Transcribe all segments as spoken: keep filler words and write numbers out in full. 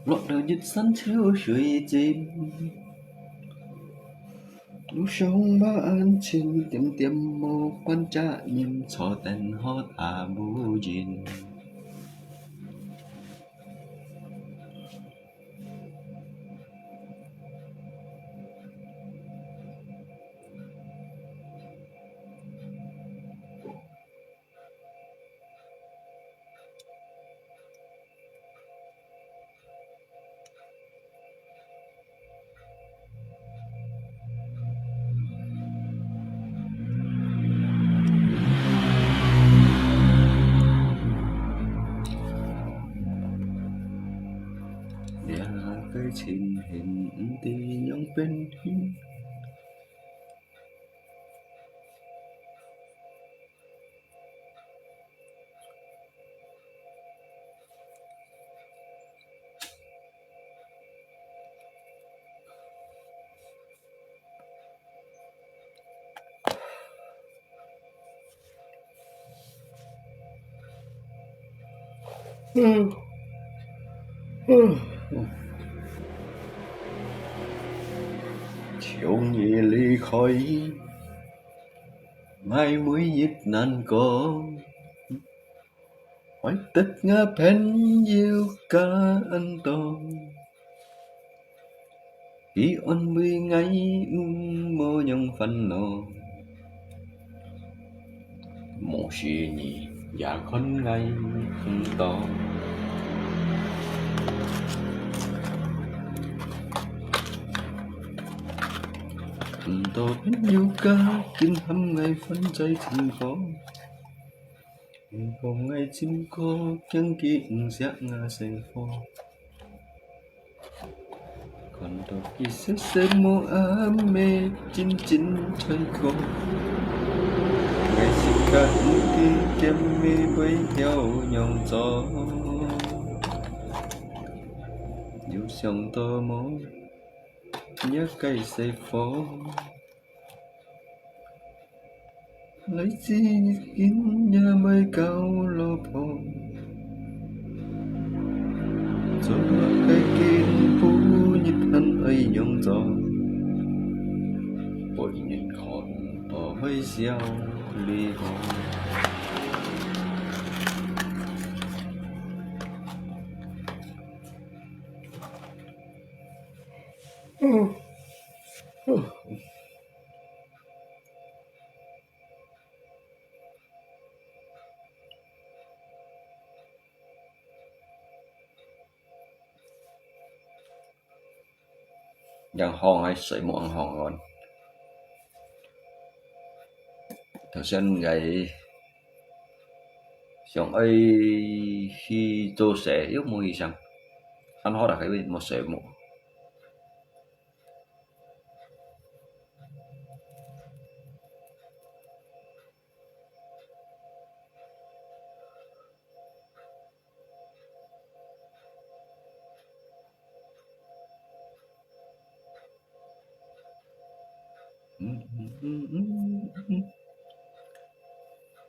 落到一身秋水浸，路上嘛安靜，點點無關責任，坐等好打無人。 這个情形毋知仰變去。 從你離開，𠊎每日難過， 會得𠊎朋友間多，佢安慰𠊎，毋好仰煩惱。無事你也看𠊎毋到。毋多朋友間，緊喊𠊎還在尋過。 你講𠊎真過，驚佢毋惜𠊎生活。看到佢細細無阿姆，真真在過。𠊎自家毋知佢姆會曉仰做。有想到無？這个細貨。 來自一斤也袂夠老婆，做麼个根本一旦愛用咗，被人看到會笑你哦。嗯。 仰項愛睡目仰項哦。頭先𠊎想愛去做事，又無去想，還好啦，還無睡目。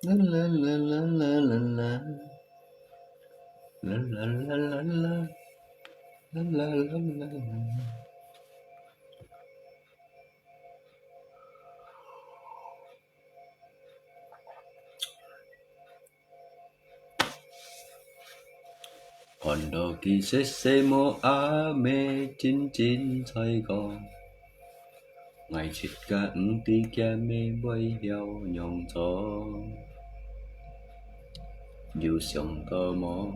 啦啦啦啦啦啦啦。啦啦啦啦啦。啦啦啦啦啦。 看到佢細細無阿姆真真在講，𠊎自家毋知厥姆會曉仰做。有想到無？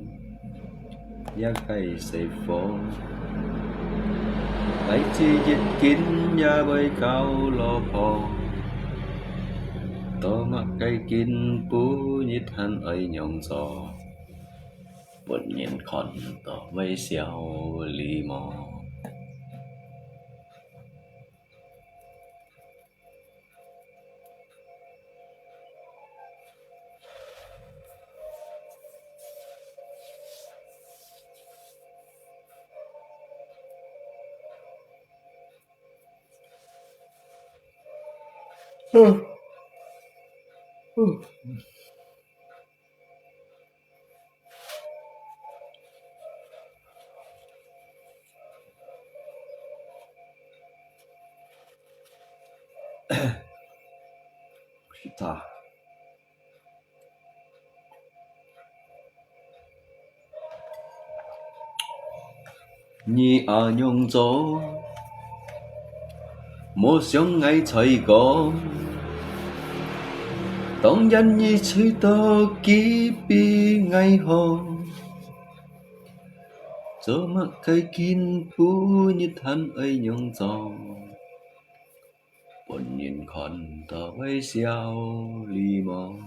這个細貨，來自一斤也袂夠老婆，做麼个根本一旦愛仰做。 分人看到會笑你無？嗯。嗯。茶。你恁樣做，無想𠊎在講，當然你知道佢比𠊎好。做麼个今晡日還愛䀯裝？ 分人看到會笑你無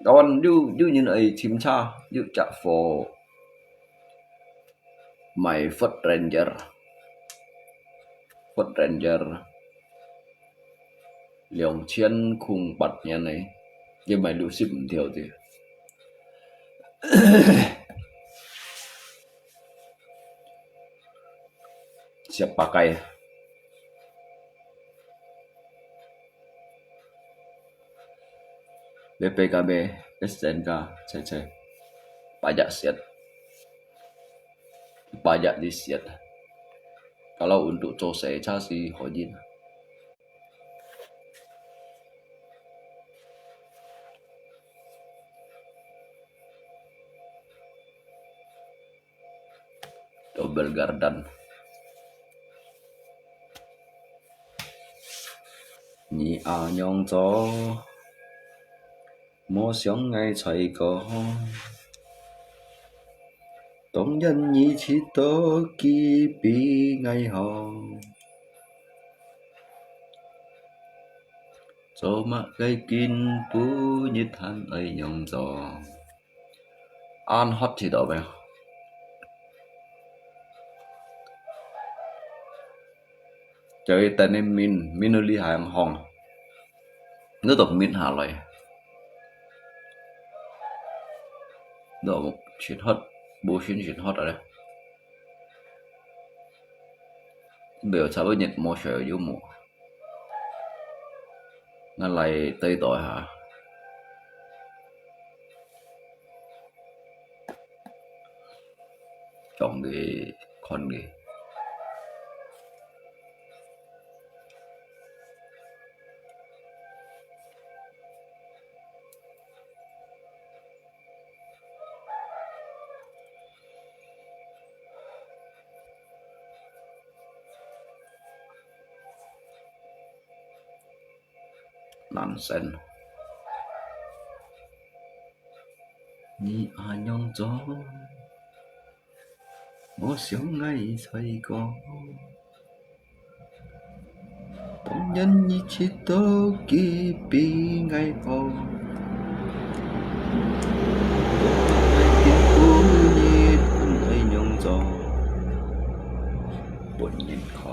？Kawan，有，有人愛尋車，有隻貨。 買Ford Ranger，Ford Ranger，兩千空八年个，也買六十五條个。十八个。 Bebek ka, be, S N K，切切，pajak siat，pajak di siat。Kalau untuk做洗車是可以。 Double gardan。你恁樣做，無想𠊎在講，當然你知道佢比𠊎好。做麼个今晡日還愛䀯裝？ 恁hot去到咩？Jadi等你min，min到厲害紅，你都min下來，你都全hot，無全全hot啊咧。 表差不多熱無水有無？𠊎來對待下。裝个，看个。 男生。你恁樣做，無想𠊎在講。 當然你知道佢比𠊎好。做麼个今晡日還愛䀯裝，分人看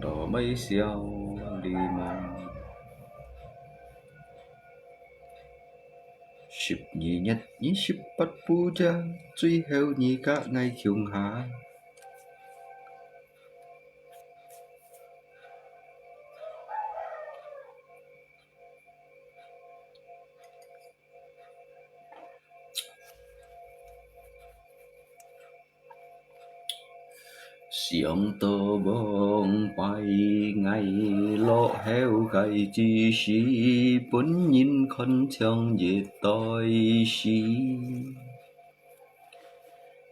到會笑你無？十二月二十八不正，最後你佮𠊎共下。 想到往擺𠊎落後个志士，分人看像一代詩。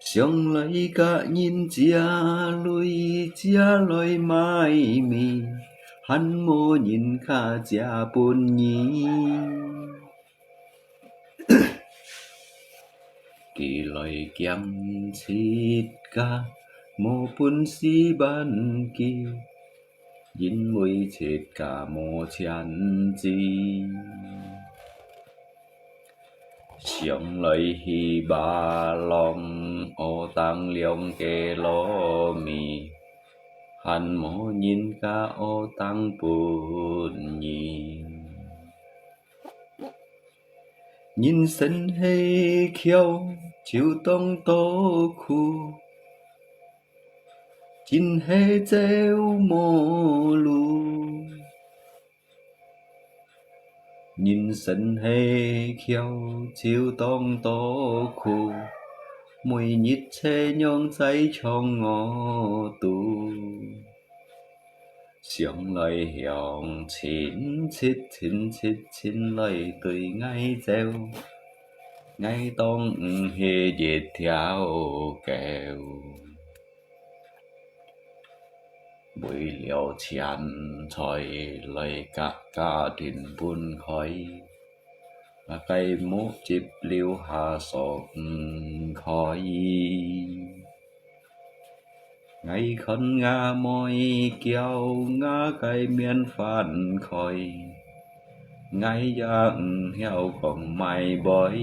想來佮人借鐳，借來買米，還無人客借分你。佢來兼自家，無本事還佢。 因為自家無錢支。想來去巴郎，學當兩个糯米，還無人家學當分你。 人生係橋，就當多苦，真係走無路。人生係橋，就當多苦，每日車娘載唱我渡。想來想，親切親切親來對𠊎走，𠊎當毋係一條狗。 為了錢財來甲家庭分開，𠊎个目汁流下爽快。𠊎看吾妹嬌，吾个面翻開， 𠊎也毋曉講麼个話。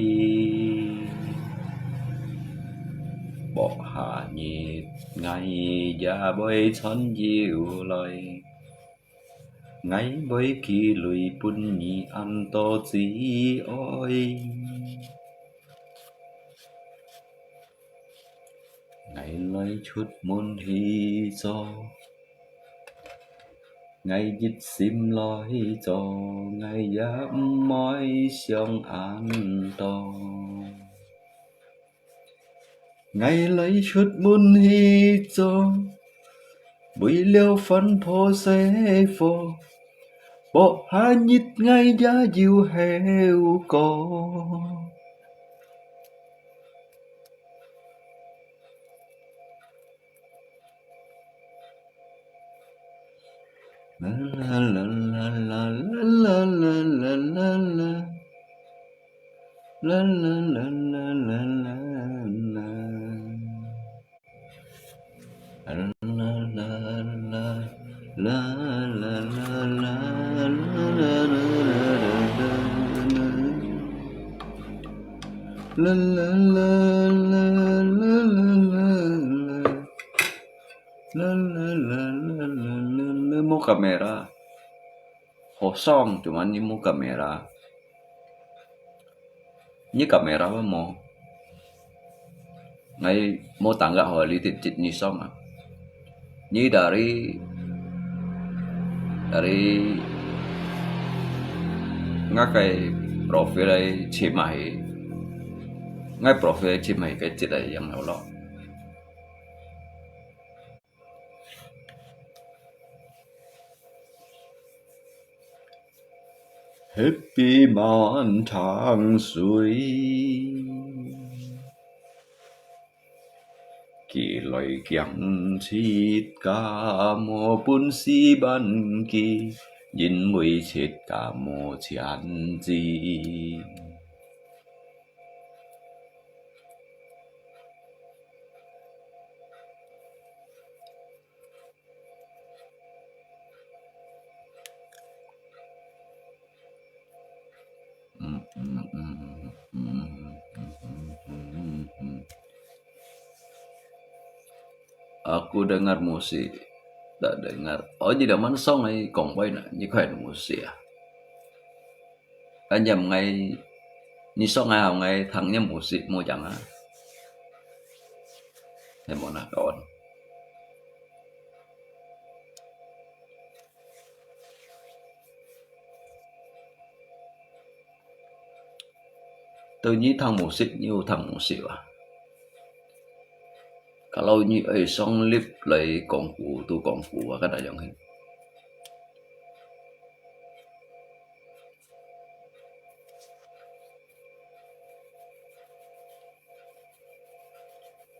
薄下日，𠊎也會賺又來，𠊎會寄鐳分你恁多子哀。𠊎來出門去做， 𠊎一心來做，𠊎也毋會想恁多。𠊎來出門去做，為了翻破細火，薄下日𠊎也有後果。 Mo kamera. Kosong, cuman ini mo kamera. Ini kamera apa mo? Ngai mo tangga ho litit cit ini song ah. Ini dari, dari ngai kai profil ai chim ahi. Ngai profil ai chim ahi kai cit ai yang lo lo. Happy滿堂水，寄來驚自家無本事還佢，因為自家無錢支。 Aku dengar musik, tak dengar. Oh, jadi mana song ai kong pai na, ni kai musik ah. Kan jam ngai, ni song ai hao ngai thang ni musik mo jang ah. Hai mo na kawan. Tui nyi thang musik, nyi u thang musik ah. Kalau nyi ai song lip lai kong ku, tu kong ku ah, kan ayong hin.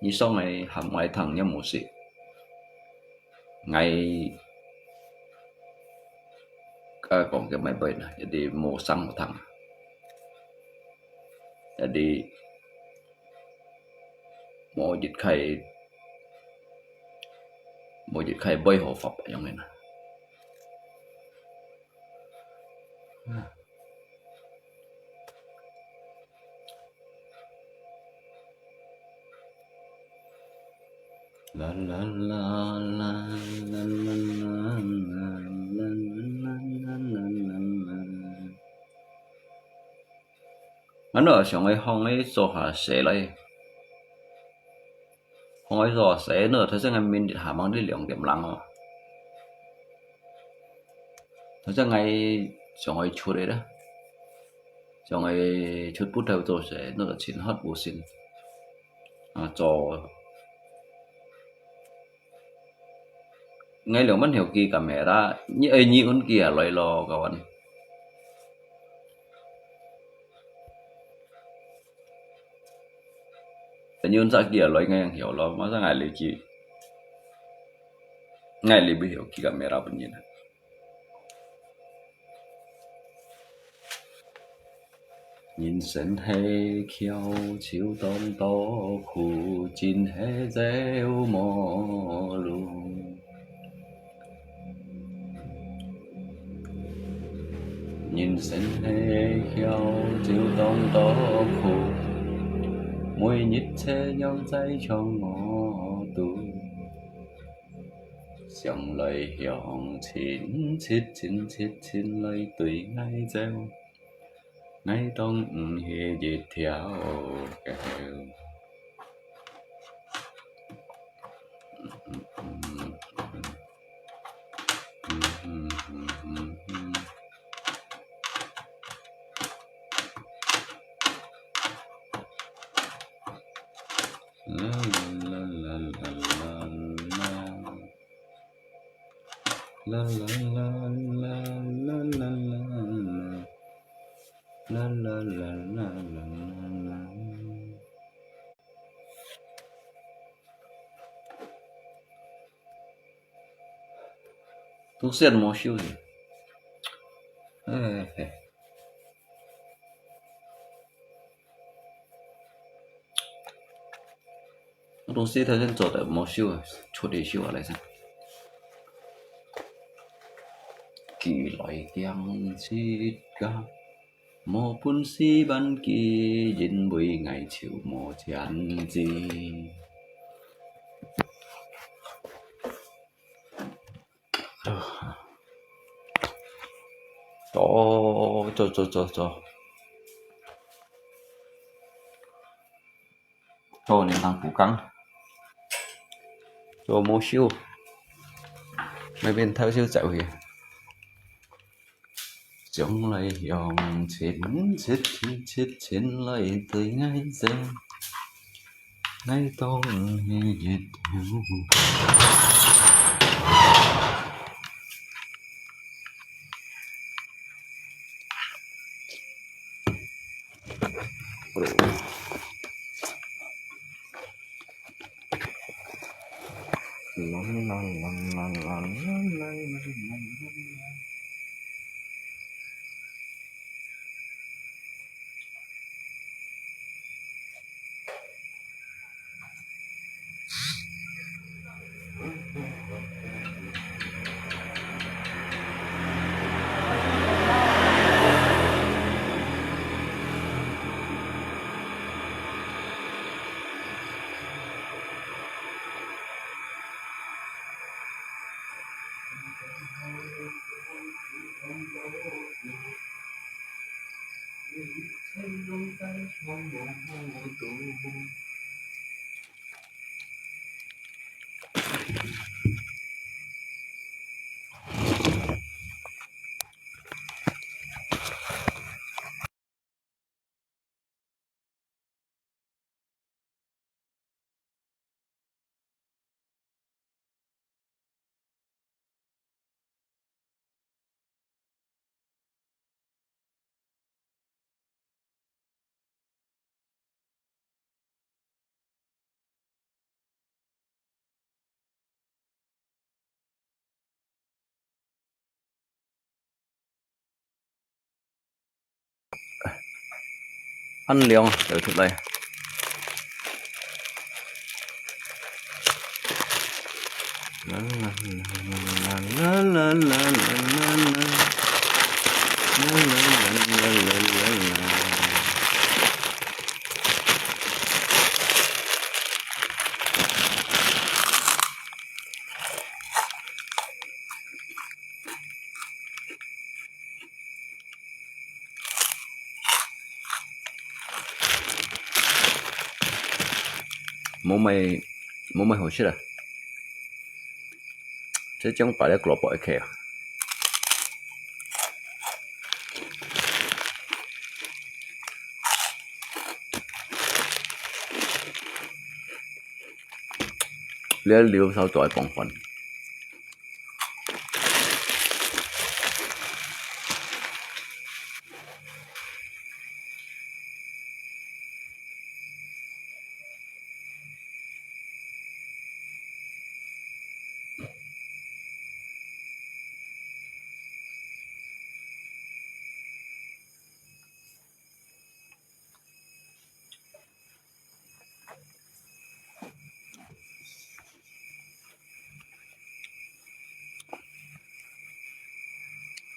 Ni song ai ham ngai thang ni musik. Ngai ka kong ke mai bai na, jadi mo sang mo thang. Jadi mo jit khai, mo jit khai bai ho fap yang na. Ngano想愛放个做下勢來，放个做下勢呢？頭先个明日下晡日兩點零哦。頭先𠊎想愛出个啦。像个出不透做事，那个情合不行。啊，做，𠊎兩萬條機个咩啦，你，哎，你運機啊來咯，kawan。你運隻機啊來，𠊎樣曉咯，masa𠊎哩機，𠊎哩會曉機个咩啦，本人啊。 人生係橋，就當多苦，真係走無路。人生係橋，就當多苦，每日切讓在trong我肚。 想來想，親切親切親來對𠊎走，𠊎當毋係一條狗。啦啦啦啦啦啦。 啦啦啦啦啦啦啦啦。啦啦啦啦啦啦啦。都是無收的。哎，嘿。 東西頭先做得無收啊，出去收啊，來先。寄來驚自家，無本事還寄，因為𠊎就無錢寄。 做，做，做，做，做。做，你通補工。做無收。那邊偷收走去。 將來向前，切切切切前來對𠊎走，𠊎當你一條。恁亮啊，走出來。無麼，無麼好食啊。這種擺咧蘿蔔一坵啊。這溜燒嘴講飯。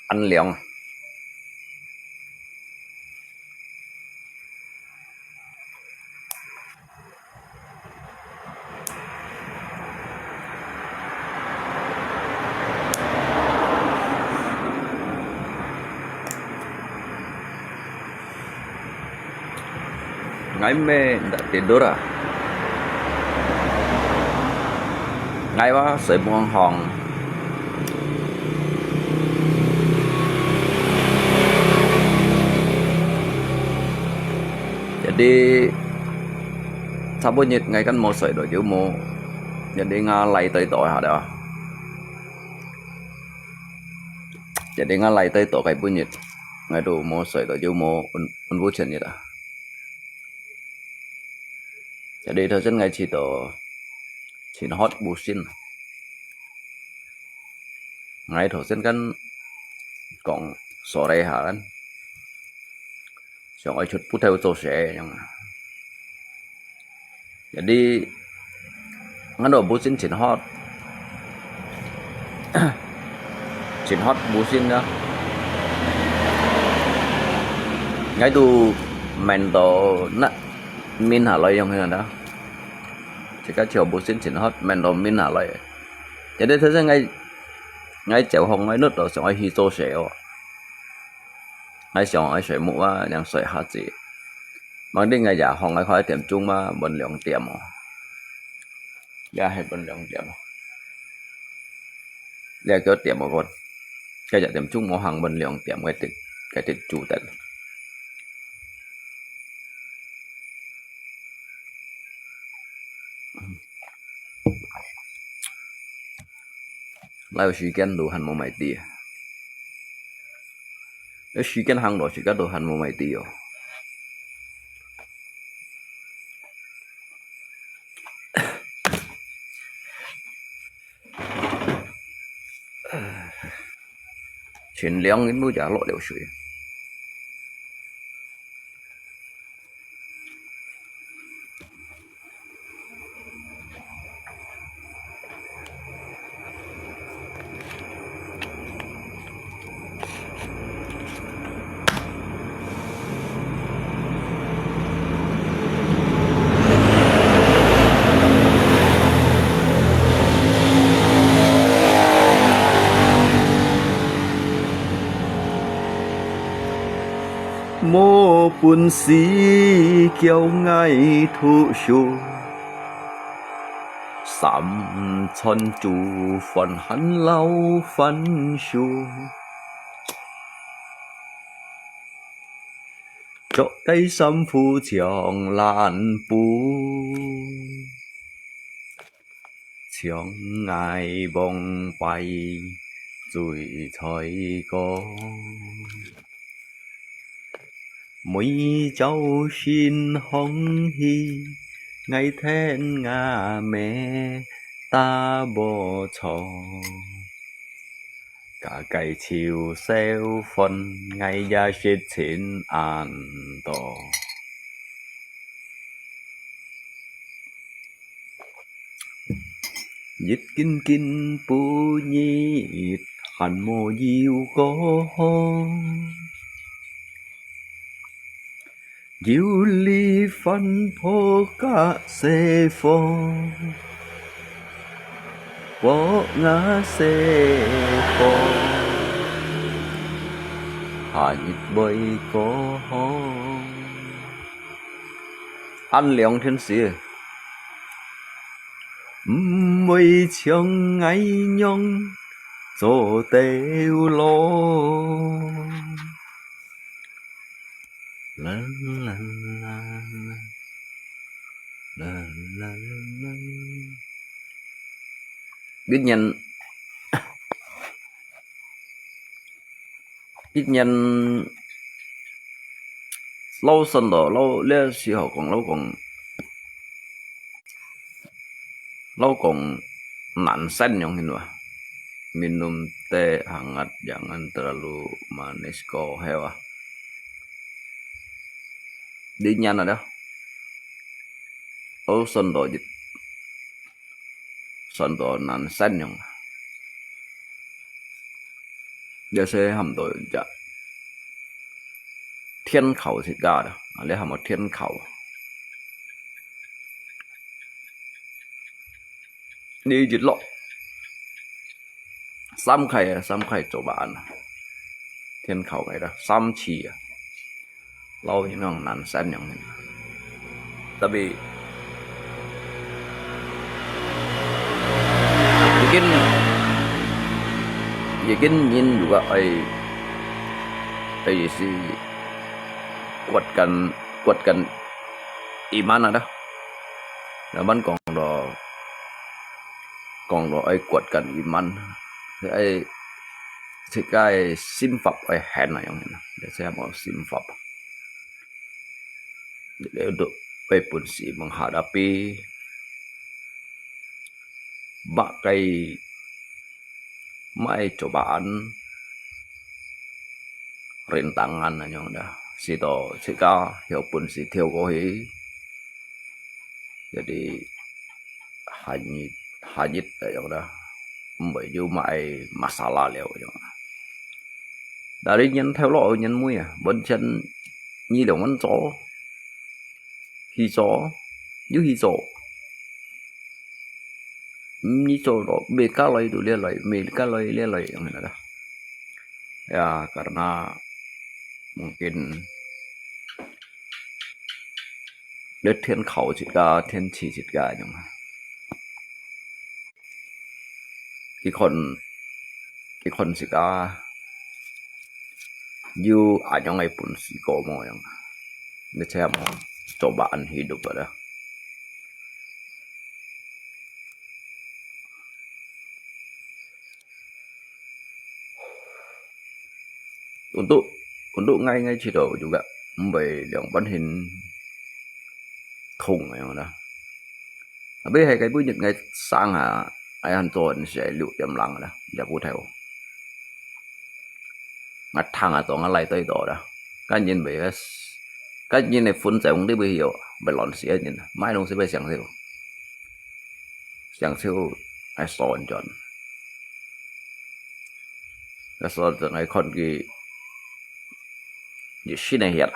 恁涼啊。 𠊎乜ndak tidur啊。𠊎話睡無好。Jadi，差不多𠊎kan無睡到，就無，jadi𠊎來對到下了。Jadi𠊎來對到該半日，𠊎都無睡到，就無，無，無全日啊。 Jadi頭先𠊎試到盡hot無線。𠊎頭先kan講sore下kan，想愛出鋪頭做事樣啊。Jadi，𠊎都無線盡hot，盡hot無線啊。𠊎都面到那 面下來樣个啦。自家就無線盡hot，面到面下來。Jadi頭先𠊎，𠊎朝風𠊎nuốt到想愛去做事哦。𠊎想愛睡目啊，正睡下子。Mangdi𠊎夜風𠊎看一點鐘嘛，分兩點哦。也係分兩點哦。這幾點哦，分，該一點鐘無行分兩點，該直，該直煮得。 哪有時間都還無買地啊。有時間行路，自家都還無買地哦。 盡涼，你都也落了水。 無本事叫𠊎讀書，三餐煮飯還摎番薯。 著个衫褲像爛布，像𠊎往擺醉菜歌。每朝晨風起，𠊎跈吾姆打無錯。 加个臭燒飯，𠊎也食盡恁多。日緊緊，半日還無有過。 有哩番婆甲細貨，博雅細貨，下日會過好。恁涼天時，毋會像𠊎樣做兜路。 啦啦啦啦，啦啦啦啦。一年，一年，老算到，老，這時候講，老講，老講難算樣形哇。Minum teh hangat jangan terlalu manis ko hewa. Di niya na dah. Oh, sondo jit. Sondo nan sen yong. Dia saya ham to ja. Thiên Khẩu sit ga dah. Ale ham Thiên Khẩu. Đi jit lo. Sam khai, sam khai coba an. Thiên Khẩu khai dah. Sam chi ya. Lau yun nong nan sen yong. Tapi, yakin, yakin yin juga ai, ai si kuatkan, kuatkan iman ada. Naman kong do, kong do ai kuatkan iman. Ai, si kai sim fap ai hen na yong hen. Dia saya mau sim fap. Jadi untuk ai pun si menghadapi makai mai cobaan, rintangan anyong dah. Sito sika hiau pun si thiau ko hi. Jadi hanyit hanyit anyong dah. Mbai ju mai masalah liau anyong. Dari nyen thau lo nyen mui ah, bon chen nyi liang wan zo. Hi zo, yu hi zo. Nyi zo lo, me ka lai tu lia lai, me ka lai lia lai yang na dah. Ya, karena mungkin le thiên khẩu sit ga, thiên chi sit ga yang. Ki khon, ki khon sit ga. Yu anyong ai pun si ko mo yang. Ni che mo, coba an hidup ada. Untuk, untuk ngai ngai cito juga mbai liang ban hin thong yang ada. Tapi hai kai bu nyit ngai sang ha, ai han tuan si ai liu yam lang ada, ya bu thai. Ngat thang a zong a lai toi to da. Kan yin bei, kan yin nei phun zai hung di bei hiu, bei lon sia yin. Mai nung si bei siang siu. Siang siu ai son chon. Ai son chon ai khon ki, yi shin ai hiat.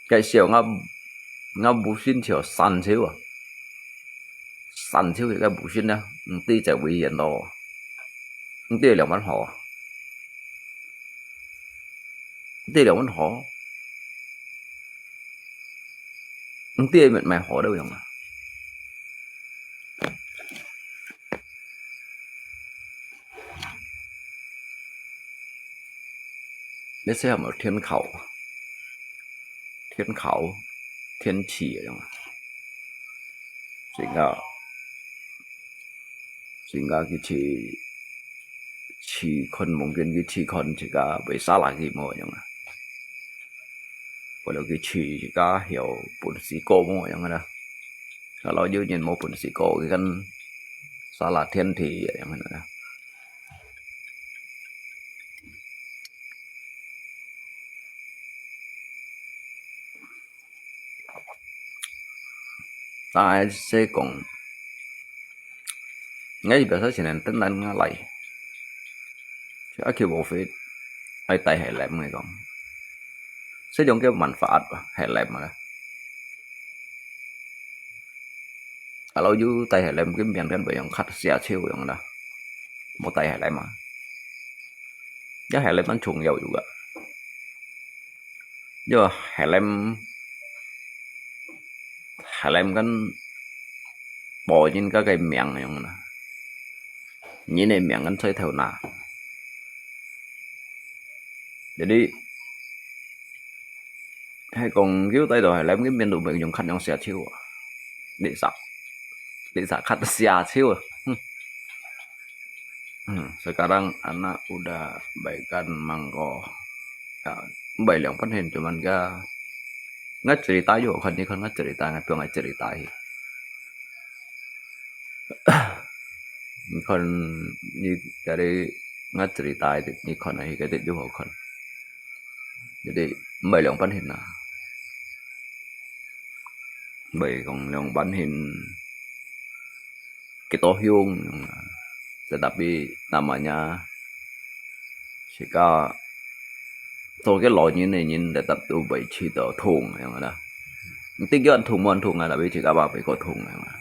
Kai siu nga, nga bu shin chiu san siu a. San siu ki kai bu shin a, ng ti zai wei yin lo. Ng ti liang man ho. Ng ti liang man ho. Ng ti met mai ho dau yong a. Let's say 有没有天考？天考，天气啊，样啊。Sehingga, sehingga ki chi, chi kon mungkin ki chi kon chi ka, bai salah ki mo yang ah. Kalau ki chi chi ka hiau pun si ko mo yang ah. Kalau yu nyin mo pun si ko ki kan salah 天体 yang ah. Ai se kong, ngai biasa sinen ten lan nga lai. Cia ki bo fit, ai tai hai lem ngai kong. Se jong ke manfaat ba, hai lem ma. Kalau yu tai hai lem kim bian kan bai yong khat sia chiu yong da. Mo tai hai lem ma. Ya hai lem man chung yau yu ga. Yo, helem, helem kan po nyin ka kai miang yong na. Nyin e miang kan choi thau na. Jadi, hai kong kiu tai do helem ki mian du meng yong khat yong sia chiu. Di sa, di sa khat sia chiu. Hmm, sekarang anak udah baikan mangkok. Ya, bai liang pan hin cuman ka ngat cerita juga kan ni kan ngat cerita ngat buang ngat cerita hi. Ni kan ni dari ngat cerita itu ni kan hi kata juga kan. Jadi bai liang pan hin na. Bai kong liang pan hin kita hiung, tetapi namanya sika 做个老人的人 tetap 都会去到痛，样啦。你定叫痛无痛啊，tapi sika 话会个痛，样啦。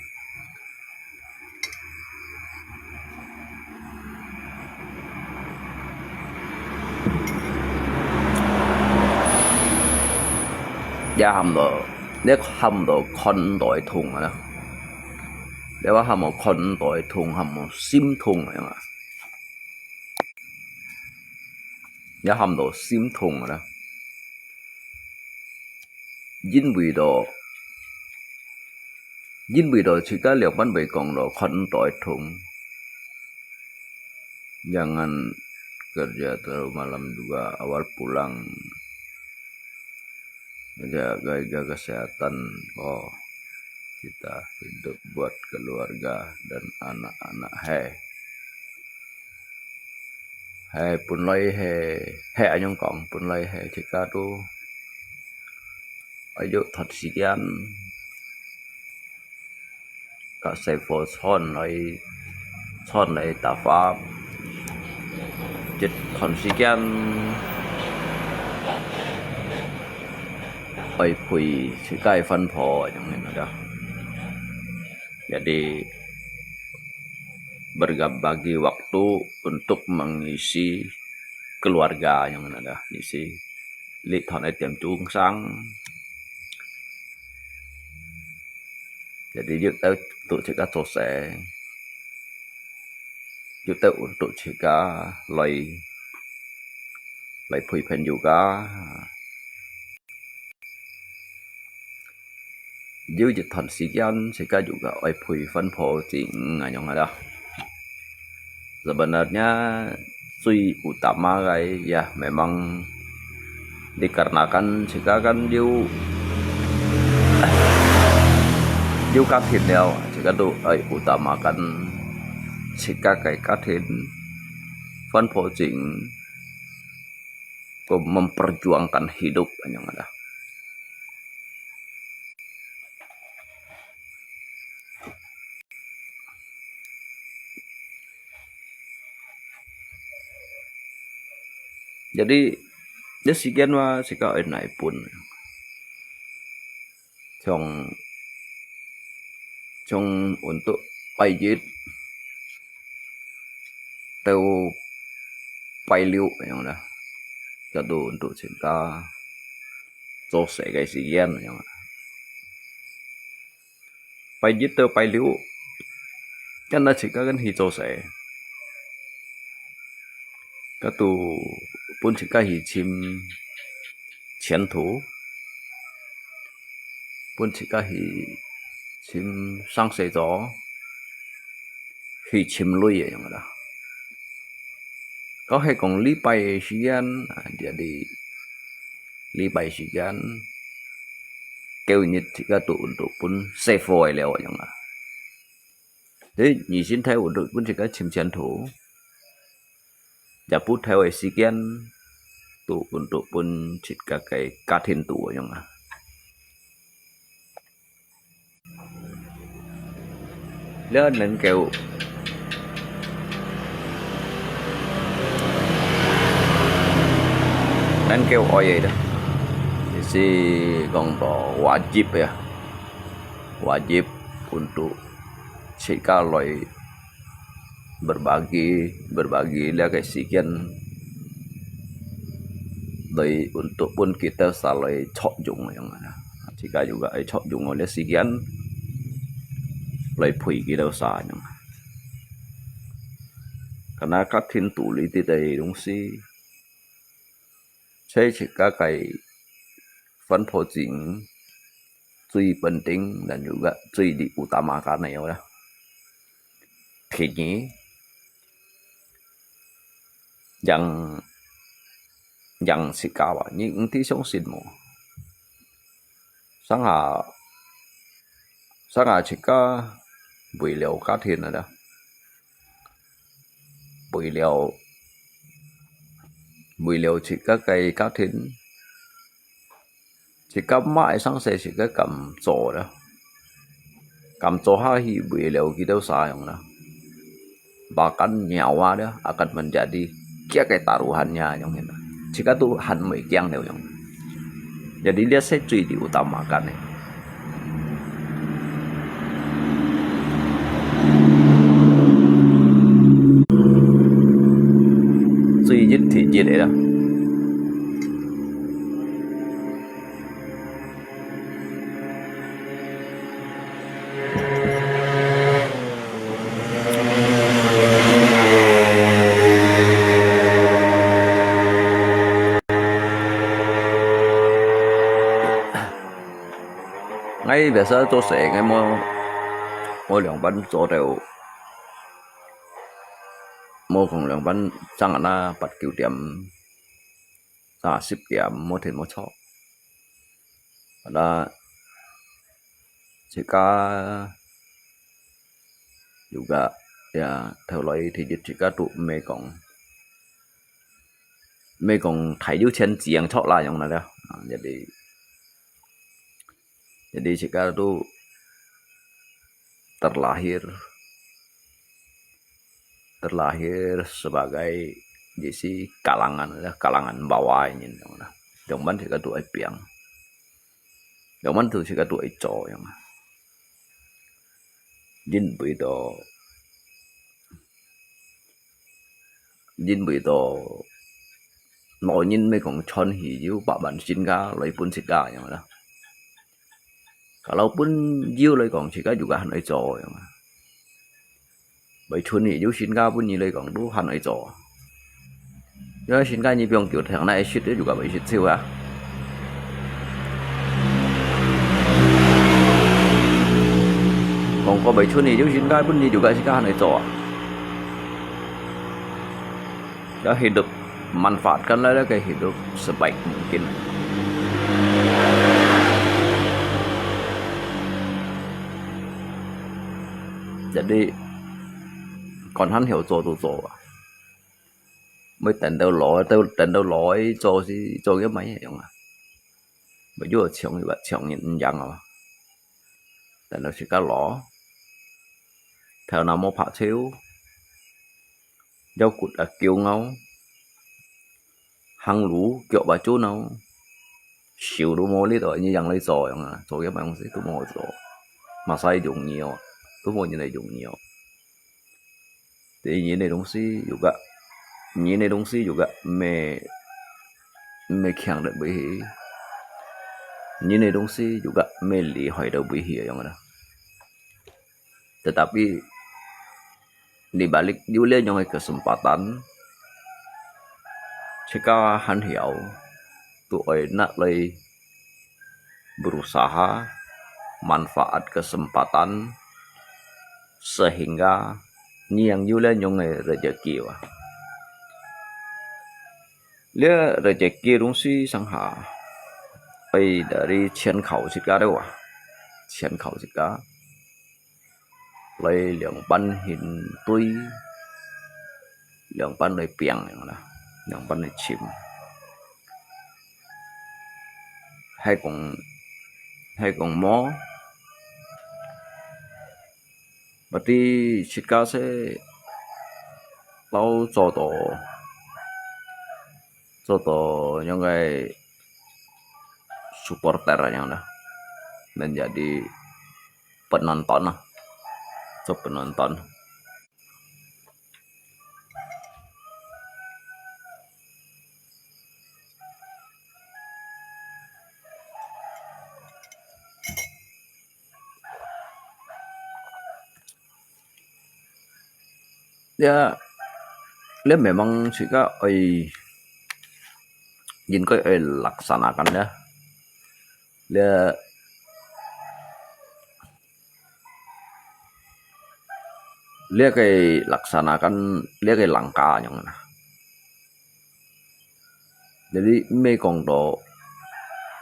也喊到，你喊到看到痛啊。 你話喊我看到痛，喊我心痛个嘛？也喊到心痛个啦。因為到，因為到自家兩班未講到看到痛，jangan kerja terlalu malam juga, awal pulang jaga, jaga kesehatan. Oh, kita hidup buat keluarga dan anak-anak. Hai, hai, pun lai hai, hai anyong kong, pun lai hai, jika tu ayo thot sikian. Ka sai pho chon lai, chon lai ta fa. Jit thon sikian oi phui sikai fan pho yang ni ada. Jadi berbagi waktu untuk mengisi keluarga yang ada isi. Li thon ai tiam chung sang. Jadi yu tau tu chika cho se. Yu tau untuk chika lai, lai phui phen juga. Yu yu thon sikian chika juga ai phui fan pho ching ayong ada. Sebenarnya最utama kai ya memang dikarenakan sika kan yu, yu katin liao, sika tu ai utamakan sika kai katin fan pho ching ko memperjuangkan hidup anyong ada. Jadi, ya sikian wa sika ai nai pun. Chong, chong untuk pai jit teu pai liu yang lah. Jatuh untuk cinta. Cho se kai sikian yang lah. Pai jit teu pai liu, kan na chika kan hi cho se. Ka tu pun chika hi chim 前途, pun chika hi chim sang se cho, hi chim lui yang lah. Kau hai kong li pai sikian, jadi li pai sikian, keu nit chika tu untuk pun se foi liao yang lah. Jadi, nyi sin thai untuk pun chika chim 前途, ya pu thai wai sikian tu untuk pun chika kai katin tu yang lah. Lơ nén kêu, nén kêu oi vậy đó. Thì si kong to wajib ya. Wajib untuk chika loi berbagi, berbagi liak ke sikian. Loi untuk pun kita salai chok jung yang. Chika juga ai chok jung oleh sikian. Loi pui kita sa yang. Karena katin tu li ti tai dong si. Sai chika kai fan pho ching. Cui penting dan juga cui diutamakan ya. Thini, 贏，贏自家吧，你，你知相信無？上下，上下自家為了家庭了，為了，為了自家个家庭，自家嘛會生事，自家敢做了，敢做下去為了佢兜啥樣了。Bahkan nyawa dia akan menjadi kia ke taruhannya 樣，自家都還袂驚了樣。Jadi 這係最了解自家个。最一第一个啦。 𠊎biasa做事，𠊎無，無兩班做到，無講兩班正啊八九點，啊十點，無停無坐。 Pada自家juga，ya，頭來第一自家都毋係講，毋係講大有錢正坐啦樣啦了。啊，jadi，jadi自家都 terlahir, terlahir sebagai 也是kalangan，kalangan bawah ini，兩班自家都愛拚，兩班都自家都愛做樣。因為到，因為到，老人毋係講賺起有百萬身家來分自家樣啦。 Kalau分有來講，自家juga還愛做樣啊。Bai chun你有身家分你來講，都還愛做啊。因為身家你放久，聽那會食，juga會食少啊。講過bai chun你有身家分你，juga自家還愛做啊。 Ya hidup, manfaatkanlah ke hidup sebaik mungkin. Jadi，管還曉做都做啊。毋好等到老，等，等到老了做是做个麼个用啊？毋就像，像人一樣啊。等到自家老，頭那無白燒， 腰骨啊噭拗，行路腳啊顫拗，手都無力哦，你樣來做樣啊，做个麼个東西都無好做，麼儕容易哦，都無人來容易哦。第一，人个東西juga，人个東西juga毋係，毋係強得會去，人个東西juga毋係厲害得會去樣啦。Tetapi， Di balik有這樣个kesempatan，自家還曉，都愛拿來berusaha，manfaat kesempatan，sehingga你正有這樣个rezeki啊。這rezeki東西上下，愛dari全靠自家了啊，全靠自家。 來兩班去對，兩班來拚樣啦，兩班來尋。係講，係講無，berarti自家係到做到，做到樣个supporter樣啦，menjadi penonton lah，做penonton。Ya，這memang自家愛，應該愛laksanakan ya。這，這个laksanakan，這个langkah樣啦。Jadi，毋係講到，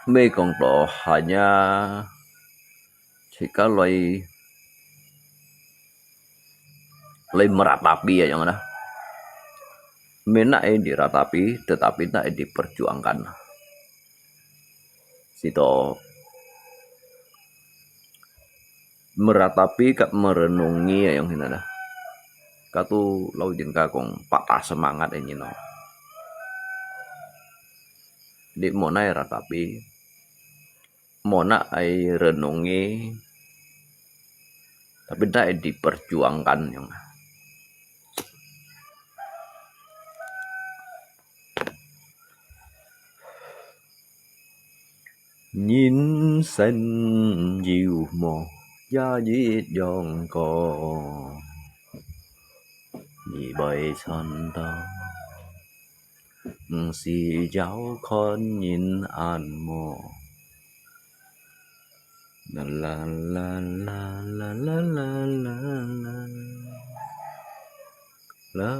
毋係講到hanya自家來，來meratapi啊，yang mana？Memang nak dimeratapi, tetapi nak diperjuangkan. Sito meratapi kat merenungi yang hina dah. Katu lau jin kakong patah semangat ini no. Di mo nai ratapi, mo nak ai renungi, tapi dai diperjuangkan yang. Nhân生有無，也一樣過。你會賺到，毋使要看人恁無。啦啦啦啦啦啦啦啦啦。 啦啦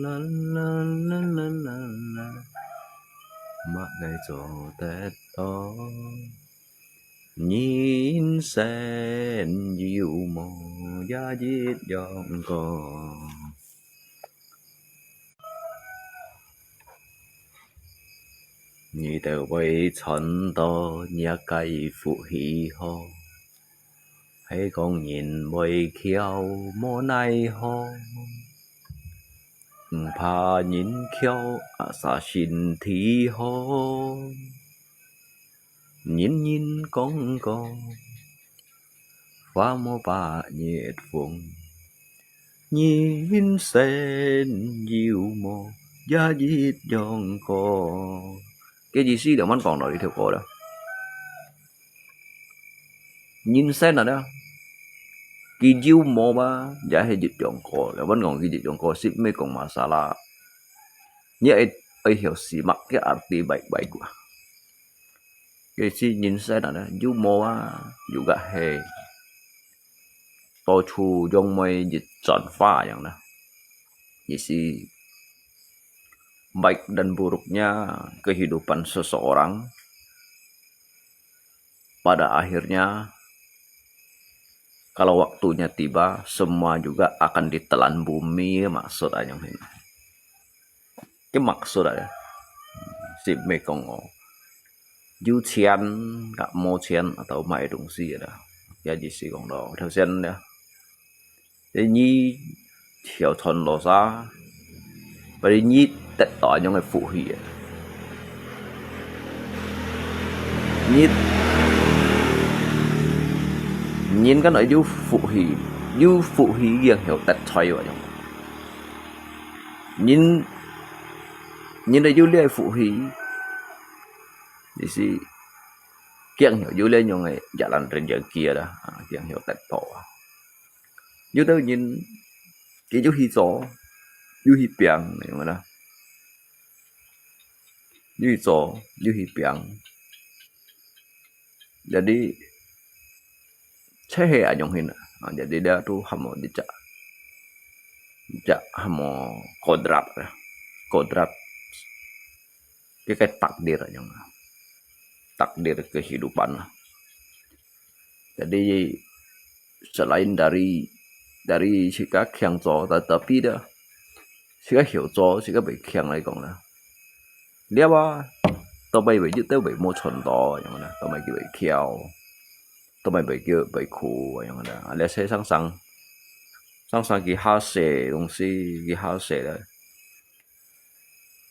啦啦啦啦啦，麼个做得到？人生有無也一樣過。你兜會賺到若个福氣好。 係講人會翹無奈何，毋怕人翹，asal身體好。人人講過，花無百日紅。人生有無也一樣過。个意思，兩萬講到呢條歌啦。 人生啊，佢有無嘛，也係一樣過。Lawan講佢一樣過，係毋係講masalah。你愛，愛曉simak个arti baik-baik啊。其實人生啊，有無啊，有个係到處用每一轉化樣啦。意思，baik dan buruknya kehidupan seseorang, pada akhirnya, kalau waktunya tiba, semua juga akan ditelan bumi, maksud ayong hin. Cái maksud ayong. 係毋係講哦，有錢甲無錢，啊，都買東西啦。也意思講咯，頭先咧， 你曉賺多少，berarti你得到恁樣个福氣啊。你，人kan有福氣，有福氣樣曉得財啊，人，人有這福氣，意思，樣曉有這樣个jalan rezeki啦，啊，樣曉得到啊。 有兜人，佢又去做，又去拚，你明白啦？又去做，又去拚。Jadi，就係恁樣形啊，啊，jadi這都喊做一隻，一隻喊做kodrat啊，kodrat，佢个takdir恁樣啊，takdir kehidupan啊。 Jadi，selain dari，dari自家強做，tetapi咧，自家曉做，自家會強來講啦。了啊，到尾會，到尾無賺到，樣啦，到尾佢會翹，到尾會叫，會苦，樣啦。啊，這些常常，常常佢下世東西，佢下世咧，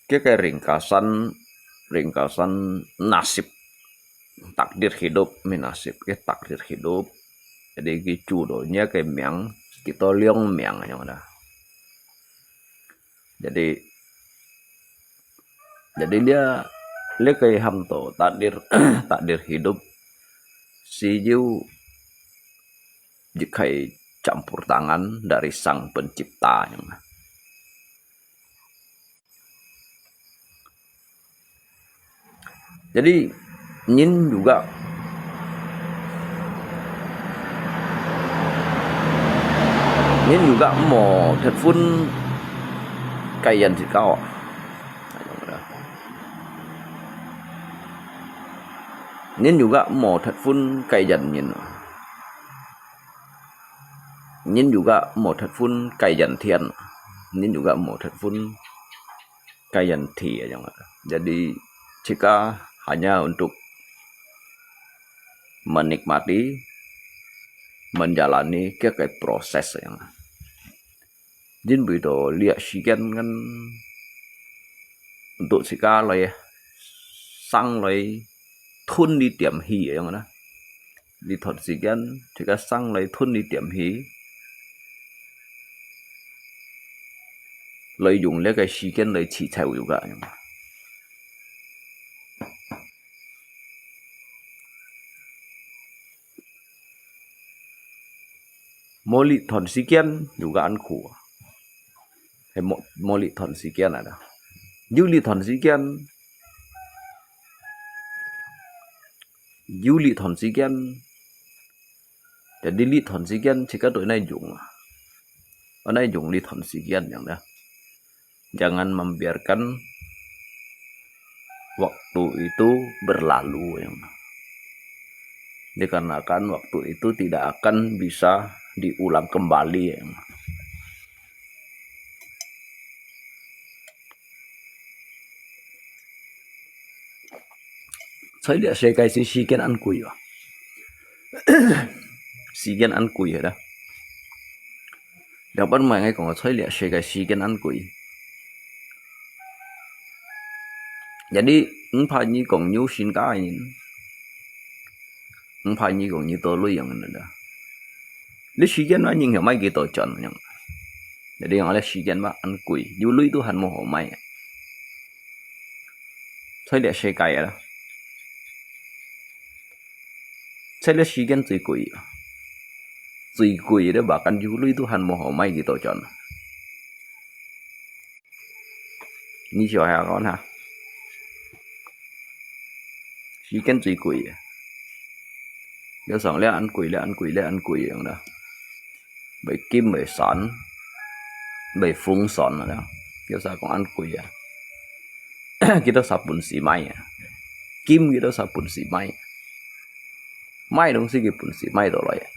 佢个ringkasan，ringkasan nasib, takdir hidup，咩nasib，个takdir hidup。Jadi佢主到若个命，佢到兩命樣啦。Jadi，jadi這，這个喊做takdir，takdir hidup，係有一个campur tangan dari Sang Pencipta樣啦。 Jadi，人juga，人juga無忒分个人自家啊。人juga mothat pun kaiyan nyin. Nyin juga mothat pun kaiyan thian. Nyin juga mothat pun kaiyan thi yang. Jadi, jika hanya untuk menikmati, menjalani cái, cái process yang. Jin bui to liak sikian kan untuk sika lai sang lai thun di tiam hi yang na. Di thon sikian sika sang lai thun di tiam hi. Lai dùng liak cái sikian lai chỉ theo juga yang. Moli thon sikian juga an khu. He mo-, moli thon sikian ada. Yuli thon sikian. Yuli thon sikian. Jadi li thon sikian, cika tu nai jung. Nai jung li thon sikian yang dah. Jangan membiarkan waktu itu berlalu yang. Dikarenakan waktu itu tidak akan bisa diulang kembali yang. 在這世界時，時間恁貴啊。時間恁貴係啦。兩百萬个講，在這世界時間恁貴。Jadi，毋怕你講有身家个人，毋怕你講你多鐳樣个人啦。你時間嘛，人曉買幾多轉樣。Jadi，講這時間嘛，恁貴，有鐳都還無好買。在這世界啊啦。 在這時間最貴啊。最貴个話，敢有鐳都還無好買幾多轉啊。你想下看哈，時間最貴啊。有上了恁貴，了恁貴，了恁貴樣啦。買金買山，買風扇啊，有啥講恁貴啊？幾多少本事買啊？ 金幾多少本事買？買東西个本事買到來啊。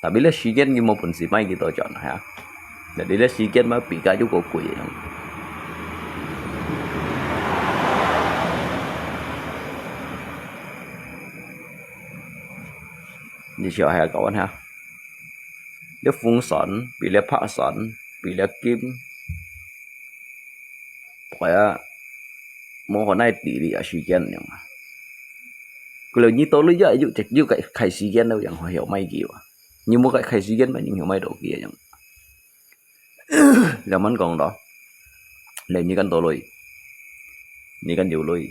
Tapi這時間佢無本事買幾多轉啊，哈。Jadi這時間嘛比較又過貴啊。你想下講哈，這風扇比這白扇比這金， Kaya，無好奈地理啊時間樣啊。佢了你到了也有，有開，開時間了，樣好曉買機啊。你無開，開時間嘛，你曉買到機啊樣。兩萬講咯，來你敢到來，你敢有來。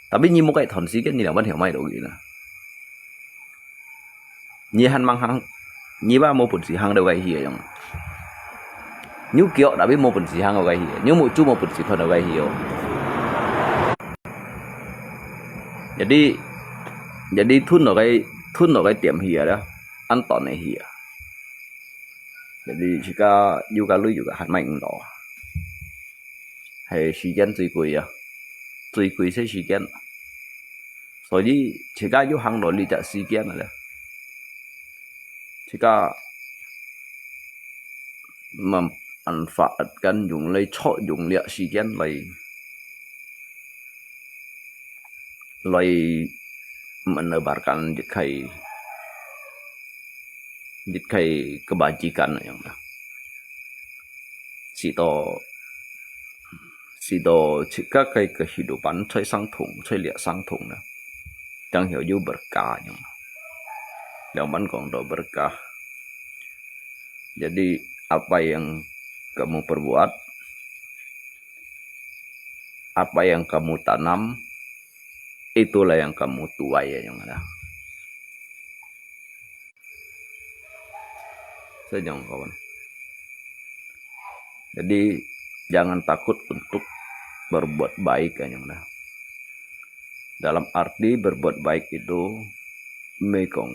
Tapi你無開段時間，你兩萬曉買到機啦。 你還吂行，你話無本事行到該去个樣。你腳tapi無本事行到該去个，你目珠無本事看到該去哦。Jadi，jadi吞落該，吞落該點去啊啦，恁短个去啊。Jadi自家有个鐳有个還買毋到啊。係時間最貴啊，最貴係時間。 所以自家有行到這隻時間了，自家慢慢發展用來著用這時間來，來 menebarkan一個，一個kebajikan樣啦。使到，使到自家个kehidupan在相同，在這相同啦，當曉有berkah樣。兩萬講到berkah。Jadi apa yang kamu perbuat, apa yang kamu tanam, itulah yang kamu tuai yang ada. Saya jangan kawan. Jadi jangan takut untuk berbuat baik kan yang ada. Dalam arti berbuat baik itu, mê kong,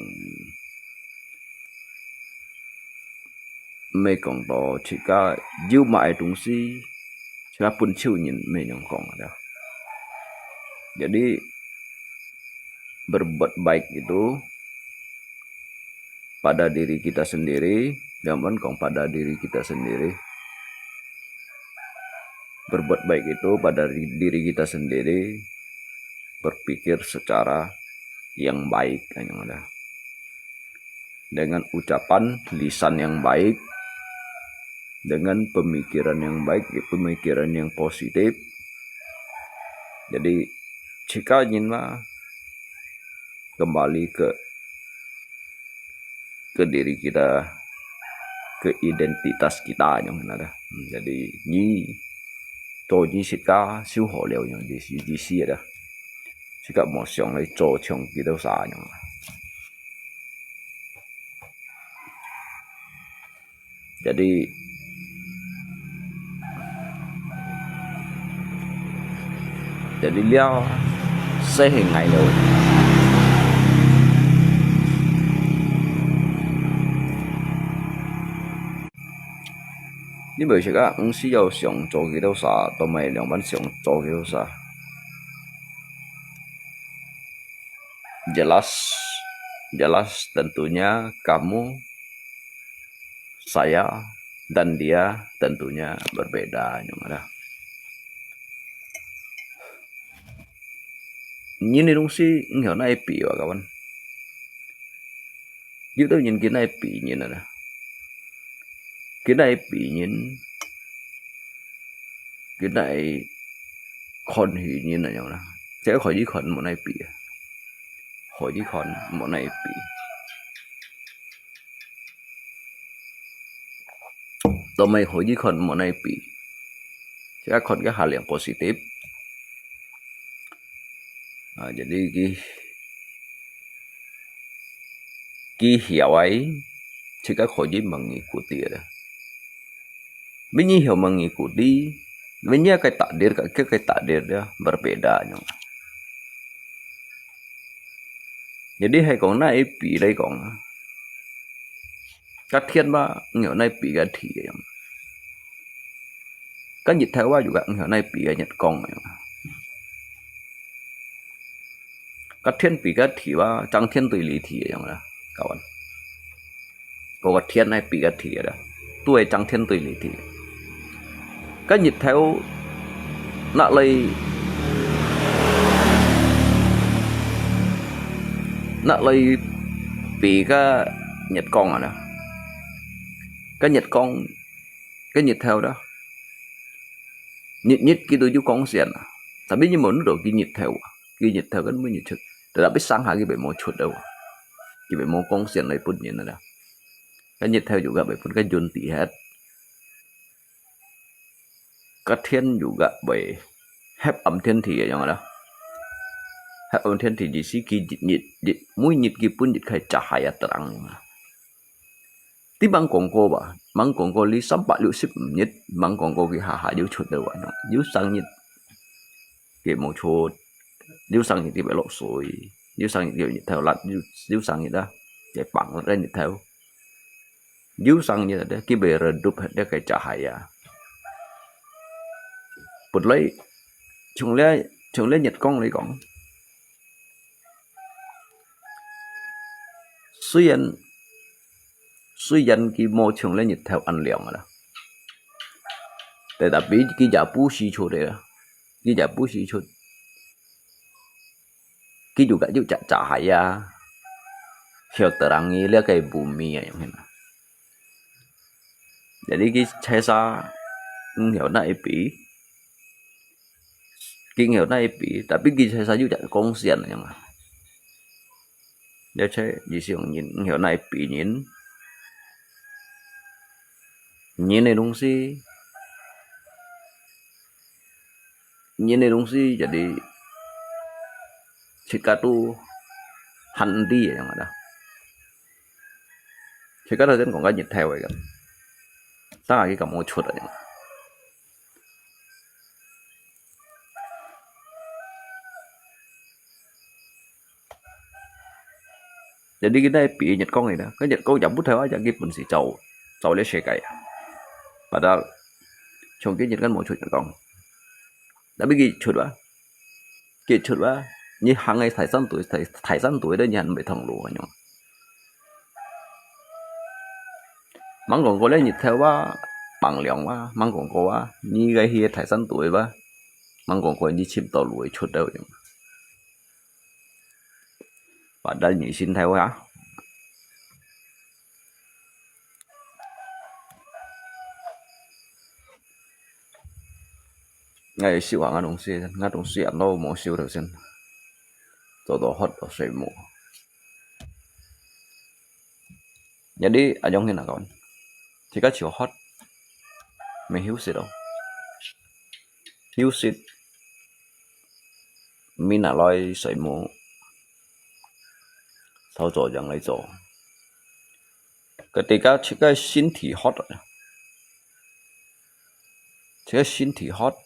mê kong to自家有麼个東西，自家本手人mê yang kong ada. Jadi berbuat baik itu pada diri kita sendiri, jangan kong pada diri kita sendiri. Berbuat baik itu pada diri kita sendiri, berpikir secara yang baik, kan, yang ada. Dengan ucapan lisan yang baik, dengan pemikiran yang baik, pemikiran yang positif. Jadi, jika ingin mah kembali ke ke diri kita, ke identitas kita yang ada. Jadi, ni to ni sika siu ho liu yang di si di si ada. Sika mo siang lai to chong kita sa yang. Jadi, jadi liau saya ngai lo. Ni boleh cakap, engsi yau siang to kita sa, to mai liang ban siang to kita sa. Jelas, jelas tentunya kamu, saya, dan dia tentunya berbeda, yang ada. Ini dongsi nggak naik pi, kawan. Kita ingin kita pi ingin ada. Kita pi ingin, kita kon hi ingin ada yang ada. Saya kau ji kon mau naik pi. 可以看無哪位比。都無可以看無哪位比。這個看个下量 positive。啊，jadi佢，佢曉个，這個可以 mengikuti啦。 Menyihyo mengikuti, menya cái takdir, cái cái takdir dia berbeda nyo. Jadi hai kong na ipi lai kong, cái thiên ba ngyo na ipi cái thủy yang, cái nhiệt thao ba juga ngyo na ipi cái nhiệt kong yang. Cái thiên bi cái thủy ba, trăng thiên tùy lý thủy yang lah, kawan. Có cái thiên này bi cái thủy đó, tu trăng thiên tùy lý thủy. Cái nhiệt thao nạ lây, nạ lây bi cái nhiệt kong à đó. Cái nhiệt kong, cái nhiệt thao đó. Nhiệt nhiệt cái tu ju kong sian à. Tapi ñu mò nụ đồ cái nhiệt thao à. Cái nhiệt thao kan mui nhiệt chut. Tetapi sang ha cái bể mò chut đâu. Cái bể mò kong sian lai pun nhiệt đó. Cái nhiệt thao juga bể pun cái jun ti het. Cái thiên juga bể hep âm thiên thủy yang đó. Hep âm thiên thủy chỉ si cái nhiệt nhiệt, mui nhiệt cái pun nhiệt khai chahaya terang. Tí măng kong kô ba, măng kong kô li 三百六十五日，măng kong kô佢下下有出到啊，有生日佢無出，有生日佢會落水，有生日佢日頭辣，有有生日啊，佢放个日頭，有生日啊，佢會redup佢个 cahaya。本來從這從這日光來講， 雖然雖然佢無像這日頭恁亮啦，tetapi佢也不時出个啦，佢也不時出，佢就个有隻隻海啊，曉得人个這个bumi啊，樣形啊。Jadi佢在啥，嗯，曉得一比。 佢曉得一比，tapi佢在啥有隻光線樣啊。而且佢想人，曉得一比人，人个東西，人个東西jadi自家都很低个樣啊。自家頭先講个日頭个，當然佢咁好出啊樣。 Jadi kita比日光个啦，該日光也不太話，佢本是照照這世界啊。Padahal從今日kan無出日光，tapi佢出啊，佢出啊，你行个大山肚，大，大山肚咧，你還毋會通路啊？吂講過咧，日頭啊，放涼啊，吂講過啊，你該去大山肚个吧，吂講過你尋到路會出到樣。反正你心態會啊。 𠊎修行，𠊎攏修，𠊎攏修行都無修頭先，做到渴到睡目。Jadi，恁樣去哪講？自家就渴，毋好休息咯。休息，毋好拿來睡目，偷做樣來做。 Ketika自家身體渴，自家身體渴，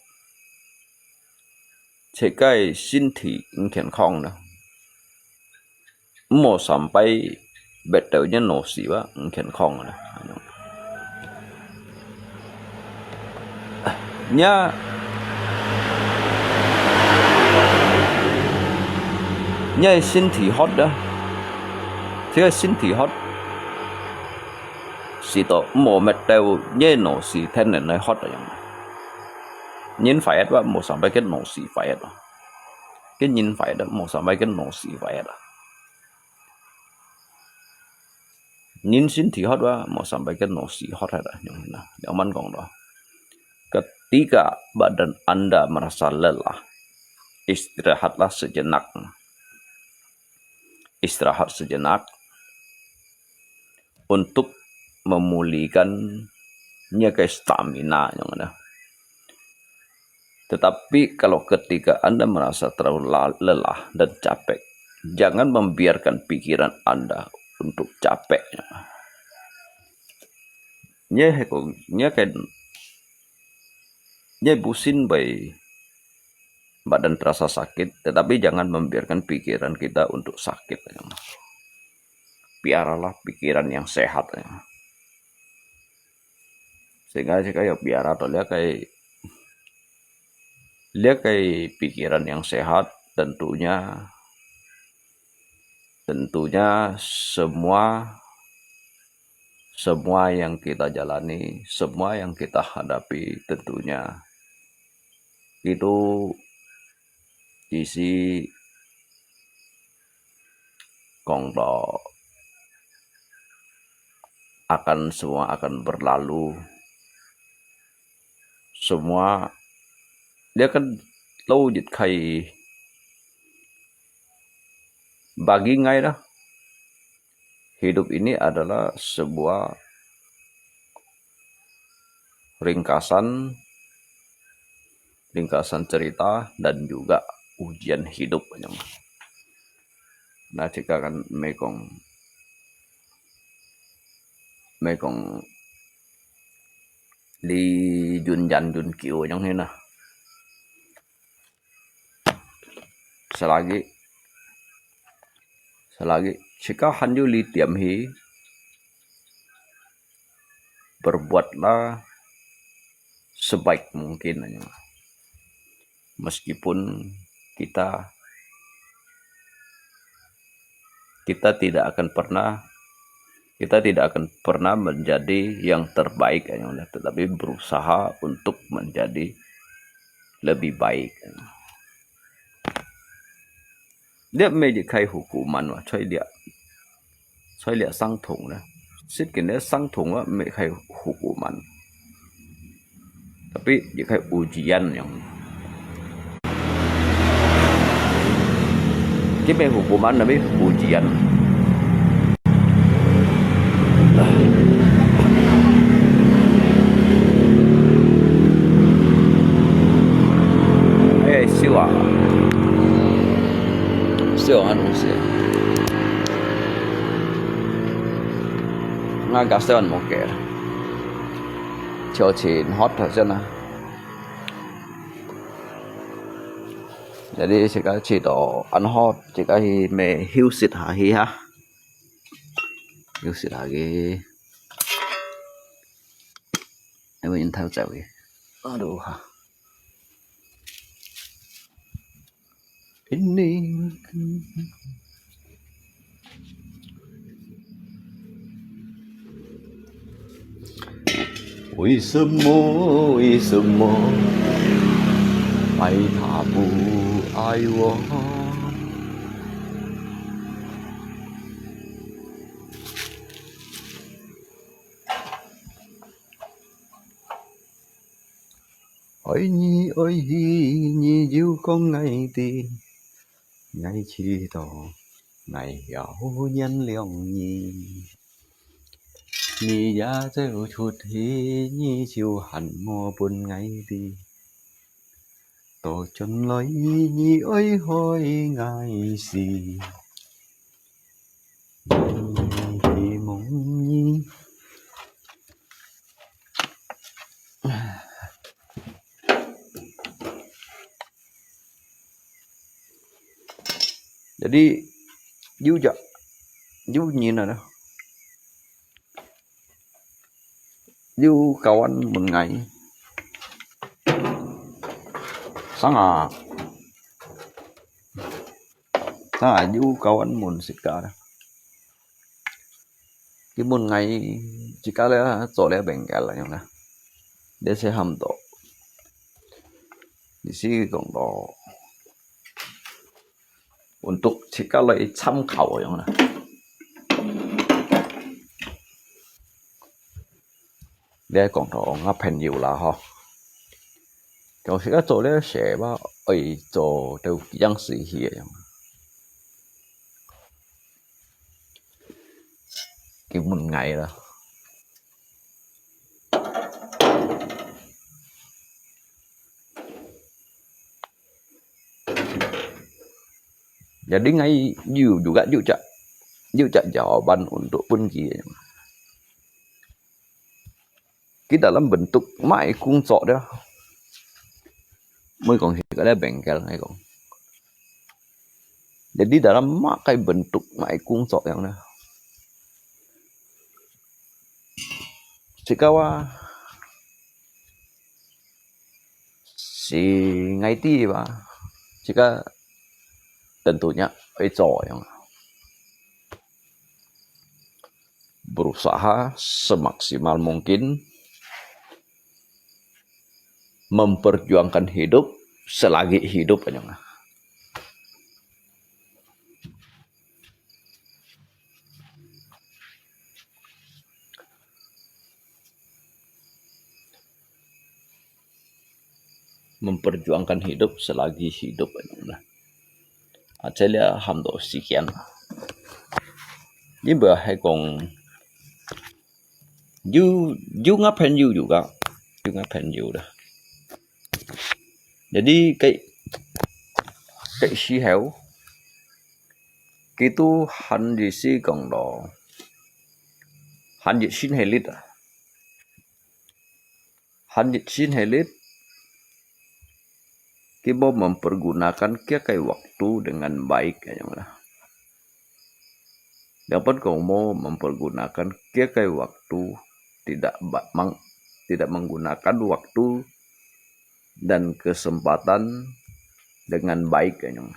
自家身體毋健康呢，毋好sampai搣到你腦屎哇，毋健康呢。 若，若身體渴啊，這个身體渴，使到無搣到，若腦屎天然來渴啊樣。人壞啊，無sampai个腦屎壞啊，个人壞啊，無sampai个腦屎壞啊。 人身體渴啊，無sampai个腦屎渴啊，樣啦，兩萬講咯。Ketika badan Anda merasa lelah, istirahatlah sejenak. Istirahat sejenak untuk memulihkan 若个stamina，你知道。Tetapi kalau ketika Anda merasa terlalu la-, lelah dan capek, jangan membiarkan pikiran Anda untuk capek. 若係講，若个，若个身體會 badan terasa sakit, tetapi jangan membiarkan pikiran kita untuk sakit. Piaralah pikiran yang sehat. Sehingga，sehingga ya piara to，這个，這个pikiran yang sehat tentunya，tentunya semua semua yang kita jalani, semua yang kita hadapi, tentunya itu isi 講到 akan semua akan berlalu. Semua，這个都一个 bagi𠊎啦，hidup ini adalah sebuah ringkasan, ringkasan cerita dan juga ujian hidup. Nah，自家kan毋係講，毋係講你永遠永久恁樣去啦。 Selagi，selagi自家還有力點去，berbuatlah sebaik mungkin. Meskipun kita, kita tidak akan pernah kita tidak akan pernah menjadi yang terbaik, tetapi berusaha untuk menjadi lebih baik. 這毋係一个hukuman，所以這，所以這傷痛呢，實際這傷痛啊，毋係一个hukuman。 Tapi一个ujian樣。佢毋係hukuman，tapi ujian。哎，燒啊！燒啊，東西。𠊎个燒無計。 就盡hot頭先啊。Jadi自家去到恁hot，自家去乜休息下去哈。休息下去。因為人頭走去。Aduh哈。为什么，为什么爱他不爱我？爱你，爱你，你又讲爱的，爱知道，爱要原谅你。你也走出去，你就喊我分爱的，倒转来，你爱害爱死。 Jadi, you jak, you nyin ada. You kawan mun ngai. Sanga. Sanga, you kawan mun sika. Ki mun ngai, sika le, zo le bengkel yang na. Dia se ham to. Di si kong to. Untuk sika le cham khao yang na. Dia kong to, ngap pen you la ho. Kong sika zo le se ba, oi, zo teu yang si hi yang. Ki mun ngai la. Jadi ngai you juga, you jak, you jak jawaban untuk pun ki. Ki dalam bentuk mai kung cok dia. Mai kong hi ka le bengkel ngai kong. Jadi dalam mai kai bentuk mai kung cok yang na. Sikawa si ngai ti ba. Sika tentunya oi zo yang. Berusaha semaksimal mungkin memperjuangkan hidup selagi hidup anyong. Memperjuangkan hidup selagi hidup anyong. Aja lia ham to sikian. Ni ba hai kong you, you ngap pen you juga. You ngap pen you dah. Jadi kai, kai si heo. Kitu han di si kong to. Han di sin helit ah. Han di sin helit. Ki mo mempergunakan kia kai waktu dengan baik anyong lah. Dapat kong mo mempergunakan kia kai waktu tidak ba-, mang-, tidak menggunakan waktu dan kesempatan dengan baik anyong.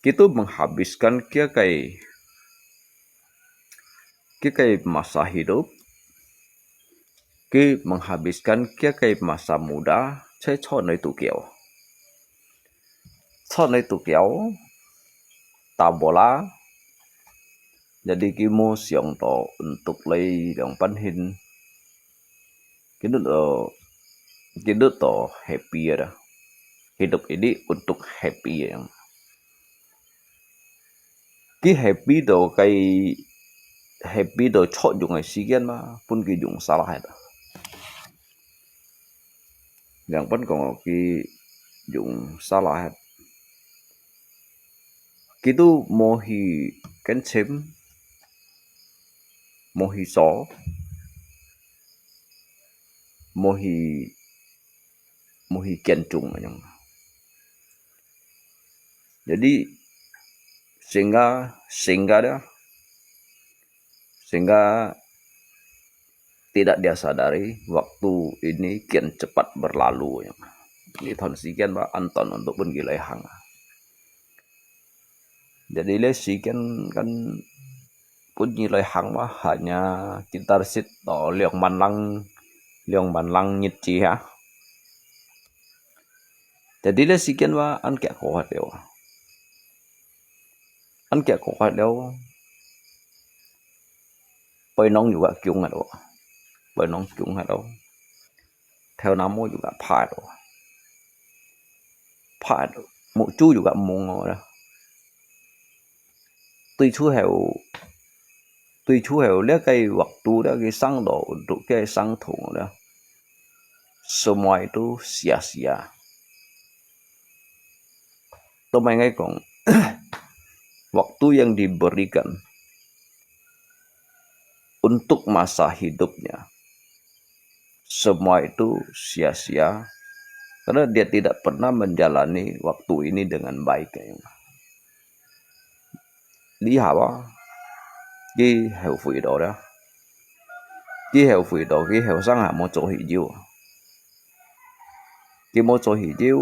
Kitu menghabiskan kia kai, kia kai masa hidup, ki menghabiskan kia kai masa muda, cai cho noi tu kiau. Cho noi tu kiau, ta bola. Jadi ki mo siang to untuk lai liang pan hin. Kitu to, kitu to happy ada. Hidup ini untuk happy yang. Ki happy to kai, happy to cho yung ai sikian ma, pun ki yung salah ada. Yang pan kong ki yung salah. Kitu mo hi ken chem, mo hi so, mo hi, mo hi kian chung anyong. Jadi, sehingga, sehingga dia, sehingga tidak dia sadari, waktu ini kian cepat berlalu. 這段時間嘛，恁短恁短分佢來行啊。Jadi這時間kan分佢來行嘛，hanya sekitar sit到兩萬零，兩萬零日子啊。Jadi這時間嘛，恁遽過忒了啊。恁遽過忒了，背囊又較弓忒了，背囊弓忒了，頭那毛又較白忒，白忒，目珠又較蒙忒啦。對此後，對此後，這個waktu，這個生路，這個生痛啦，semua itu sia-sia。 Therefore，𠊎講，waktu yang diberikan untuk masa hidupnya, semua itu sia-sia, karena dia tidak pernah menjalani waktu ini dengan baik. 這下啊，佢後悔到了，佢後悔到佢後生下無早去有，佢無早去有，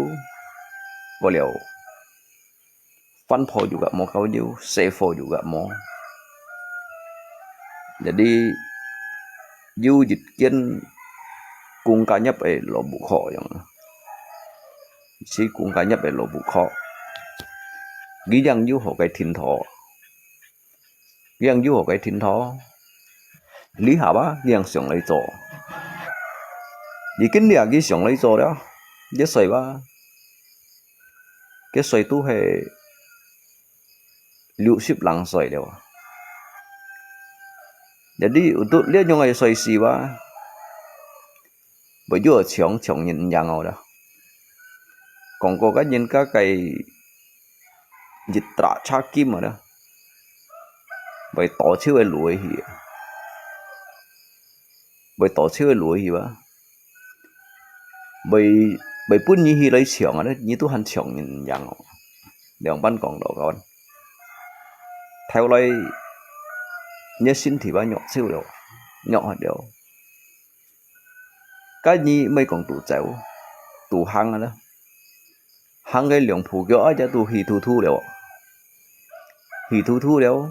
過了，飯泡又較無夠有，洗褲又較無。Jadi，有一間公家業个老母課樣啊。 係公家業个老母課，佢正有好个前途，佢正有好个前途。這下啊，佢正想來做，佢今日佢想來做了，佢歲啊，佢歲都係六十零歲了啊。Jadi，有到這樣个歲數啊， 會有像，像人樣哦啦。講過个人家个一打車金啊啦，會倒手个路去啊，會倒手个路去啊，會，會分你去來像啊啦，你都還像人樣哦。兩般講到講，頭來，你个身體啊，弱手了，弱忒了。 該你毋係講堵走，堵行啊啦，行个兩步腳啊，也都虛突突了，虛突突了。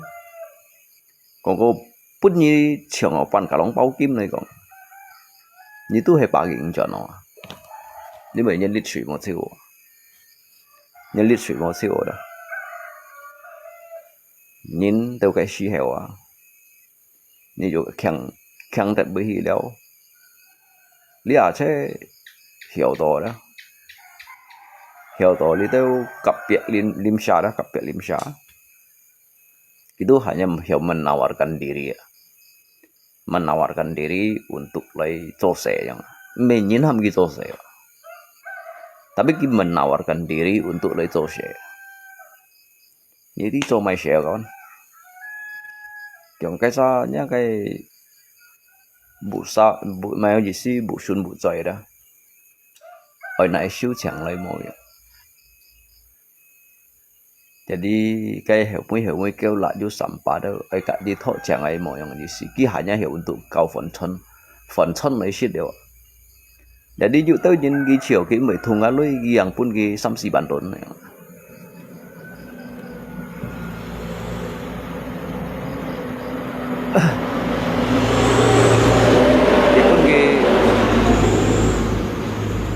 講過分你搶哦，半個籠包金來講，你都係把佢轉哦，因為你力水無夠，你力水無夠啦。人到該時候啊， 你就強，強得毋去了。你而且曉到了，曉到你都隔壁鄰，鄰舍啦，隔壁鄰舍。Itu hanya曉menawarkan diri啊。Menawarkan diri untuk來做事樣。毋係人喊佢做事啊。Tapi佢menawarkan diri untuk來做事。 你知做麼个事啊？講，講該儕，該个無啥，無，無意思，無順無嘴啦。愛拿收錢來無用。Jadi，該後尾後尾叫辣椒三八都，愛家己討錢个無用意思。佢還要曉運動搞反串，反串來食了。 Jadi有兜人佢笑佢毋會痛啊，鐳佢樣分佢三四萬銀呢。佢分佢，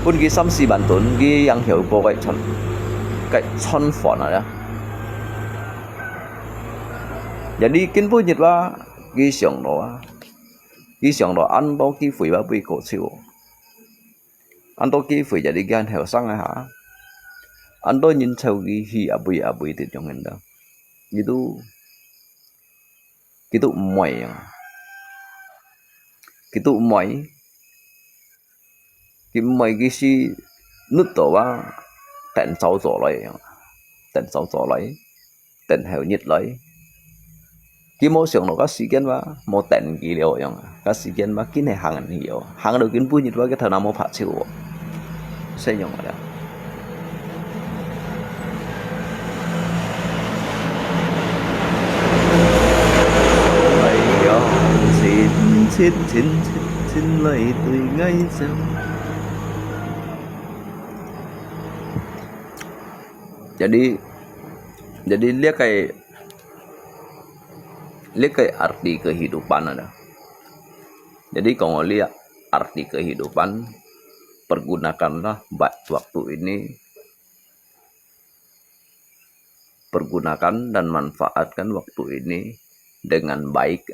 分佢三四萬銀，佢樣曉過該餐，該餐飯啊。Jadi今晡日啊，佢想到啊，佢想到恁多機會啊，毋過手。 恁多機會，jadi佢還後生啊下，恁多人湊佢去啊，毋會啊，毋會得樣个啦。佢都，佢都毋會啊，佢都毋會，佢毋會，佢係努到啊，等早早來啊，等早早來。 等候日來。佢無想到該時間嘛，無等佢了樣啊，該時間嘛，緊係行去哦，行到今晡日嘛，佢頭那毛拍手哦，使用了。哎呀，親，親，親，親，親來對𠊎走。Jadi, jadi 這個，這個 arti kehidupan ada. Jadi 講到這 arti kehidupan, pergunakanlah ba-, waktu ini, pergunakan dan manfaatkan waktu ini dengan baik.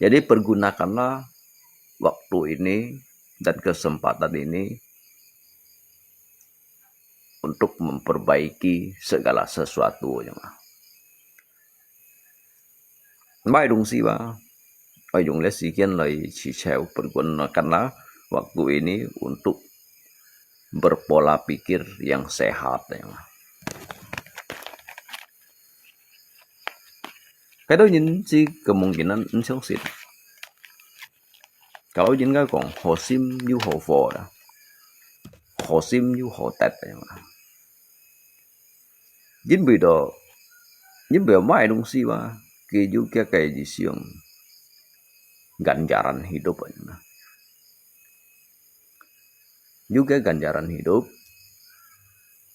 Jadi pergunakanlah waktu ini dan kesempatan ini untuk memperbaiki segala sesuatu. 壞東西吧，愛用這時間來去找，pergunakanlah waktu ini untuk berpola pikir yang sehat. Kada人知kemungkinan毋相信。Kalau人家講好心有好報啦，好心有好德。因為到，因為壞東西嘛，佢有佢个一種ganjaran hidup。有佢ganjaran hidup，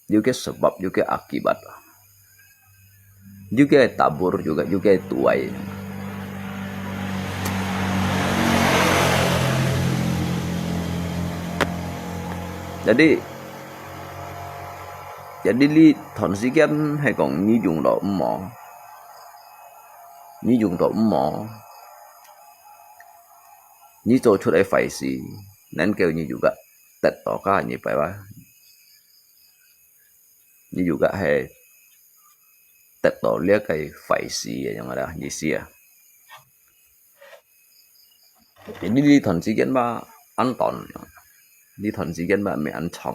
有佢sebab，有佢akibat。有佢tabur juga，有佢tuai。Jadi, jadi這段時間係講你用到毋好，你用到毋好，你做出來壞事，能夠你juga得到个，你白話，你juga係得到這個壞事个樣个意思啊。Jadi這段時間嘛，恁短，這段時間嘛，毋係恁長。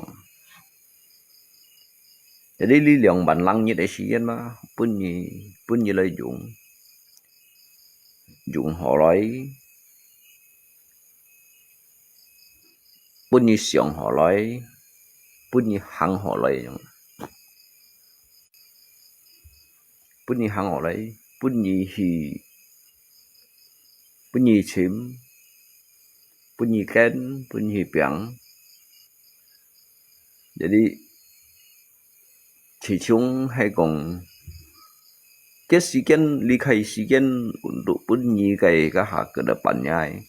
Jadi這兩萬零日个時間嘛，分你，分你來用，用好來，分你想好來，分你行好來用。 分你行好來，分你去，分你尋，分你揀，分你去拚。Jadi，其中係講，這時間，離開時間，untuk分你个，个下个的半夜。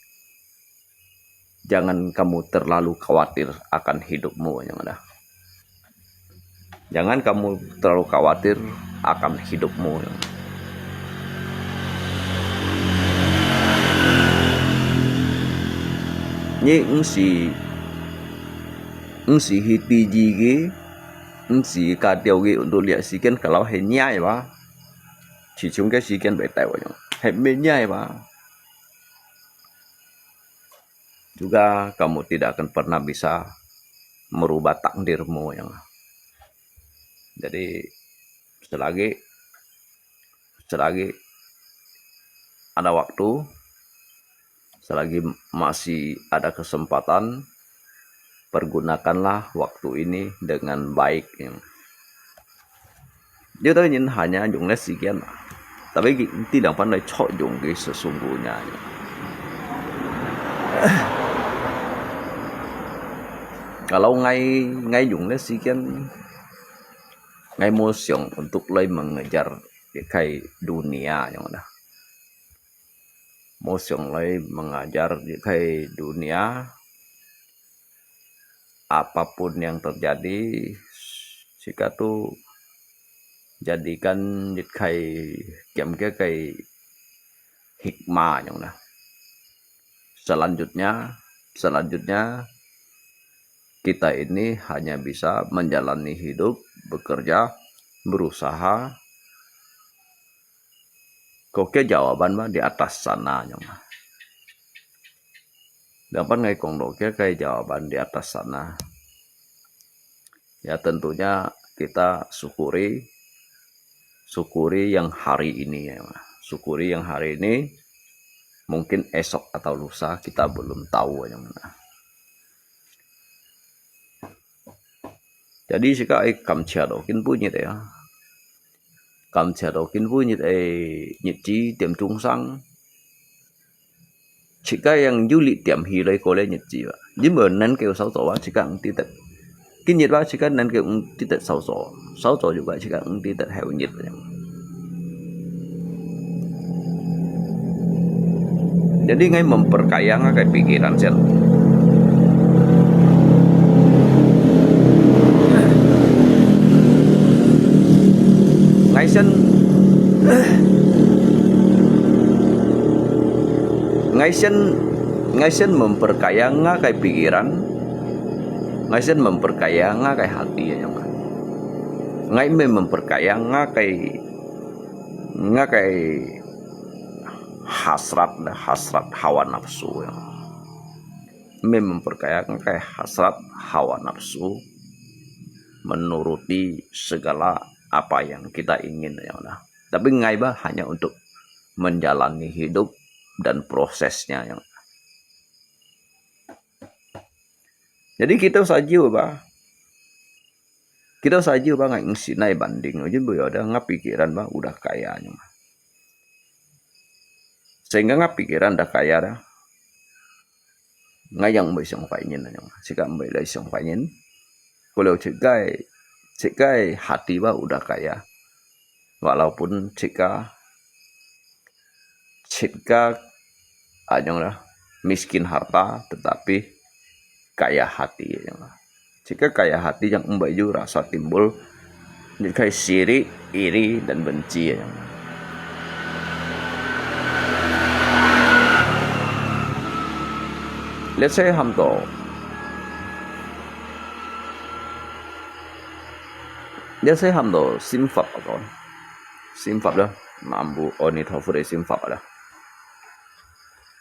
Jangan kamu terlalu khawatir akan hidupmu, yang ada. Jangan kamu terlalu khawatir akan hidupmu. Ni 毋使，毋使去知佢，毋使加掉佢，untuk lihat時間，kalau係你个話，其中个時間會帶我用，係毋係你个話。 juga kamu tidak akan pernah bisa merubah takdirmu yang. Jadi, selagi, selagi ada waktu, selagi masih ada kesempatan, pergunakanlah waktu ini dengan baik yang. 有兜人hanya用个時間，tapi佢毋知仰般來著用佢sesungguhnya。Kalau𠊎，𠊎用个時間，𠊎無想untuk來mengejar一個dunia yang ada。無想來mengejar一個dunia， apapun yang terjadi, sika tu jadikan一個，檢个个hikmah yang nah. Selanjutnya, selanjutnya kita ini hanya bisa menjalani hidup, bekerja, berusaha, có cái jawaban mah di atas sana yang nah. Dapat ngai kong do cái cái jawaban di atas sana. Ya, tentunya kita syukuri, syukuri yang hari ini ya. Syukuri yang hari ini, mungkin esok atau lusa kita belum tahu yang mana. Jadi sika ai 感謝到今晡日啊。感謝到今晡日个日子點鐘聲。自家yang有力點起來過个日子啊。因為能夠少做啊，自家毋知得。今日吧，自家能夠毋知得少少，少少juga自家毋知得後日。Jadi，ngai memperkaya ngai ke pikiran先。Ngai先，ngai先，ngai先memperkaya ngai ke pikiran, ngai sen memperkaya ngai ke hati, ya, ngai. Ngai me memperkaya ngai ke, ngai ke hasrat, hasrat hawa nafsu, ya. Me memperkaya ngai ke hasrat hawa nafsu, menuruti segala apa yang kita ingin, ya, nah. Tapi ngai ba hanya untuk menjalani hidup dan prosesnya, ya. Jadi kita saja ba, kita saja ba ngai ngsin nai banding, ujin bu ada ngai pikiran ba udah kaya nyo. Sehingga ngai pikiran dah kaya dah. Ngai yang mui siang fainin nyo, sika mui lai siang fainin. Kalau cekai, cekai hati ba udah kaya. Walaupun cekai, cekai, anyong lah, miskin harta, tetapi kaya hati, anyong lah. Cekai kaya hati yang mbai ju rasa timbul, cekai sirik, iri, dan benci, anyong lah. Let's say hamto. Let's say hamto, simfap ako. Simfap dah, nambu oni tofu de simfap dah.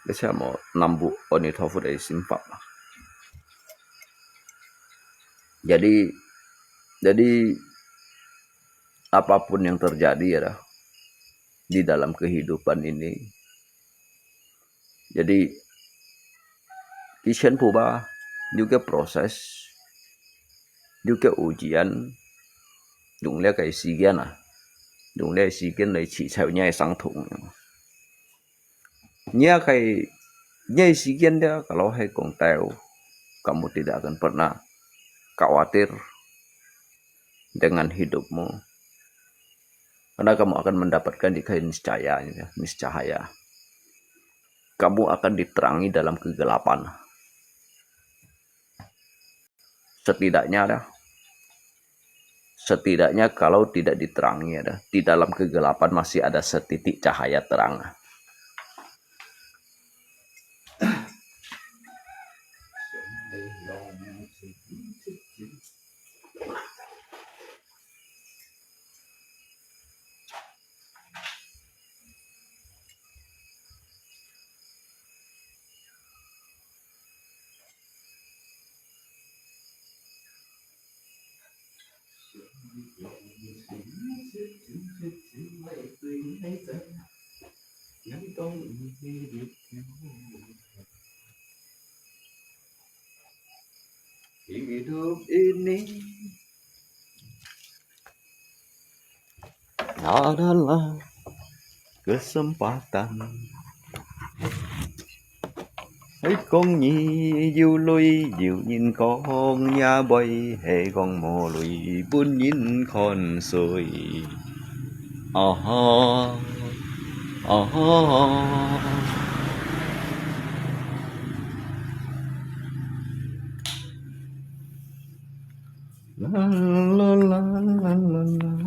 Let's say mo nambu oni tofu de simfap. Jadi, jadi apapun yang terjadi ya dah, di dalam kehidupan ini, jadi，佢全部吧，有个process，有个時間，用這个時間啊，用這个時間來製造你个傷痛。你个，你个時間了，kalau係講到，kamu tidak akan pernah khawatir dengan hidupmu. Karena kamu akan mendapatkan di niscaya, niscaya. Kamu akan diterangi dalam kegelapan. Setidaknya ada, setidaknya kalau tidak diterangi ada, di dalam kegelapan masih ada setitik cahaya terang. Hidup ini adalah kesempatan. Hai kong你有鐳有人講也會，係講無鐳分人看衰。啊哈，啊哈。啦啦啦啦啦啦。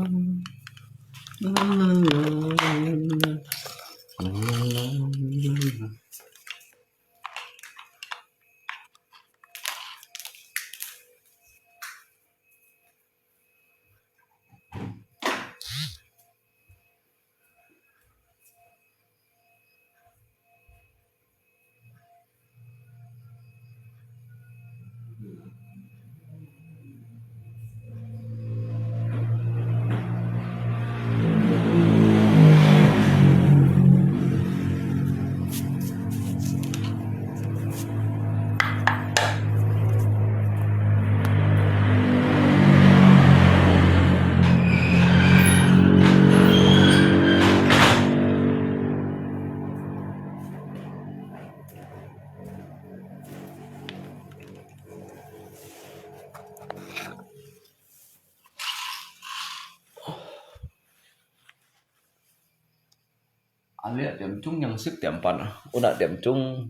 啊，你一點鐘正十點半啊，有一點鐘，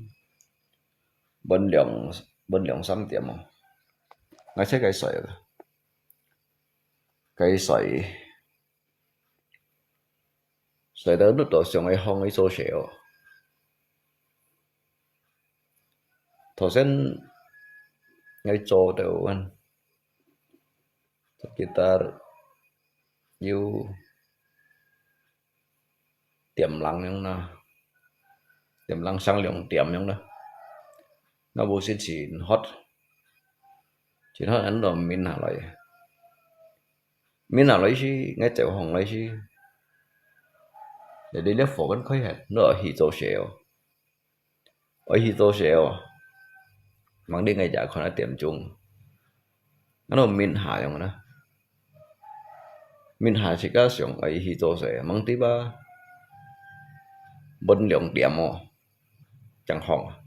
分兩，分兩三點哦。𠊎先去睡啊，去睡，睡到熝到想愛䟘去做事哦。頭先𠊎做到啊，sekitar有 點零樣啦，點零上兩點樣啦。該無時真渴，真渴，恁樣眠下來。眠下來時，𠊎就䟘來時，你這火跟開忒，你愛去做事哦。 愛去做事哦。吂知𠊎也看一點鐘，恁樣眠下樣啦。眠下自家想愛去做事，吂知啊，分兩點哦，正䟘啊。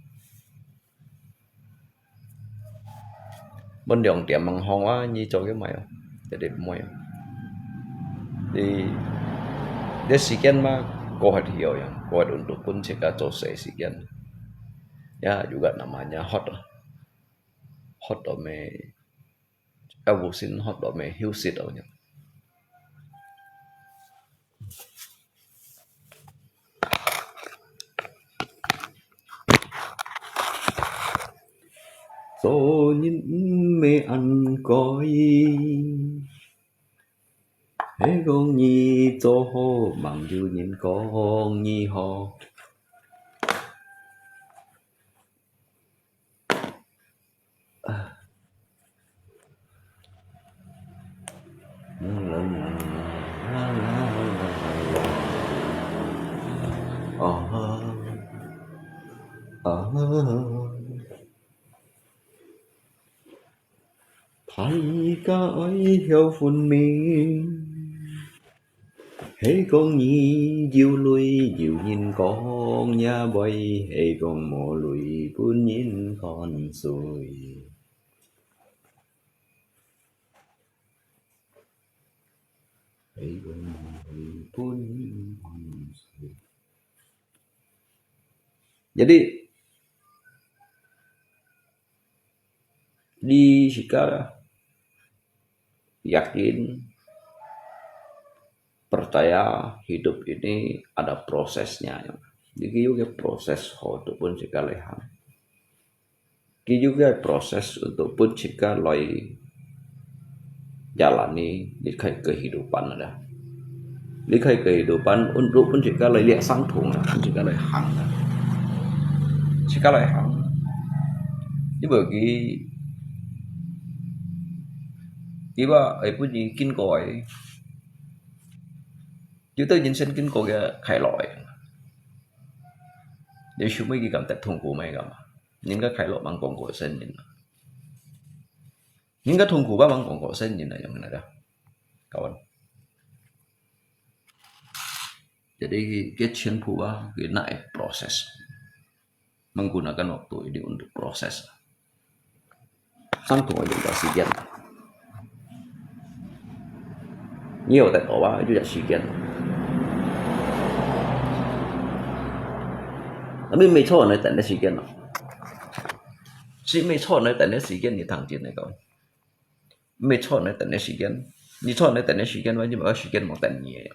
分兩點吂䟘啊，你做个麼个哦？一定毋會哦。你，你時間嘛，過忒去哦，過忒untuk分自家做事時間。Ya, juga namanya hot啊。Hot到咩？啊，無心hot到咩？休息到樣。 做人毋係恁該，係講你做好，吂有人講你好。 啊，啊，大家愛曉分明。 係講你有鐳，有人講也會；係講無鐳，分人看衰。係講無鐳，分人看衰。Jadi, di sika yakin, percaya hidup ini ada prosesnya. Jadi, kiyu ke proses ho tu pun sika lehang. Kiyu ke proses untuk pun sika loi jalani, 離開 kehidupan ada. 離開 kehidupan untuk pun sika loi liak sang thung, pun sika loi hang. Sika loi hang. Ibu ki, ibu ai pun ni kin koi. Yuta jinsen kin koi ke khai loi. Jadi semua ki kam tak thung ku mai kam. Nin ka khai loi mang kong ko sen nin. Nin ka thung ku ba mang kong ko sen nin na yang na da. Kawan. Jadi, ke chen phu ba, ke na e proses. Menggunakan waktu ini untuk proses. Sang thung aja udah sikian. Ni yo tak tahu ba, itu dah sikian. Tapi 沒錯呢，等的時間咯。係 沒錯呢，等的時間你聽真來講。 沒錯呢，等的時間，你錯呢，等的時間，反正無時間無等你个。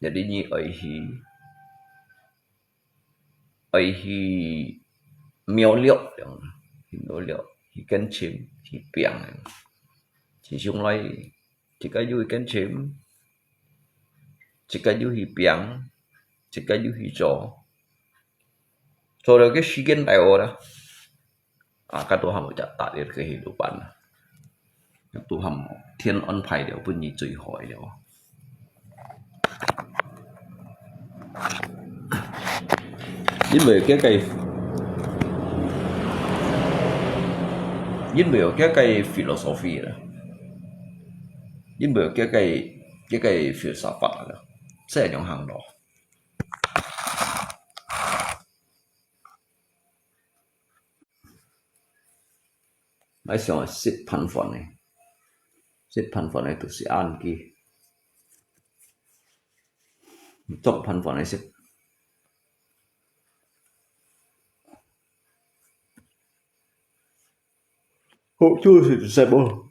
Jadi你愛去，愛去努力，去努力，去堅持，去拚。自從來，自家有去堅持，自家有去拚，自家有去做，做到个時間到了啦。 啊，該都還無隻達到个kehidupan。該都還無，天安排了，分你最好个了。因為這個，因為有這個philosophy啦，因為有這個，這個filsafat啦，這種行路。 𠊎想食飯飯呢，食飯飯呢，都係恁个。做飯飯來食。好，就係食無？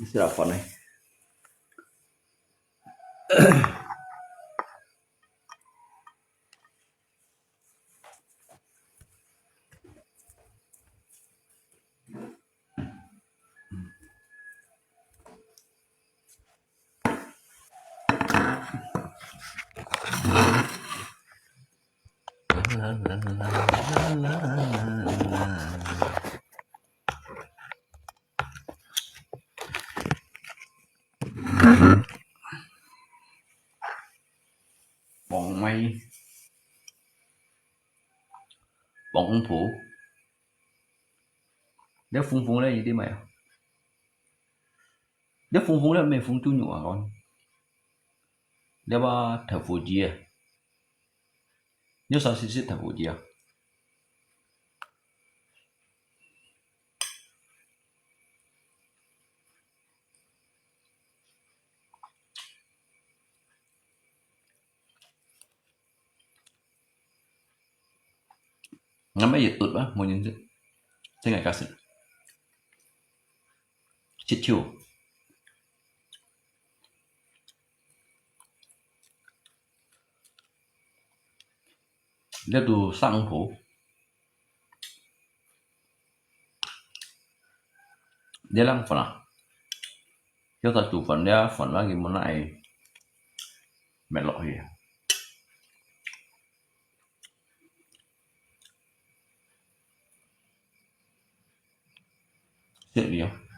你是老烦呢。黃米，黃瓠。這紅紅咧，你知無啊？這紅紅咧，毋係紅豬肉啊，講。這个豆腐乳啊，這啥係豆腐乳啊？ 𠊎乜也哴啊，無人食，真係假食。食手。這都生火。 這冷飯啊，叫佢煮飯，這飯啊，佢無拿來搣落去啊。食了。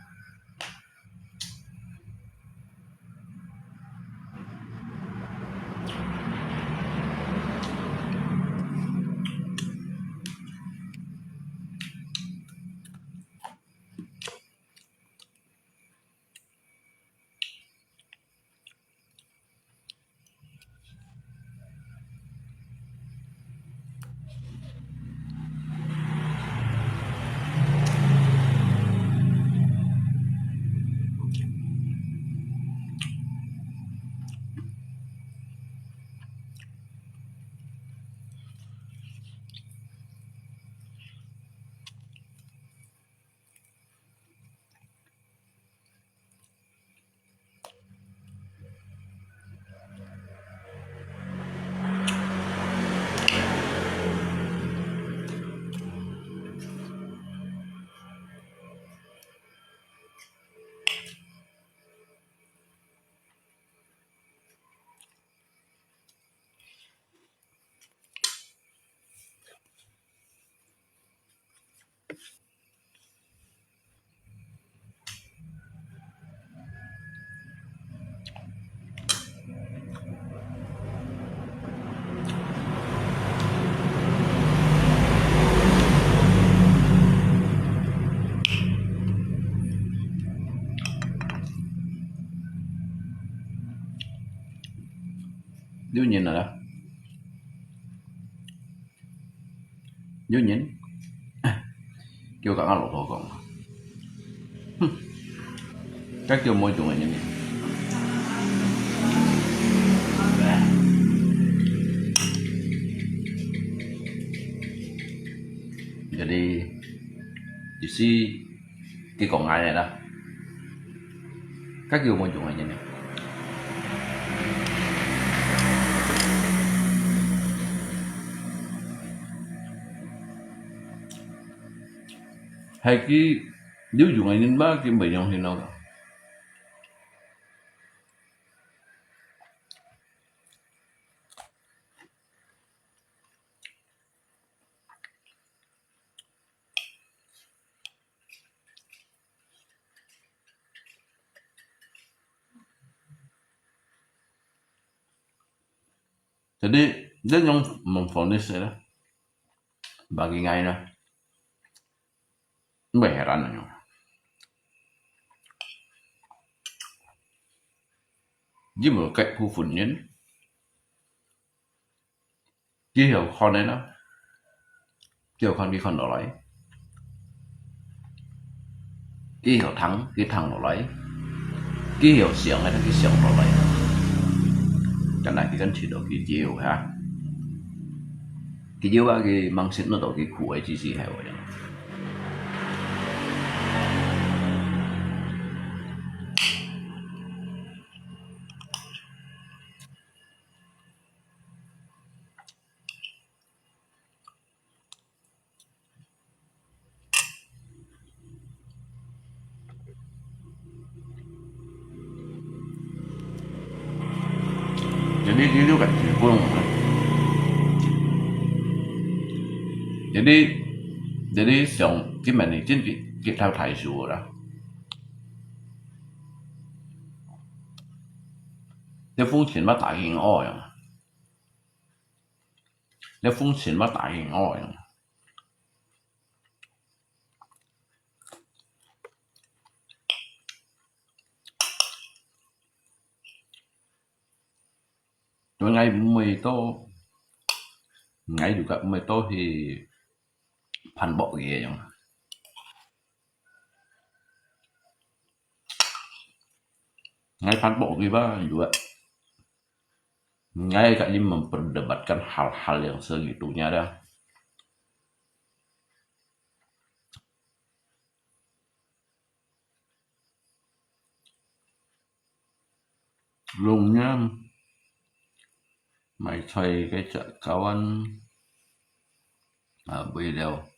有人啊，有人，叫佢阿老婆講，哼，該叫無用个人。Jadi，意思，佢講𠊎个啦。 該佢有無用个人呢？係佢有用个人吧，佢毋會用心咯。 Jadi，恁樣問法呢，係啦，bagi𠊎呢，毋會heran啊。因為該部分人， 佢曉看个啦，佢曉看，佢看落來；佢曉聽，佢聽落來；佢曉想个，佢想落來。但係佢敢尋到佢有哈？佢有啊，佢吂識得到佢苦个，只係係个。 Jadi，佢就个基本。Jadi，jadi像今晡日真係極頭大事啦。這風琴乜打緊哦呀！ 這風琴乜打緊哦呀！對𠊎毋會到，𠊎就講毋會到去反駁佢个樣。 𠊎反駁佢吧，juga. Ngai kak ni memperdebatkan hal-hal yang segitu-nya dah. Lùng nha. Mai choi cái chợ Cao An. À, bơi leo.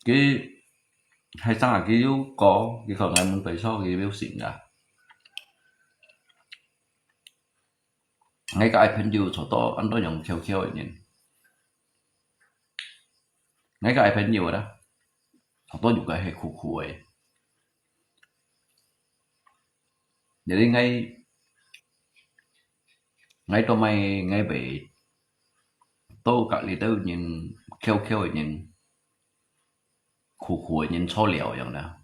Cái hai sang à, cái yú có, cái còn ngày mùng bảy sau cái biểu tình à. Ngay cả ai phấn du cho to ăn đó nhong khéo khéo ấy nhìn. Ngay cả ai phấn du đó. Cho to nhục cái hay khủ khủ ấy. Jadi ngai, ngai to mai ngai bei, to kak li tau nyin, kheo kheo nyin, khu khu nyin cho liao yang da.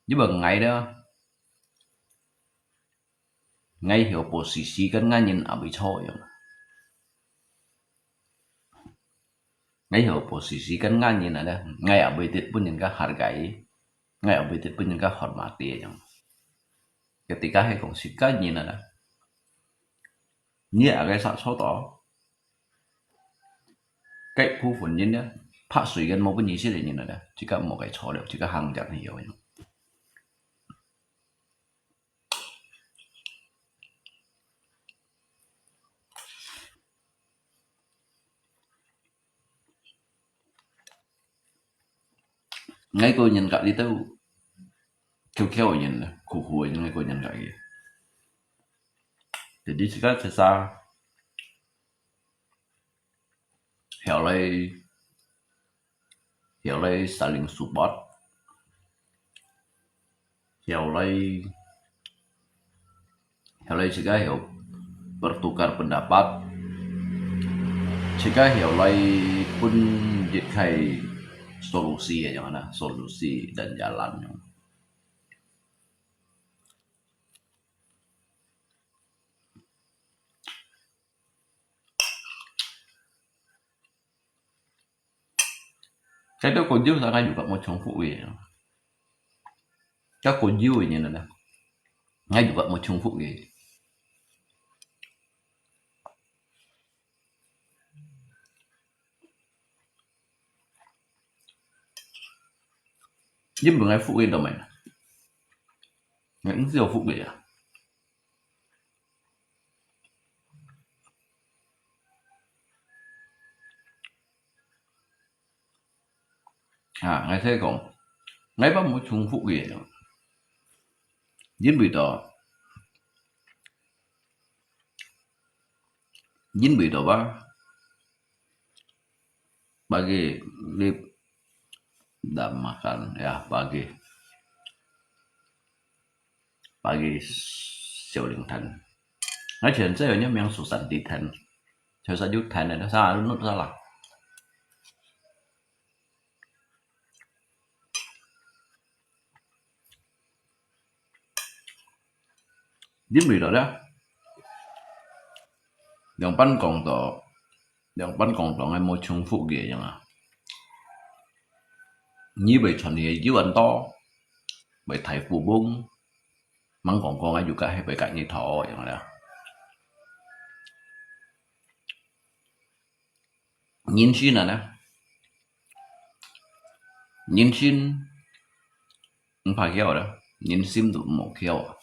Ni bang ngai da, ngai hiu posisi kan ngai nyin abui cho yang. Ngai hiu posisi kan ngai nyin ada, ngai abui tit pun nyin ka hargai, ngai abui tit pun nyin ka hormati yang. Ketika hai kong si kan nyin ada, ni agai sa cho to, kai khu phun nyin da, pak sui kan mo pun nyi si nyin ada, jika mo kai cho liao, jika hang jan hiu yang. Ngai ko nyan kak li tau, kheo kheo nyan, khu khu nyan ngai ko nyan kak li. Jadi sika sesa, hiau lai, hiau lai saling support. Hiau lai, hiau lai sika hiau bertukar pendapat. Sika hiau lai pun dit khai solusi aja mana, solusi dan jalan. 該兜過有啥，𠊎有个無重複个，該過有个人呢，𠊎有个無重複个。你問𠊎複个都無，𠊎毋知有複个啊。 啊，𠊎先講，𠊎摎無重複个，因為到，因為到吧，bagi你dah makan ya, bagi bagi 小零攤。而且這有人名Susan Titan，就是有攤的，啥都弄啥啦。 因為了咧，兩班講到，兩班講到，𠊎無重複个樣啊。你會傳你个有恁多，會大富翁，吂講講啊，又个係會甲你討樣啦。 人心啊呢，人心毋怕翹啦，人心都無翹啊。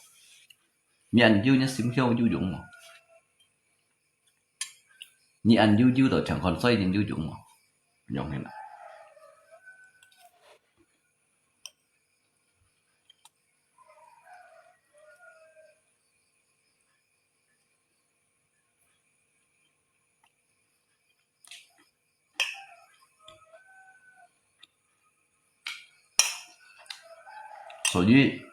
你恁久，你心翹有用無？你恁久久到像看衰人有用無？用个啦。 所以，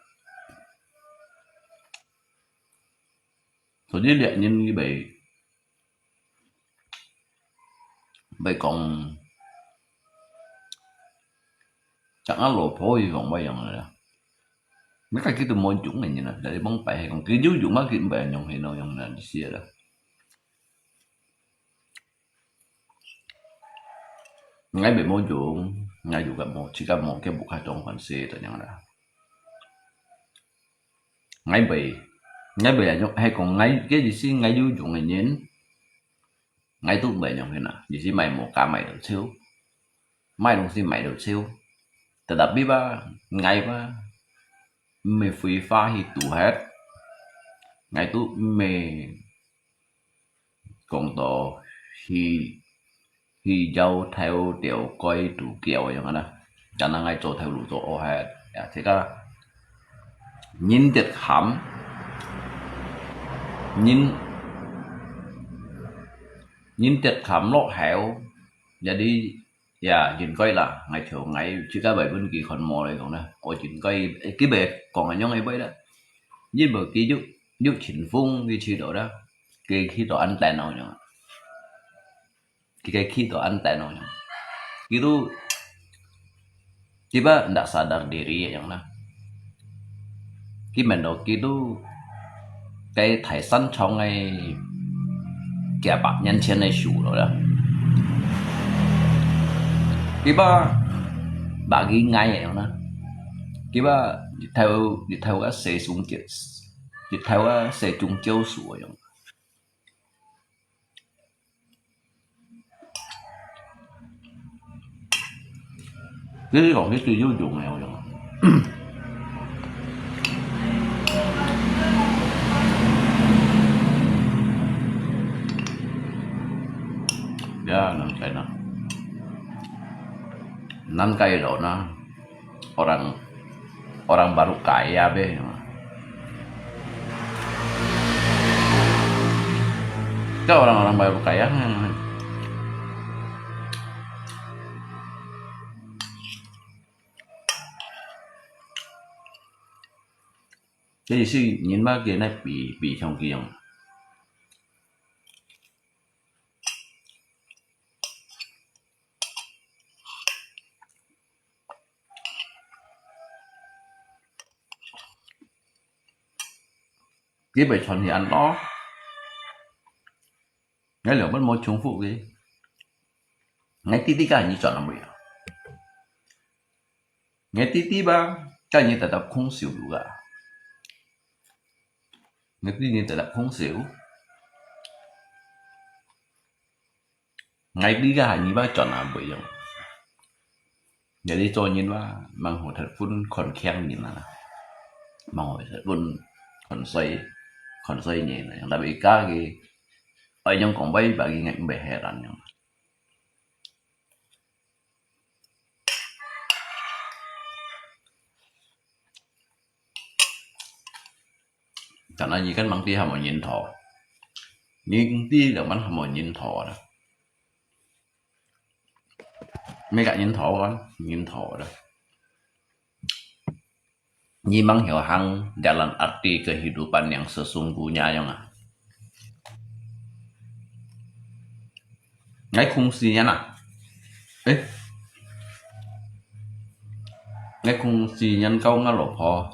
所以這人佢會，會講，像𠊎老婆佢講麼樣个啦，你家己都無用个人啊，但係往擺係講，佢有用啊，佢毋會用，係哪樣个意思啦。 𠊎會無用，𠊎有个無，自家無，佢無開當還係怎樣啦。𠊎會，𠊎會恁樣，係講𠊎，个意思𠊎有用个人，𠊎都毋會用个啦，意思買無價買到少，買東西買到少。Tetapi吧，𠊎吧，毋係廢話去堵忒，𠊎都毋係 講到去，去搖頭吊蓋肚叫樣啊啦，敢若𠊎做頭路做好忒，呀，這个人得閒，人，人得閒落後，也你，也應該啦，𠊎就𠊎自家會分佢看無來講啦，我應該，佢會講恁樣个話啦，因為佢有，有清風，佢知道啦。 佢去到恁等哦樣，佢个去到恁等哦樣，佢都，佢吧ndak sadar diri樣啦，佢面到佢都，該大山場个幾百年前个樹了啦，佢吧，bagi𠊎樣啦，佢吧，日頭，日頭个西中，日頭个西中照樹樣。 你講你最有用个，有用。Ya，難解啦，難解咯，那。 Orang, orang baru kaya be. Kau orang-orang baru kaya. 這是人嘛，佢那比，比上去用。 佢會傳去恁多。𠊎兩本無重複个。𠊎知知个你轉哪位啊？ 𠊎知知吧，該你特特空手路啊。𠊎知你特特空手。𠊎知个係你吧，轉啊，毋會用。你做人吧，吂好特分看輕人啊，吂好特分看衰，看衰人啊。Tapi家己，愛用講話，bagi𠊎毋會heran樣。 Karena你kan mang ti hamo nyin tho. Nyin ti le man hamo nyin tho da. Mega nyin tho kan, nyin tho da. Ni mang hio hang jalan arti kehidupan yang sesungguhnya yang ah. Ngai kung si nyan ah. Eh. Ngai kung si nyan kau ngai lo pho.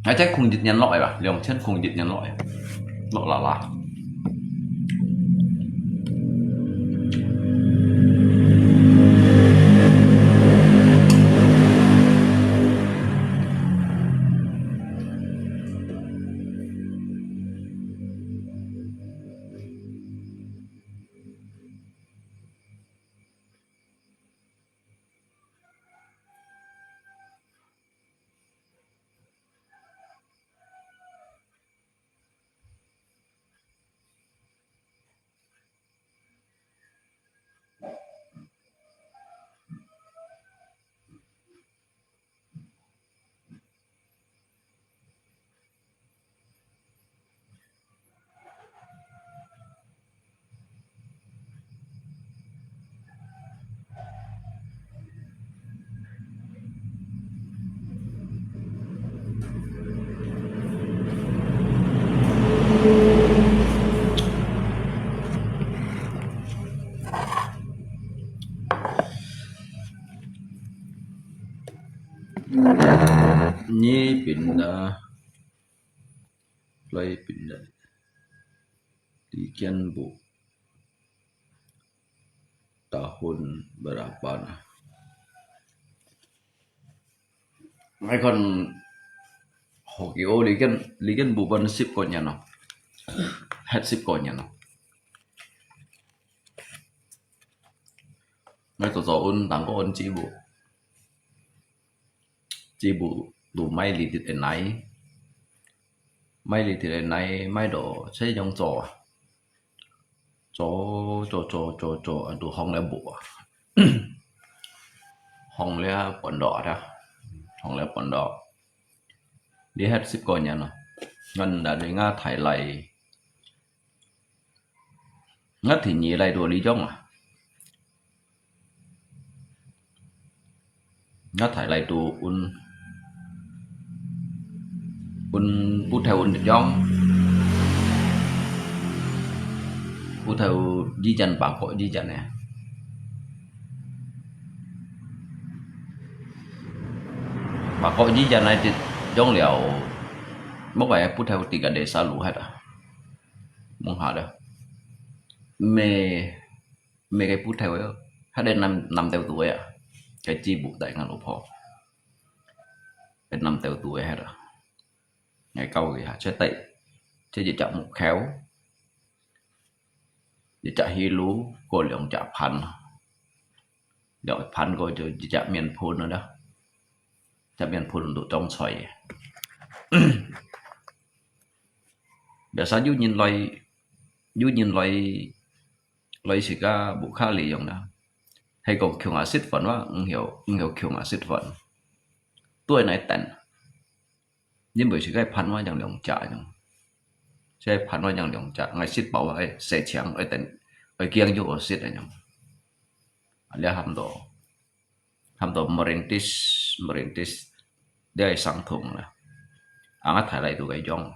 Ngai chai kung jit nyan lo ai ba, liang chen kung jit nyan lo ai. Lo la la. Ni pindah, lai pindah. Di kian bu. Tahun berapa nah? Ngai kon hoki o li kian, li kian bu ban sip ko nyan no. Het sip ko nyan no. Ngai to to un tang ko un chi bu. Chi bu tu mai li tit en nai. Mai li tit en nai, mai do che yong cho. Cho, cho, cho, cho, cho, an tu hong le bu. Hong le pon do da. Hong le pon do. Li het sip ko nyan no. Ngan da li nga thai lai. Nga thi ni lai tu li yong ah. Nga thai lai tu un, un bu thêu un yong. Bu thêu di jan ba ko di jan ne. Ba ko di jan nai ti yong liao. Mok ai bu thêu ti ka de sa lu het ah. Mong ha de. Me Mê cái bút theo ấy, hát đến năm năm theo tuổi à. Cái chi bút tại ngàn ổ phò. Cái năm theo tuổi hát à. Ngày câu gì hả, chết tệ. Chết chỉ chậm một khéo. Chỉ chậm hi lú, cô lượng chậm phản. Rồi phản cô chỉ chậm miền phôn nữa đó. Chậm miền phôn đủ trong xoay. Biasa yu nyin loi, yu nyin loi, loi sika bukha li yong na. Hay kong kiong a sit fun wa, ng hiu, ng hiu kiong a sit fun. Tuai nai tan. Yin bui sika pan wa yang liong cha yang. Sai pan wa yang liong cha, ngai sit bao ai, sai chiang ai tan, ai kiang yu o sit ai yang. Lia ham do. Ham to merintis, merintis. Dia ai sang thung la. Ang a thai lai tu kai jong.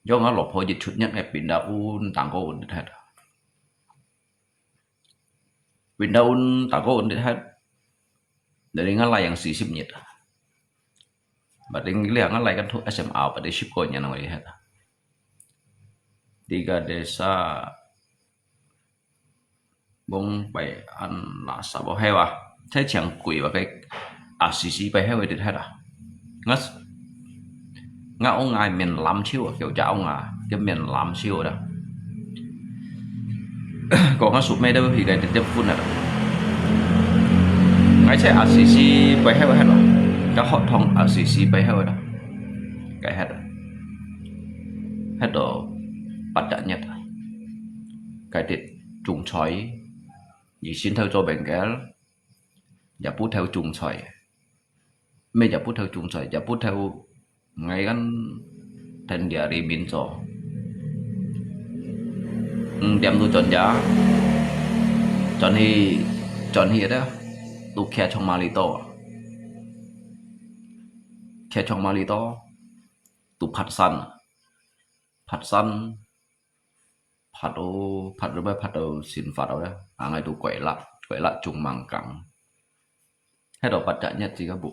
Jong a lo pho jit chut nyak e pinda un tang ko un dit het. Pinda un tang ko un dit het. Dari nga lai yang sisip nyit. Bati lia nga lai kan thu S M A bati sip ko nyan nang dit het. Tiga desa Bông pai ăn là sa bông heo à. 在請鬼話个R C C背後个就係啦。𠊎，𠊎屋下面南手啊，叫隻屋下，叫面南手啦。講𠊎叔妹都去个結婚啦。𠊎在R C C背後係咯，該學堂R C C背後啦，該係啦，係到八達一啊，該啲種菜，而先頭做面个。 也不偷種菜，乜也不偷種菜，也不偷，𠊎kan天地裡面做。五點都轉家，轉去，轉去个，都騎長馬里多，騎長馬里多，都爬山，爬山， 爬到，爬到，爬到先發到咧，啊，𠊎都鬼辣，鬼辣種芒果。係到八達一自家補。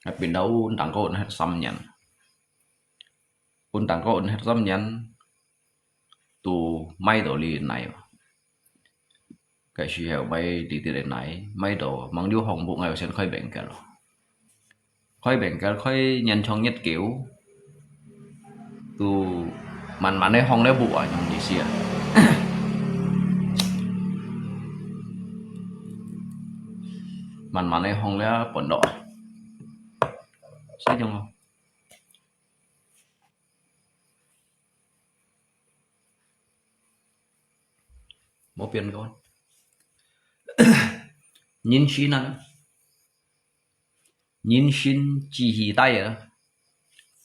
𠊎變到運當過運忒三年。運當過運忒三年，都買到哩泥。 該時候買滴滴个泥，買到吂有項目，𠊎有先開bengkel咯。開bengkel，開年長日久，都慢慢个放了步啊，用意思啊。慢慢个放了，搬到啊。所以講哦， 無變過。人生啊，人生只係帶啊，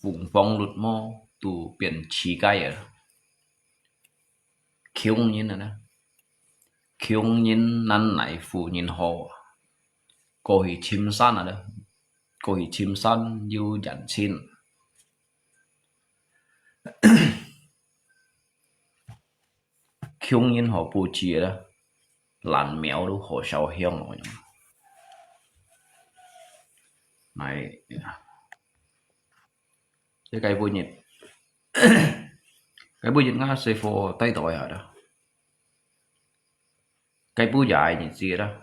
風風雨雨都變自家啊。窮人啊，窮人難耐富人好啊。過去深山啊，過去深山有人情。 窮人好布置个啦，爛廟都好燒香哦。來，這个本日，該本日𠊎細貨帶到一下啦。該本夜个日子啦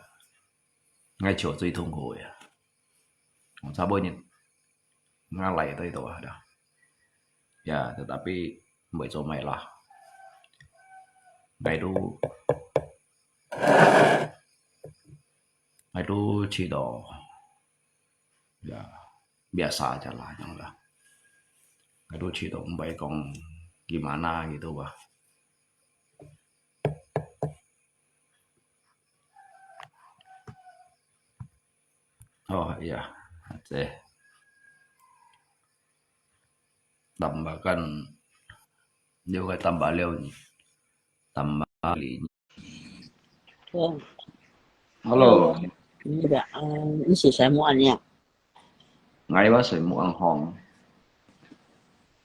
，𠊎笑最痛苦个。我差不多日，𠊎來到這度啊，呀，tetapi 毋會做麼个啦。𠊎都，𠊎都試著，ya，biasa aja lah，恁樣啦。𠊎都試著毋會講gimana gitu啊。 哦，ya，這，tambahkan，了解tambah了，tambah哩。哦。Hello。你个，嗯，你係誰？莫安呀？ 𠊎話睡目暗項。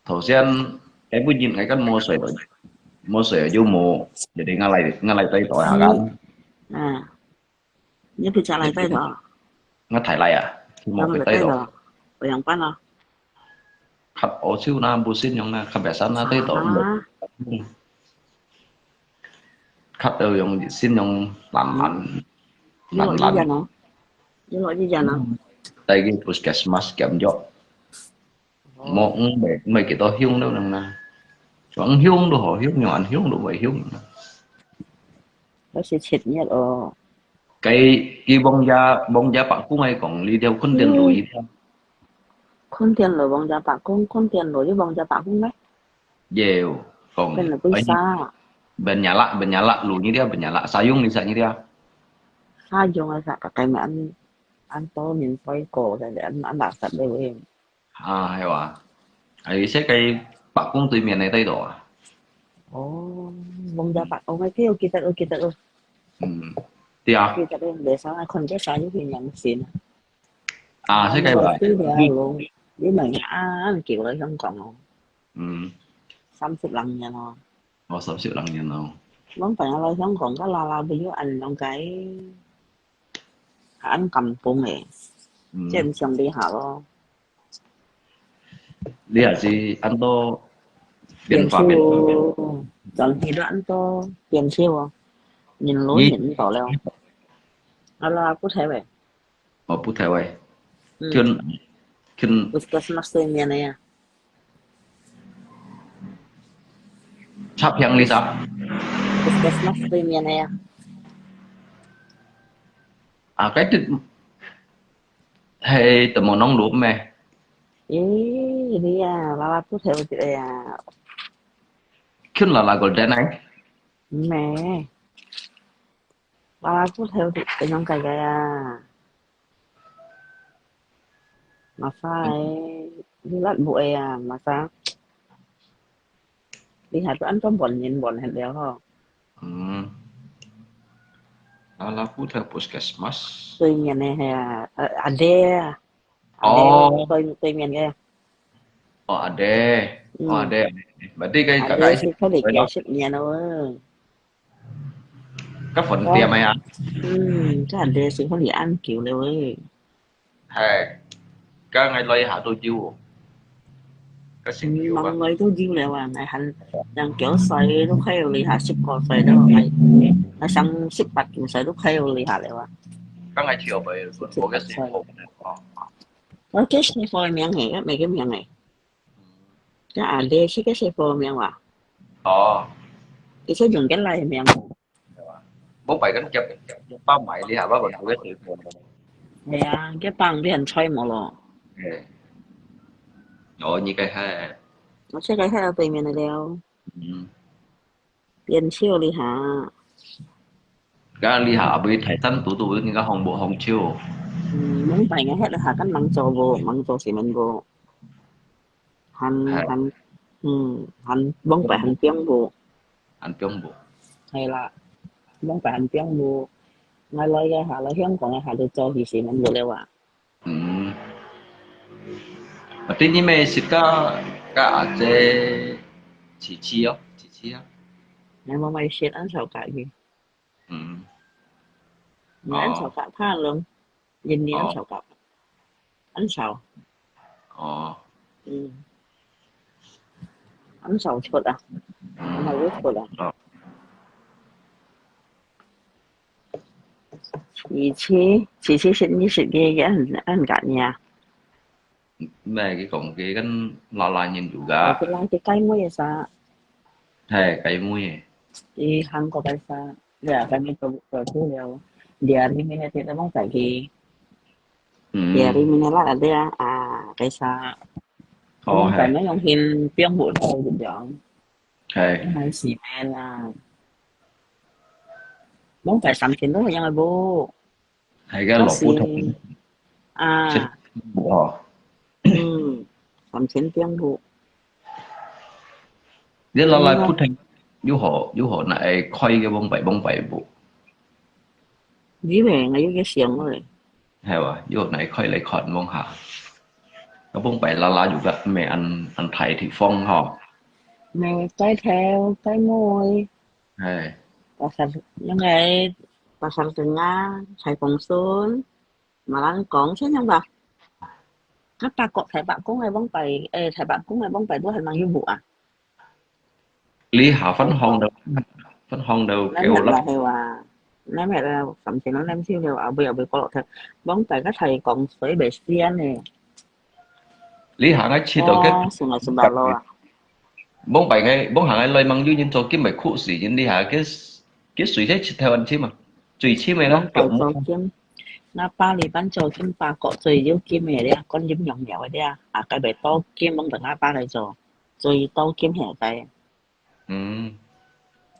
頭先，該本日𠊎kan無睡，無睡就無，jadi𠊎來，𠊎來對台下kan。嗯。啊，你別再來對台。𠊎太來啊，去無去對台。仰般啊？較澳洲那，無信用那，較biasa那對台。啊。嗯。 較多用信用懶懶，你落醫院哦？你落醫院哦？帶去puskesmas檢查。哦。無，毋會，毋會幾多香了，恁樣啦。講香都好香，用恁香都會香啦。該係七月哦。該，佢往家，往家伯公來講，這條墾田路一條。嗯。墾田路往家伯公，墾田路又往家伯公咩？ 有，講，變了為啥？Banyalak，Banyalak，路呢條，Banyalak，Sayong呢隻呢條。Sayong啊，啥个，該麼恁，恁多年代過，恁，恁垃圾个喂。啊，係哇。哎，這个伯公對面个對到啊。哦，望仔伯公，哎，對，我記得，我記得，我。嗯，對啊。記得，我，你上來看過Sayong个樣先。啊，這个話。對了，你，你問啊，恁久了，香港哦。 嗯。三十零年咯。哦，三十零年咯。阮朋友來香港，甲拉拉朋友恁樣个，還感動誒，嗯。真想你下咯。你還是恁多變化變化。變數，轉去都恁多變數哦，人老人到了。啊啦，不台喂。哦，不台喂。嗯。跟，跟 Puskesmas 对面的呀。差平哩啥？Puskesmas 对面的呀。啊，該就，係，怎么弄路咩？咦，你啊，啦啦不台喂个呀。跟啦啦 Golden 呢？咩。 Wala 不台个个样个个啊。Masa 个，你拉不个啊，masa。你还不按照本人本很了吼。嗯。Wala 不台 Puskesmas。对面的系啊，呃，阿爹啊。阿爹，哦。对，对面个。哦，阿爹。哦，阿爹。嗯。Berarti 个，阿爹是可能九十年了哦。 个饭店个啊。嗯，个人个生活里恁久了喂。係，个𠊎來下都有，个成就啊。嗯，望來都有了啊，𠊎還，人九歲都快要來下，十九歲都，𠊎，𠊎上十八九歲都快要來下了啊。个𠊎去學會，我个師傅，哦。我个師傅个名係，个咩个名係？ 个阿爹係个師傅名哇？哦。佢係用个來名。係吧？無擺跟夾，夾包買哩，係吧？我个師傅。係啊，个幫別人吹無咯。係。哦，你个係。我這个係對面个了。嗯。變少哩下。該哩下，會大山堵堵，你个紅布紅潮。嗯，明白个，係啦下，跟忙做無，忙做事情無。 還，係。還，嗯，還往擺還變無。還變無。係啦，往擺還變無。𠊎來个下，來香港个下，就做起事情無了啊。嗯。啊，對你乜識个，个阿姐，琪琪哦，琪琪啊。你無乜識，恁少个佢。嗯。你恁少个，哦。怕冷，人你恁少个。哦。 恁少。哦。嗯。恁少出啊，嗯。恁少會出啊。哦。琪琪，琪琪係你識个，恁，恁个呀？毋係，佢講佢跟拉拉人有个。哦，佢拉佢該妹个啥？係，該妹个。佢韓國个啥？ Ya, kami tu, tu, tu, ya. Dia ri mina ti tabang pagi. Hmm. Dia ri mina la ada, ah, kaisa. Oh, hai. Kami yung hin piang bu tau gitu. Hai. Hai, si men ah. Mong pai samsin tu yang bu. Hai, cái lọ bút thơm. À. Chết. Ờ. Ừ. Tắm chiến tiếng vụ. Với là lai bút thơm. Yú hổ, yú hổ nãy khói cái bông bảy, bông bảy vụ. Dĩ về ngay cái xiềng rồi. Hay à, yú hổ nãy khói lấy khói bông hả. Cái bông bảy la la dù gắt mẹ ăn, ăn thái thì phong hả. Mẹ cái theo cái môi. Hai. Pasal, yang ai, pasal tengah, Thái Công Xuân, mà lăng công chứ nhung ba. Các ta có Thái Bạc Công ai bóng bay, ê, Thái Bạc Công ai bóng bay đua hay mang yú bụ à? Lý Hà Văn Hồng đâu, Văn Hồng đâu. Ném kéo nhận lắm. Là heo à. Ném nhận là sắm tiền nó ném siêu heo à, bây giờ bây có lọ thật. Bóng bay các thầy còn suối bể xiên nè. Lý Hà ngay chỉ đầu cái. Ồ, sung là sung bảo lo à. Bóng bay ngay, bóng hàng ngay lời mang dữ nhân cho kim bài khụ sĩ nhân Lý Hà cái, cái suối thế chỉ theo anh chứ mà. Suối chứ mày đó, bóng bay kiểu cho kim. Ngã ba lý ban cho kim ba có suối dữ kim mày đấy, con dím nhỏng nhẻo đấy à. À, cái bài to kim bóng bay ngã ba này rồi. Suối to kim hẻ tay. Ừm.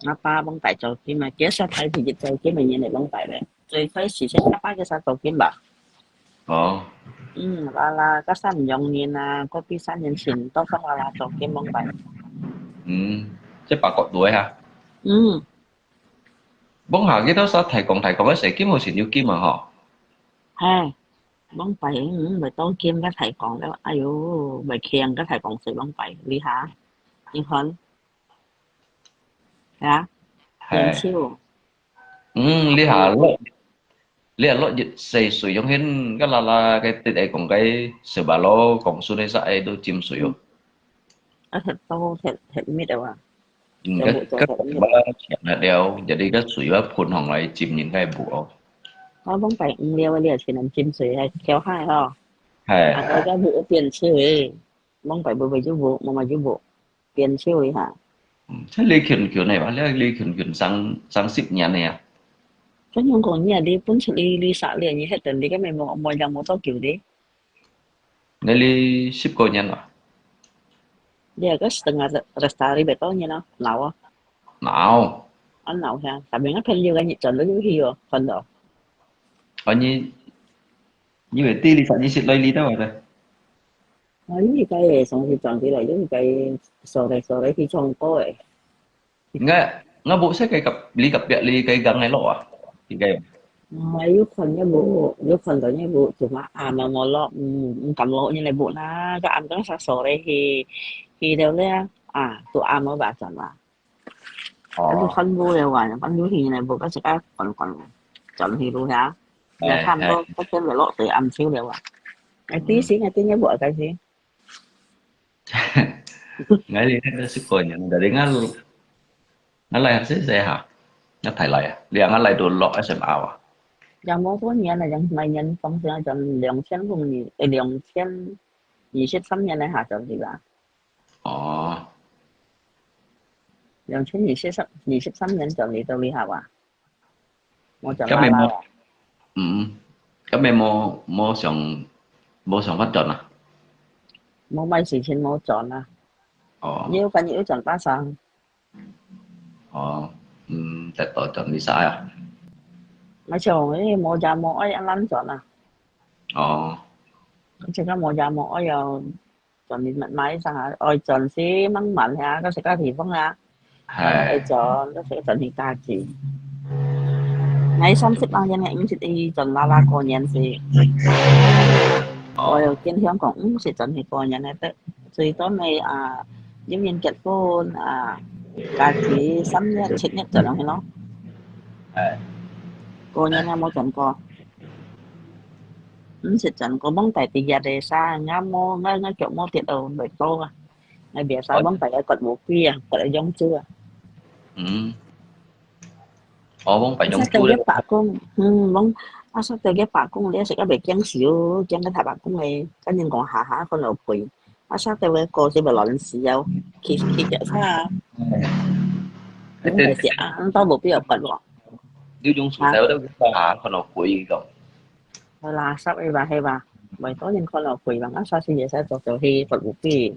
Ngã ba bóng bay cho kim mà, kia sao phải thì dịch cho kim mà nhìn này bóng bay đấy. Suối phải xì xếp ngã ba cái sao cho kim bà. Ồ. Ừm, là, là, các sao nhỏng nhìn à, có biết sao nhìn xin, to không là, là cho kim bóng bay. Ừm, chứ bà có đuổi hả? Ừm. Bóng hà cái đó sao thầy còn thầy còn cái sẽ kim hồi xin yêu kim mà họ. Hè, bóng bay, ừm, bài to kim các thầy còn đó, ai dụ, bài khiêng các thầy còn sự bóng bay, Lý Hà. Yên hơn. Hả? Hai. Yên siêu. Ừm, Lý Hà lọ. Lý Hà lọ dịch xây sử dụng hiện cái là, là cái tên ấy còn cái sự bà lô còn xuống đây sao ấy đâu chìm sử dụng. À, thật to, thật, thật mệt à. Ừm, cái, cái bà là chìm là đeo, jadi cái suối bà phun hỏng lại chìm những cái bụ. 啊，往擺毋了个，你也去南浸水，還跳海吼。係，啊，該个屋變臭个，往擺會會有屋，慢慢有屋，變臭个哈。嗯，這離近近个吧，這離近近三三十年个啊。恁樣講，你啊，你本出去你十年，你歇等你根本無無人無多久的。 你哩十過年了？你个setengah lestari berapa年了？老啊？老。啊，老呀，tapi ngah朋友个你轉到入去哦，看到。哦，你，你會對你啥，你是來你到的？啊，你該个上次轉起來，你該sore sore去唱歌个。 Nga, nga bu sa kay kap, li kapya, li kay gang ay lo ah. Di kayo. Mai yu khon nya bu, yu khon to nya bu, cuma ama mo lo, mm, mm, kam lo nya le bu na, ka am ka sa sore hi, hi deu le, ah, tu ama ba chan ba. Anu Oh. Khon bu le wa, khon yu hi le bu, ka sika khon khon, chan hi lu ya. Ya Hai, tham hai. Ko, ko chen le lo, te am chiu le wa. Ai ti Mm. si, ai ti nya bu, ai ti si. Ngai li hét sik ko nyan, dari ngal, ngal lai hét sik ha, ngal Thái lai à, lia ngal lai đồ lọ S M A à. Yang mo to nyan à, yang mai nyan phong sing à, chọn 两千零二, eh, 两千二十三年 à, ha, chọn đi ba. Ồ. 两千二十三, 二十三 nyan chọn đi đâu đi ha wa. 無轉來啦。今日無，嗯，今日無，無想，無想法轉啊？無麼事情無轉啊。哦。你有跟你有轉巴生？哦，嗯，得到轉你啥啊？𠊎想，誒，無也無愛，恁難轉啊。哦。而且佢無也無愛哦。 轉去買，買上下，愛轉去吂滿遐，該食个地方啊，係。愛轉，該食轉去家己。𠊎三十零年个，毋識去轉啦啦過年時。哦。𠊎有見香港，毋識轉去過年个，得，最多咪啊，因為結婚啊，家己三月、七月轉落去咯。係。過年啊，無轉過。 毋識轉過往擺第一个啥，𠊎無，𠊎，𠊎腳無跌到來到啊。𠊎別啥往擺个割烏龜啊，割个養豬啊。嗯。哦，往擺養豬咧。阿叔兜个伯公，嗯，往，阿叔兜个伯公咧，食个袂驚死哦，驚个大伯公个，跟人講下下看到肥。阿叔兜个哥就會亂死哦，去，去叫啥？嗯。但是啊，都無必要割咯。你用手袋都下下看到肥个。 垃圾个吧，係吧？每個人看到肥吧，啊，啥事也使做做去發烏龜。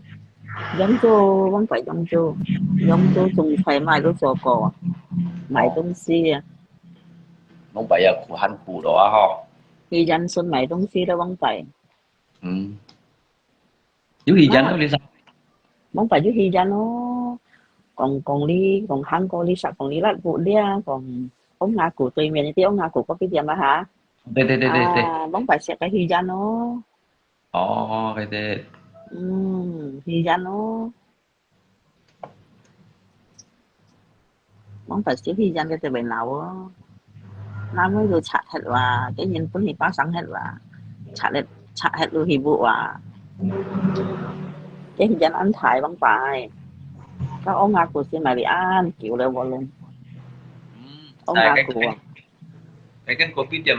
養豬，往擺養豬，養豬種菜賣都做過，賣東西啊。往擺也苦還苦了啊，吼。去人村賣東西都往擺。嗯。 有時間咯，你講。往擺有時間咯，講，講你，講行過你，十公里六步了，講，往阿姑對面，你往阿姑咖啡店啊，哈？對，對，對，對，對。啊，往擺食个時間咯。哦，對，對。嗯，時間咯。 往擺時去人个就會鬧哦。那麼就拆忒哇，个人本去巴生忒哇，拆忒，拆忒落去屋哇。个人安排往擺，到往阿姑先買哩恁久了我咯。嗯，往阿姑啊。 該間咖啡店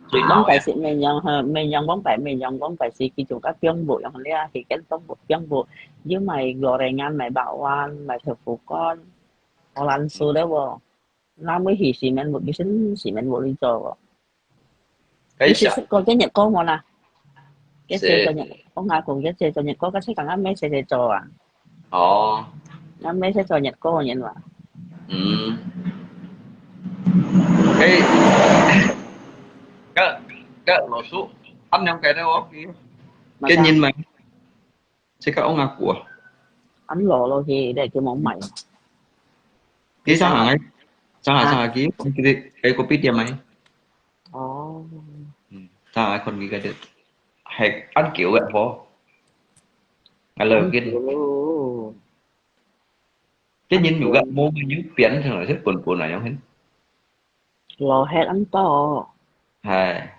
最老呀。往擺時美容哈，美容往擺美容往擺時佢做个冰屋樣咧，佢間冰屋，冰屋，有賣gorengan，賣bakwan，賣豆腐乾，好難食了哦。那麼去西門屋，佢先西門屋去做哦。該下。你食過个日光無啦？个食過日，我阿公个食過日光，个食剛剛沒食食做啊。 哦。那麼係做日光人嘛。嗯。誒，該，該老師，恁樣个咧，我，个人嘛，這個往阿姑啊。恁老咯，佢，你叫我買。佢上下个，上下，上下去，佢个，佢个咖啡店買。 哦。嗯，但係佢个就係恁久个火，𠊎來見。恁久咯。个人有个毛有變成來，係本本來樣，老忒恁多。係，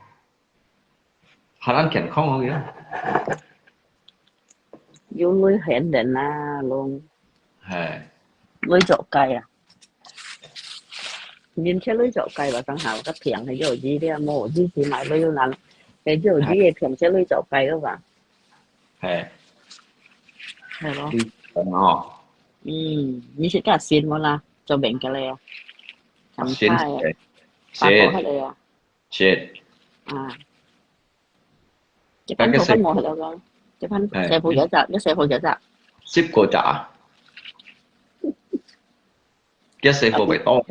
還恁健康个。有鐳顯人啊，攏。係。鐳做界啊。人切類做雞吧，正好較平个，有機个，無機去買類又難，个有機个平切類做雞个吧。係，係咯。嗯哦，嗯，你食較新無啦？做面个咧啊？新鹹菜啊，食，八寶食迄个啊？食，啊，一盤頭飯無迄个咯，一盤係細鋪幾隻？一細鋪幾隻？十個隻啊？幾細個會多？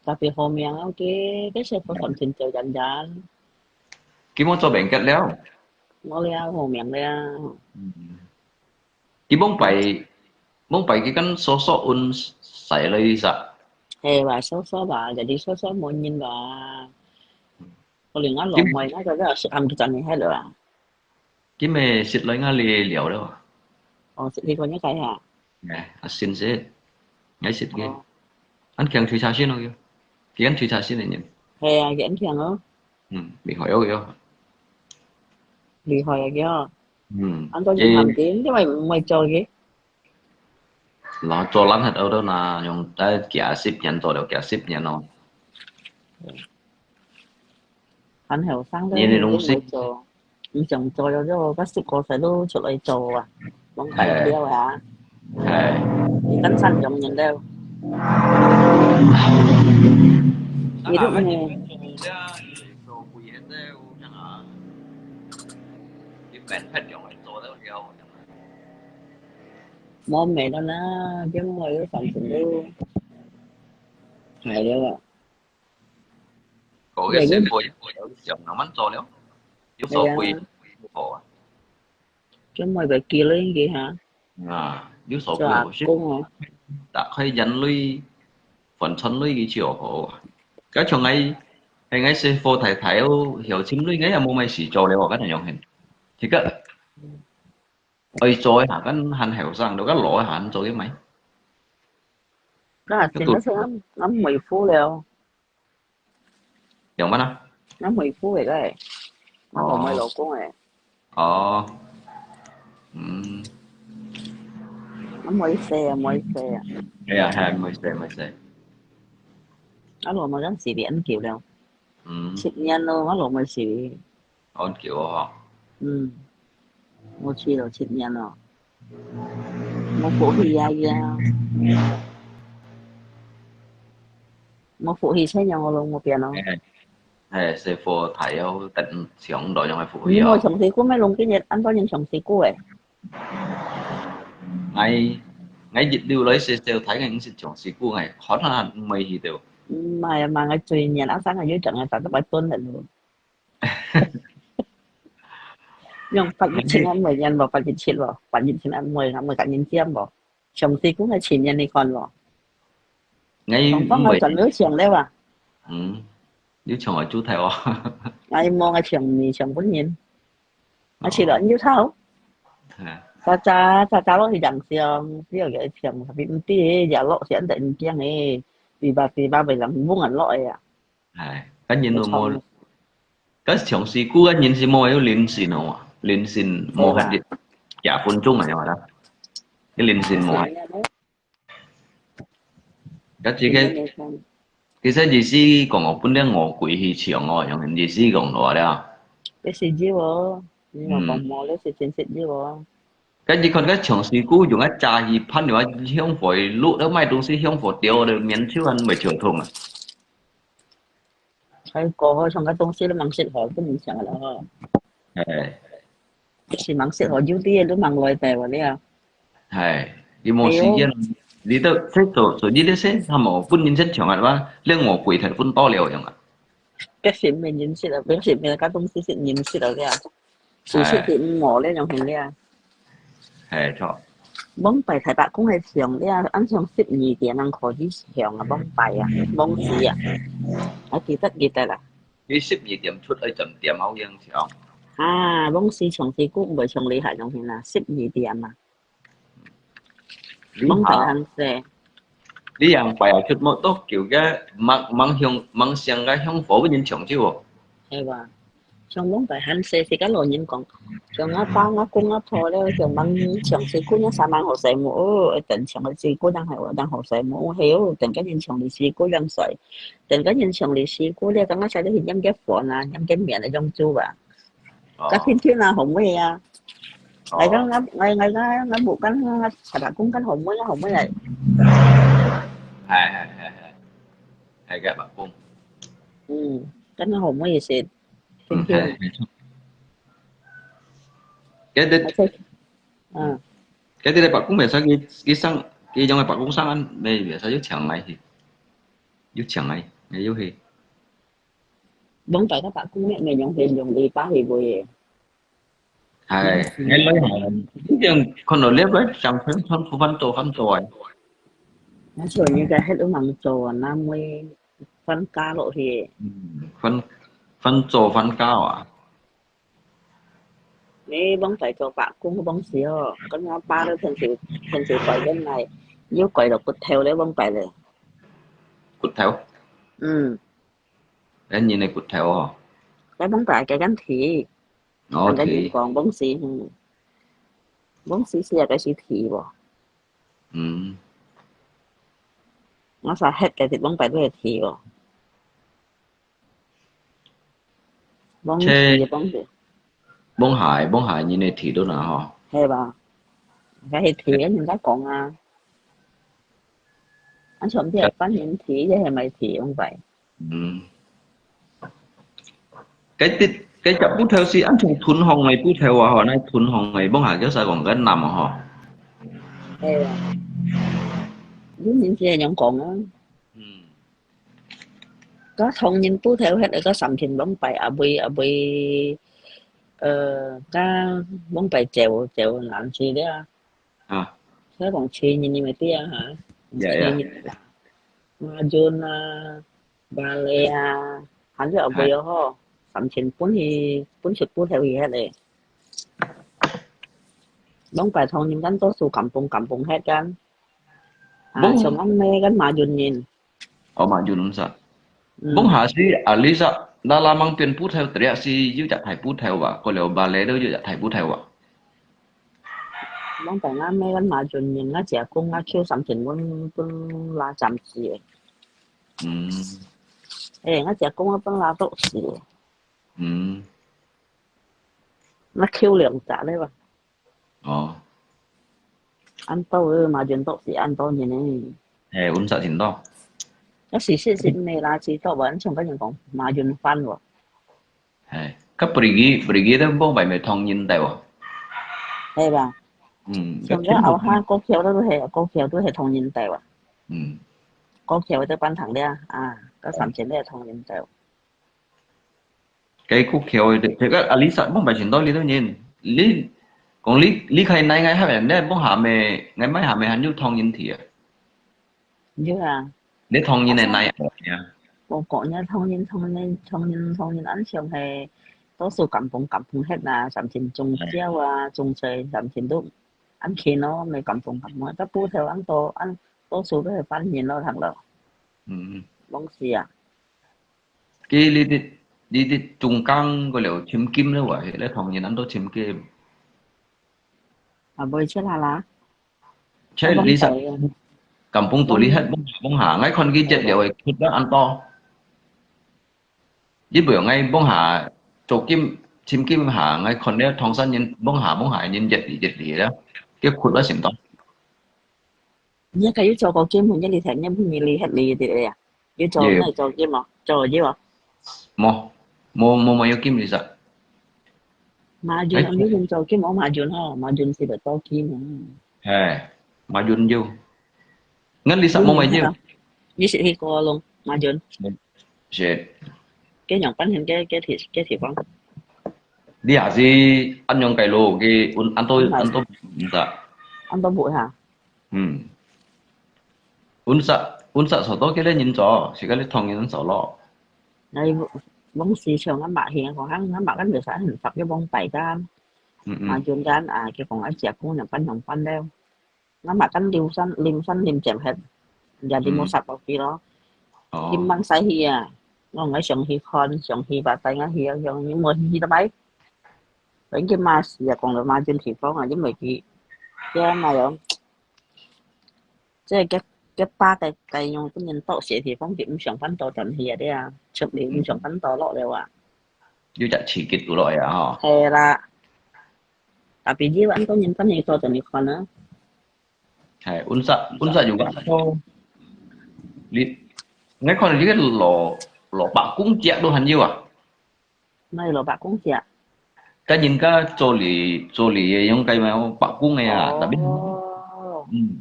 特別好命啊，OK，該細鋪飯錢就人人，佢無做面結了。我了好命了。佢往擺，往擺佢跟叔叔運使了一隻。係話叔叔吧，有啲叔叔無人吧。可能我老妹那個都係暗記真係係了啊。佢咪食來我哋了了啊？哦，食你個一個啊？哎，啊新食，愛食个。哦，俺強推車先咯，佢，佢俺推車先个人。係啊，佢安強哦，嗯，厲害哦，佢。厲害啊佢哦。嗯，安到你喊佢，因為毋會做嘅。然後做爛忒都都拿用，大概幾十年做了，幾十年咯。很後生都你那東西唔會做，唔想做了之後，該十個歲都出來做啊，往大了啊，哎，你跟上種人了。你都呢？無味了啦，因為都反正都壞了啊。嗰個時候有想慢慢做了，有所謂好啊。因為佢記了應該哈，啊，有所做阿謂好食，公哦。打開眼淚，反轉淚佢就好啊。該從𠊎，係𠊎細伙太太哦，有親淚，𠊎也無麼事做了，該樣形。其實愛做一下，跟還後生，都該老一下，做个咩？該現在係啱啱回復了，有嗎啦？啱回復个該，我同我老公誒，哦，嗯，啱回事啊，回事啊，係啊，係，沒事，沒事。我老妹真係變久了，嗯，七年咯，我老妹係，好久哦。嗯，我去了七年了，我福氣啊呀，我福氣先讓我老妹變咯。係，細伙太要等上到樣个福氣啊。你無長時過咩？弄幾日，恁多人長時過誒。 𠊎，𠊎一路來細細睇个，毋識長時過，𠊎可能毋會去到。毋係啊嘛，𠊎最年阿生个有陣个，打到擺蹲个咯。用八一七啊，每年無八一七咯，八一七啊，每每个年節無，長時過个前年你看咯，𠊎上方个轉到長了啊，嗯，有長个主題哦。𠊎望个長年長本年，𠊎去了你就抄。 係啊，早早早早落去影相，只有个相，tapi毋知也落去，恁得毋驚誒，tiba-tiba被人摸人落誒啊。係，跟人都無，跟長時過个人是無有靈性哦，靈性無法子，幾分鐘啊，有啦，个靈性無法。該這个，其實意思講哦，本來餓鬼去搶哦，用意思講落了。這是有哦，你莫講無，這是真實有哦。該你看該長時過用个炸魚盤，用个香火滷，都買東西香火掉，都面手還袂潮痛啊。 還過好像个東西都吂食好，都毋想了吼。係，是吂食好，有啲嘢都吂來帶我了。係，你無時間，你都這做做你這些，他們本人先搶啊嘛，連我鬼才分到了樣啊。該是毋係人食啊，該是毋係該東西係人食了了，事實係毋好了，樣形了。係，著。往擺台北講係搶了，按像十二點人可以搶啊，往擺啊，往時啊，我記得記得啦。你十二點出去整點好樣搶。啊，往時搶時估毋會搶厲害樣形啊，十二點啊，往擺行勢，你樣擺啊出沒多久个，吂吂香吂香个香火分人搶走哦。係吧？像往擺還細時，佮老人講，像阿爸、阿公、阿婆咧，像吂像細姑娘，啥吂好細妹哦，等像細姑娘還有當好細妹哦，係哦，等該人像你細姑娘細，等該人像你細姑咧，剛剛才都係飲个飯啊，飲个麵啊，用煮啊，哦，該天天啊，好味啊！哦，𠊎講𠊎𠊎𠊎𠊎𠊎無講，𠊎爸爸公講好味啊，好味啊！係係係係，係个爸公。嗯，講好味係。 嗯，係，係，該兜，嗯，該兜个伯公，會使佢佢生，佢用个伯公生，會會使有請來去，有請來，會有去。往擺个伯公咩，會用去用禮拜去買个。係，該來行，一定看到這個相片，全部翻做翻做个。那所以你个黑都忙做啊，那買 翻家落去。嗯，翻翻做翻家啊？你往擺做伯公往時哦，跟阿爸都天時天時改緊來，又改到骨頭咧，往擺咧。骨頭？嗯。人人个骨頭哦。該往擺个跟提，哦，跟人講往時，嗯，往時係个是提喎。 嗯。𠊎儕歇个地方擺都係鐵哦。往時个東西。往下，往下人个鐵都拿吼。係吧？該係鐵，人家講啊。啊，全部係番人鐵，這係賣鐵用擺。 嗯。該隻，該隻布頭係恁像囤項个布頭啊，吼，那囤項个，往下叫啥講个南啊，吼。係啊。有人係恁樣講啊。嗯。該唐人布頭，該个三千往擺阿妹，阿妹，呃，該往擺走，走南去了。啊。所以講，前年你們對啊，哈？呀，呀。前年啦。馬俊啊， 芭蕾啊，還有後尾哦吼，三千分去，分出布頭去歇咧。往擺唐人間多數甘榜甘榜歇間，啊，像恁呢間馬俊人。哦，馬俊人煞。嗯。往下時，啊，你煞，那拉吂變布頭，這係有隻大布頭啊，過了芭蕾都有隻大布頭啊。往擺𠊎姆間馬俊人，𠊎姐公𠊎舅三千分分拉暫時个。 嗯。誒，𠊎姐公𠊎分拉多時。嗯。𠊎舅兩隻咧吧。哦。恁多个馬俊多時恁多人呢。誒，阮煞真多。該時時係毋係啦，知道無？像个人講馬俊番喎。 係，該Perigi，Perigi都往擺無唐人豆哦。係吧？嗯，像該後下過橋都係，過橋都係唐人豆啊。嗯。過橋都半糖了啊，該三千都係唐人豆。該過橋个，這個啊，你煞往擺全到你都人，你講你你開哪个客人咧，往下面，𠊎買下面還有唐人鐵啊。 有啊。你唐人个哪樣啊？我講呀，唐人，唐人，唐人，唐人，恁像係多數甘榜甘榜歇啊，三千種蕉啊，種菜，三千都恁勤咯，無甘榜甘榜，但布頭恁多，恁多數都係番人咯，聽咯。嗯。往時啊。佢你啲你啲中間嗰條尋金咧，話係咧，唐人恁多尋金。啊，會出下啦。 切，你煞甘榜肚裡歇，往下，往下，𠊎看佢熱了會窟得恁多。你毋愛，𠊎往下做金，尋金下，𠊎看了唐山人往下，往下人熱哩熱哩啦，佢窟得先多。你該有做過金，你哩歇，你毋係哩歇哩个呀？有做，有。你做金無？做有無？無，無，無，無有金，你煞。馬俊，哎，你用做金無？馬俊吼，馬俊係个多金啊。 係，Majun有。𠊎哩煞無買有。你識去過咯，Majun？係。佢樣般形个个地个地方。你也係恁樣个咯，佢恁恁多恁多毋得。恁多毋哈？嗯。阮煞阮煞坐到佢个人坐，係个你同人坐咯。哎，往時像阿嫲去，講，阿嫲跟住煞很發个往擺間，嗯嗯。啊，中間啊，佢講啊，姐夫兩班兩班了。 阿嫲跟林山林山林漸歇，也你無殺到佢咯。哦。佢吂使去啊，我愛想去看，想去吧，帶𠊎去啊，想你無去去得拜。等佢嘛死啊，講到嘛，這地方啊，因為佢，這嘛有，這个个巴个个用，本人到些地方佢毋想翻到轉去啊，這啊，出面毋想翻到落了啊。有隻刺激到落去啊，吼。係啦，tapi你安到人翻去到轉去看啊。係，溫室溫室有个，你，你看你个蘿蘿蔔公隻都還有啊？哪有蘿蔔公隻？該人家做你做你个用該咩白公个啊，tapi，哦，嗯，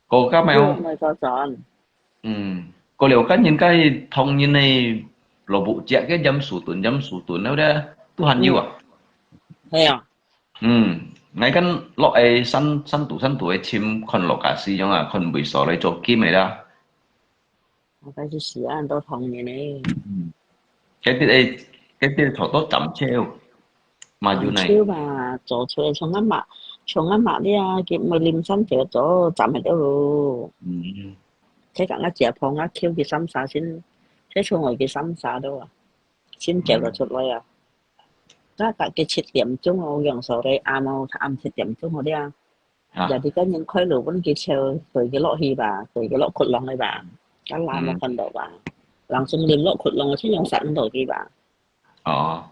个个咩又，來做轉。嗯，个了該人家唐人个蘿蔔隻个鹽酥燉鹽酥燉了个，都還有啊。係啊，嗯，𠊎跟落个山山肚山肚个尋看落架使用啊，看位所來做金个啦。我該係時間都唐人呢。嗯，該啲个該啲个坐到站車，嘛有呢。站車嘛，做出來像阿嫲，像阿嫲呢啊，佢毋係臨山就做站喺度咯。嗯，佢講啊，姐婆啊，囥去三沙先，佢從外去三沙度啊，先走咗出來啊。該大概七點鐘哦，用手个暗哦，暗七點鐘嗰啲啊。啊，有啲个人開路分佢車，對佢落去吧，對佢落窟窿个吧，該拉冇看到吧，人生臨落窟窿，先用殺唔到佢吧。哦，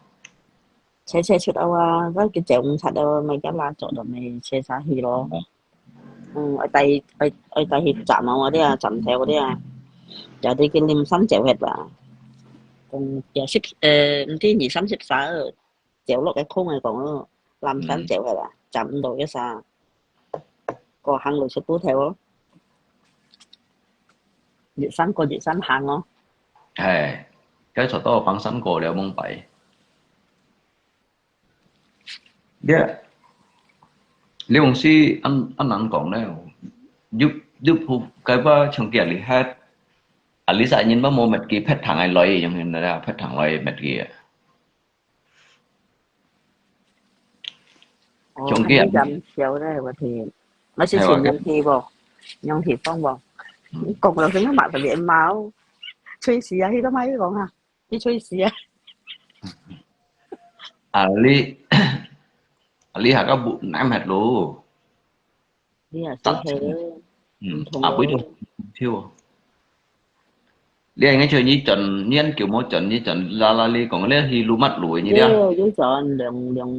車車出啊，該佢走毋出啊，咪該拉做到咪車車去咯。嗯，愛帶愛愛帶去站啊，嗰啲啊，站頭嗰啲啊，有啲佢臨山走忒吧。講有十誒，毋知二三十儕，走落个空个講咯，臨山走忒啊，站毋到一儕。 个行路出都頭哦。越山過越山行哦。係，該坐到放山過了蒙拜。你你往時恁恁難講呢，入入鋪該把像佢啊，你係啊，你儕人乜無滅佢，撇糖个來用現在啊，撇糖來滅佢啊。 哦，像佢啊，咁少咧，我天，乜係全用氣無？用氣放無？講到成个馬特別毛，吹死啊！佢都買講啊，佢吹死啊！啊，你啊，你下个不難乜咯？ 你也是黑。嗯，啊，不一定，就。你應該就你轉，你很久無轉，你轉啦啦，你講你去路乜路，你啊。有有轉兩兩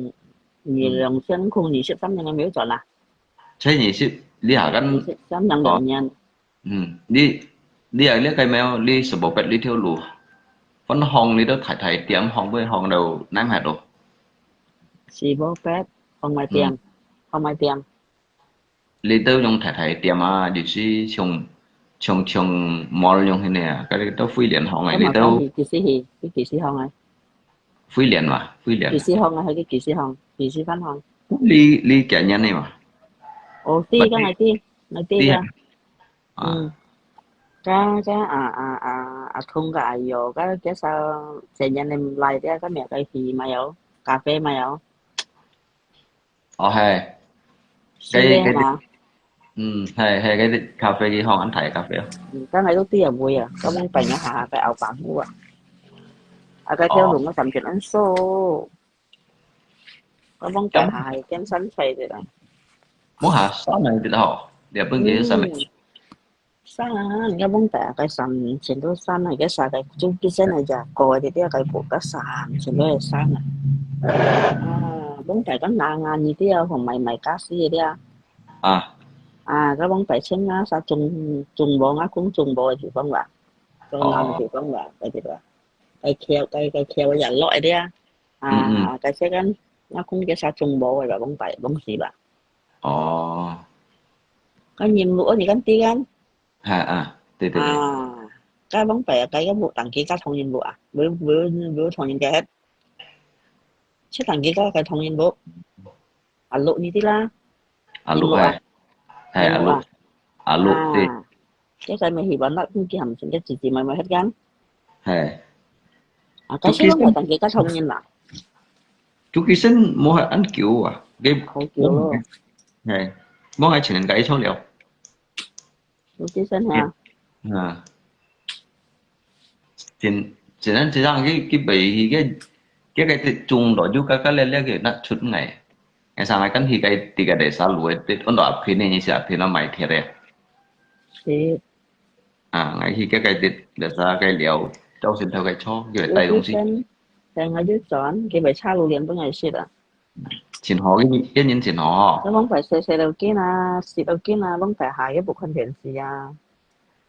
二兩千空二十三年還沒有轉啦。才二十，你下緊。二十三兩兩年。嗯，你你啊，你該沒有，你十八八你條路，分行你都太太點行，分行到難下咯。十八八，行埋點，行埋點。 你都用太太店啊，就是像像像mall用迄个啊，嗰啲都惠聯行啊，你都幾時去？你幾時行啊？惠聯嘛，惠聯幾。時行啊？佢幾時行？幾時翻行？你你幾年个嘛？哦，知，梗係知，我知你啊。啊，嗯，該該啊啊啊阿通个阿友，該介紹成年你唔來啲，今日該去買有咖啡買有，哦係，係个嘛？嗯係係，嗰啲咖啡佢行緊睇咖啡哦。嗯，該係都知啊會啊，咁樣朋友下下个牛板屋啊，啊該條路我感覺很熟。 我望大下係跟山吹个啦。望下山个啲吼，日本个山个。山，我望大个山，全都山啊，个山个，就就现在只过个啲个步个山，全都系山啊。啊，望大个南岸呢啲啊，同埋埋加西个啲啊。啊，啊，个望大清啊，啥中中部啊，公中部个地方啦，中南个地方啦，嗰啲啦，个桥个个桥个日落个啲啊。 啊，該時間，我講个啥中無个啦，往擺往時吧。哦，該任務，你講知間？係啊，對對對，啊，該往擺啊，該个無當期个同任務啊，無無無同任務个，係當期个个同任務。啊，六呢啲啦，阿六你六啊係，係阿六你六啊，阿六對，啊，該個咪希望啦，你含成个姊姊妹妹係間？係。啊，該時我當期个同任啦，就其實無係恁久啊，佢好久咯。係，無係前年个一撮了。有幾時啊？啊，真真正真正佢佢背去个，佢个中落又个个咧咧个那出个。哎，上来跟佢个个个得啥路个，得安到阿平呢，是阿平那买铁个。是，啊，哎，佢个个得得啥个了，到先头个车，佢带东西。等下就转，佢咪差路连本来是的。真好，个个人真好吼。那往摆谁谁都见啊，谁都见啊，往摆下也不看电视啊。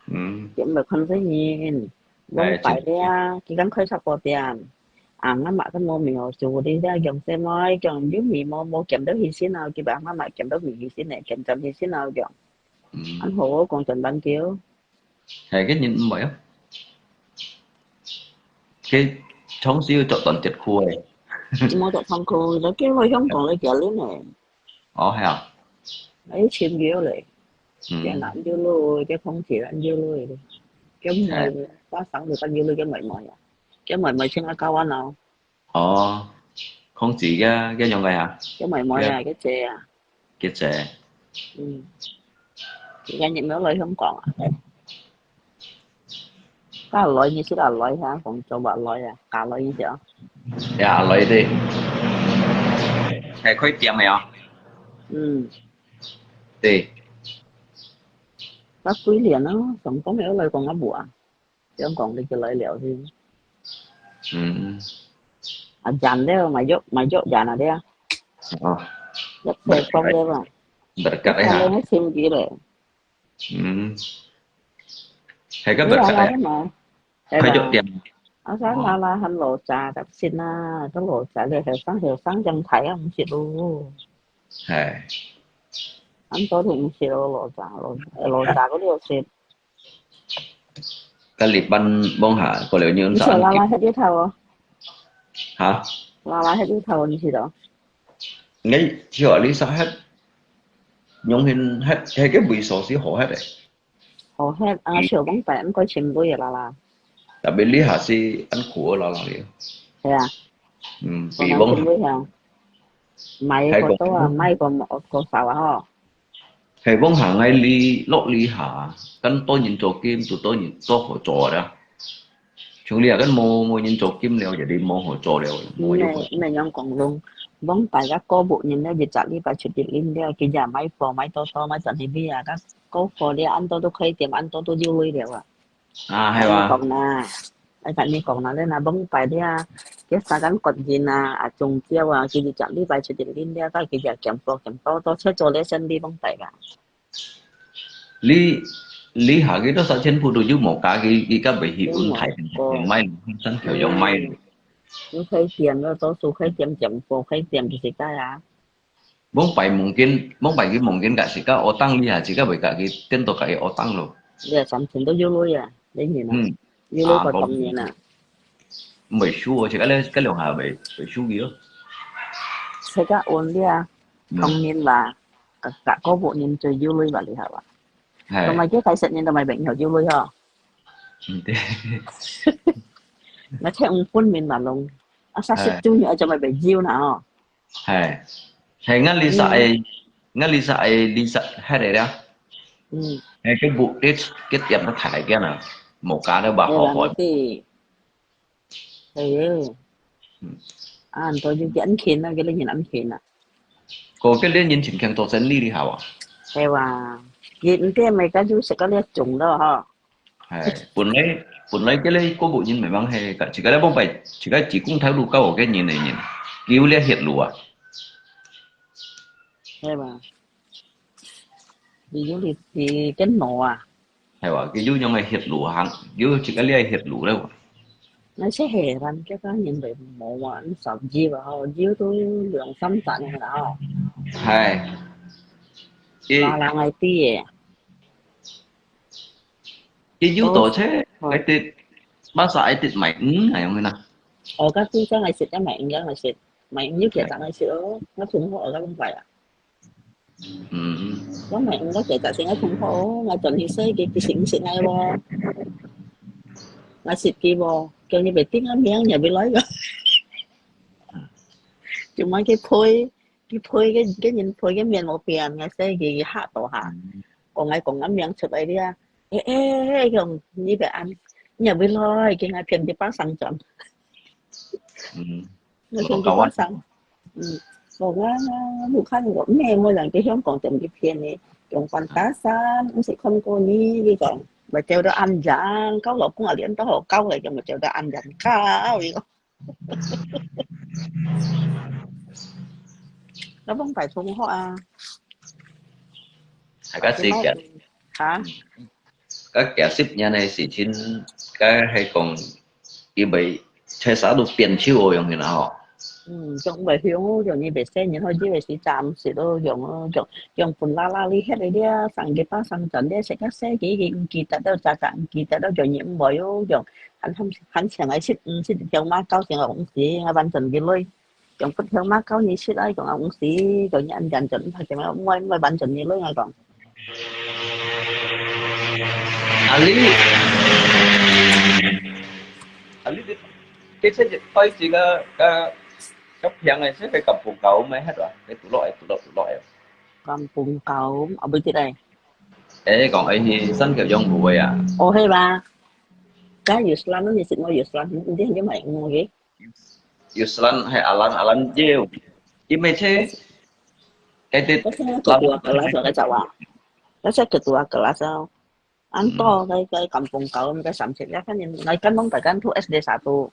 嗯，也没看这人，往摆的啊，佢刚开直播店，啊，俺妈都没有做的，这样子嘛，讲有米没没见到起身啊，佢把俺妈见到米起身呢，见到起身啊，讲，嗯，俺好我讲真单叫，系个人唔会啊。佢从小着短节裤诶。我就痛苦，你叫我香港来叫你呢，哦，系啊。哎，钱要嘞，这嗯，难要咯，这空气难要咯，这唔系，把省就不要咯，这妹妹啊，这妹妹请我教我咯，哦，空姐个个样个啊，这妹妹啊，这姐啊，个姐。嗯，而家疫苗来香港啊，加来你识阿来哈，讲做话来啊，加来你讲，呀，来的，系开店个啊。嗯，对，那几年咯，从讲没有来讲阿婆啊，香港你就来了去，嗯，啊，人了，买药买药人啊，对啊，哦，一切讲了嘛，berkat看啊，你心机嘞。嗯，系个你話 berkat 啦 啊，嘛，开药店。啊，生啦啦，很老早个先啦，个老早咧，後生後生正睇啊，毋識咯，系，很多都毋識咯，老早老老早嗰啲識。个日本望下，过了你你識啦啦，迄啲頭哦，吓？啦啦，迄啲頭，你識到？你知啊？你识系用现系系个位所是好系个，好，迄啊，小公仔應該前輩啊啦啦，特别你下是安苦啦啦了。係啊，嗯，我比望前輩啊，買个多啊，買个个少啊吼。 係講行喺呢落呢下，跟多人做兼做多人多好做啦。從你啊，跟冇冇人做兼了，就你冇好做了，冇有好。你你樣講咯，往大家過部人咧，一隻禮拜出一輪了，佢也買貨買多多，買陣去邊啊？該過貨咧，恁多都開店，恁多都有鐳了啊！啊，係嘛？講啦，哎，同你講啦，你那往擺咧啊，佢三間國營啊，啊中招啊，佢一隻禮拜出一輪了，該佢就減貨減多多，出做咧生理往擺啦。 你你下幾多少錢鋪都有無價，佢佢今日去安排定賣，生條樣賣。你開店个，多數開店店貨，開店就係該啊。往擺夢見，往擺佢夢見个時間，我當你下自家為家己顛倒家己我當咯。你啊，三千都有鐳啊，你年啊，嗯，有鐳個當年啊。未輸我，自家咧，該兩下未未輸佢咯。自家安啲啊，當年啦，个个個部人最有鐳吧，你係嘛？同係，埋佢開十年都買朋友有鐳呵。嗯對，那聽分明嘛，弄啊，三十周年就買朋友啦哦。係係，𠊎呢隻係，𠊎呢隻係呢隻係嚟啦。嗯，係，佢屋，佢佢店都大間啊，無價都話好好。係，係，啊，都有幾安全啊，幾多人安全啊？個个人情強做生理你好啊。係哇，佢毋知咪該就食个呢種咯吼。係，本來本來个咧，个屋人明明係，自家咧幫擺，自家自公頭路交个人嚟人，佢有咧血路啊。係嘛？佢有你你跟我啊，係話，佢有樣个血路行，有自家呢个血路咧。那些係人，這个人都冇啊，你十二啊，吼，有都兩三隻个啦吼，係，佢拉拉个啲嘢。佢有多車，一啲巴沙一啲買五係樣个啦。我家先生係食，一買五樣係食，買五要幾隻係食咯，我同學我家咁貴啊。嗯，我買五个幾隻先，我同學哦，我轉去細个佢食毋食𠊎喎，𠊎食佢喎，叫你別叮啊名，你別來个。做麼佢配，佢配个个人配个面無變，𠊎細个佢嚇到下，講𠊎講个名出來了啊，誒誒誒，講你別按，也會來，佢愛騙佢爸生轉。嗯，愛騙佢爸生。嗯，講啊，你看我妹妹人在香港等佢騙呢，用關打散，毋識看過你，你講，咪走到恁遠，交老公啊，連到好交嚟，就咪走到恁遠交，你講。那幫擺同學啊，大家時間，哈，該幾十年个事情，該係講，因為在啥都變手哦，用起來吼。嗯，種袂響哦，用你袂細人，好以為是暫時咯，用哦，用用本拉拉哩，歇哩哩啊，生佢爸生轉哩，食个細佢，佢毋記得了，早早毋記得了，用你毋會哦，用，還還還像愛食，嗯，食條馬交成个公司，愛完全佢累。 講不聽嘛，教你識啊，講啊，毋使，講你恁樣就毋怕，點樣，毋會，毋會完全你累啊，講。啊你，啊你，你，你這隻對這個，個，個病个，這個感冒搞咩？係吧？你堵落，堵落，堵落。講本教，啊，不知咧。誒，講誒，去三條用路个啊。哦，係吧？該有時你識我有時，你你買我个。 Yuslan 係阿蘭，阿蘭耶，因為這，該啲，該係ketua kelas个就話，該係ketua kelas啊。恁多該該感冒搞，該三十一，反正來跟攏大家讀S D satu。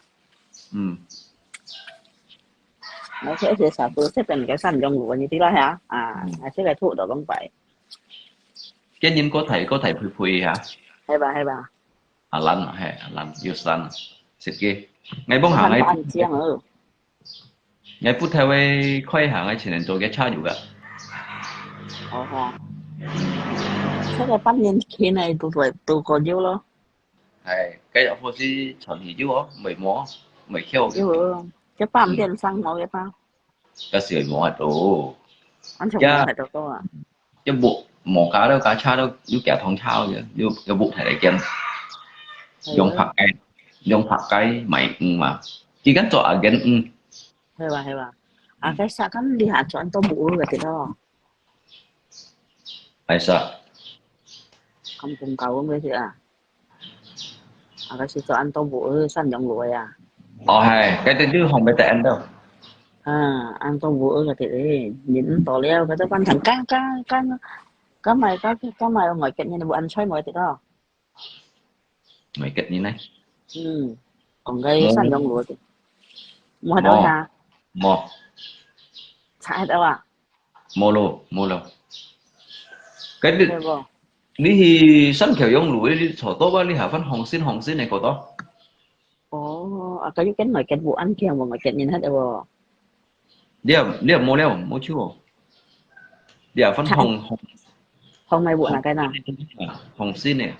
嗯，來讀S D satu，這邊个三中路，你知啦哈？啊，啊，這個讀到攏擺。今年個大個大肥肥哈，係吧係吧？阿蘭啊，係阿蘭，Yuslan，識个。𠊎幫下看，𠊎安靜哦。，𠊎不太會開下，𠊎前年做个車友个。哦吼。這個半年前呢，都在都過有咯。係，該有好似傳去有哦，未摸，未竅。有哦，這半邊上毛一包，該時未摸得到。完全無睇到到啊。有木，無加到加車到，有加通車个，有有木提來見。用白雞，用白雞買魚嘛，佢跟做阿gen魚。係吧係吧？啊，該下kan lihat cuan to buo ka tiro. 係啊。Kampung kau ang kasi ah. Ang kasi cuan to buo san jong luoy ah. 哦，係，該啲就紅白得ăn到。啊，ăn to buo ka tiro. Min to liao ka to pan thang ka ka ka ka mai ka ka mai ngoi ket ni bu ăn choi mo tiro. Ngoi ket ni nè. Hmm. Kong cái san jong luoy. Mo ha do ha. Mo. Sa ha do ah. 無咯，無咯。該你，你去三橋洋路，你坐到吧，你下番紅線紅線个過到。哦，啊，該有跟外國無安全，無外國人迄个喎。你也你也無了，無錯哦。你下番紅紅紅咪無那个啦。紅線个。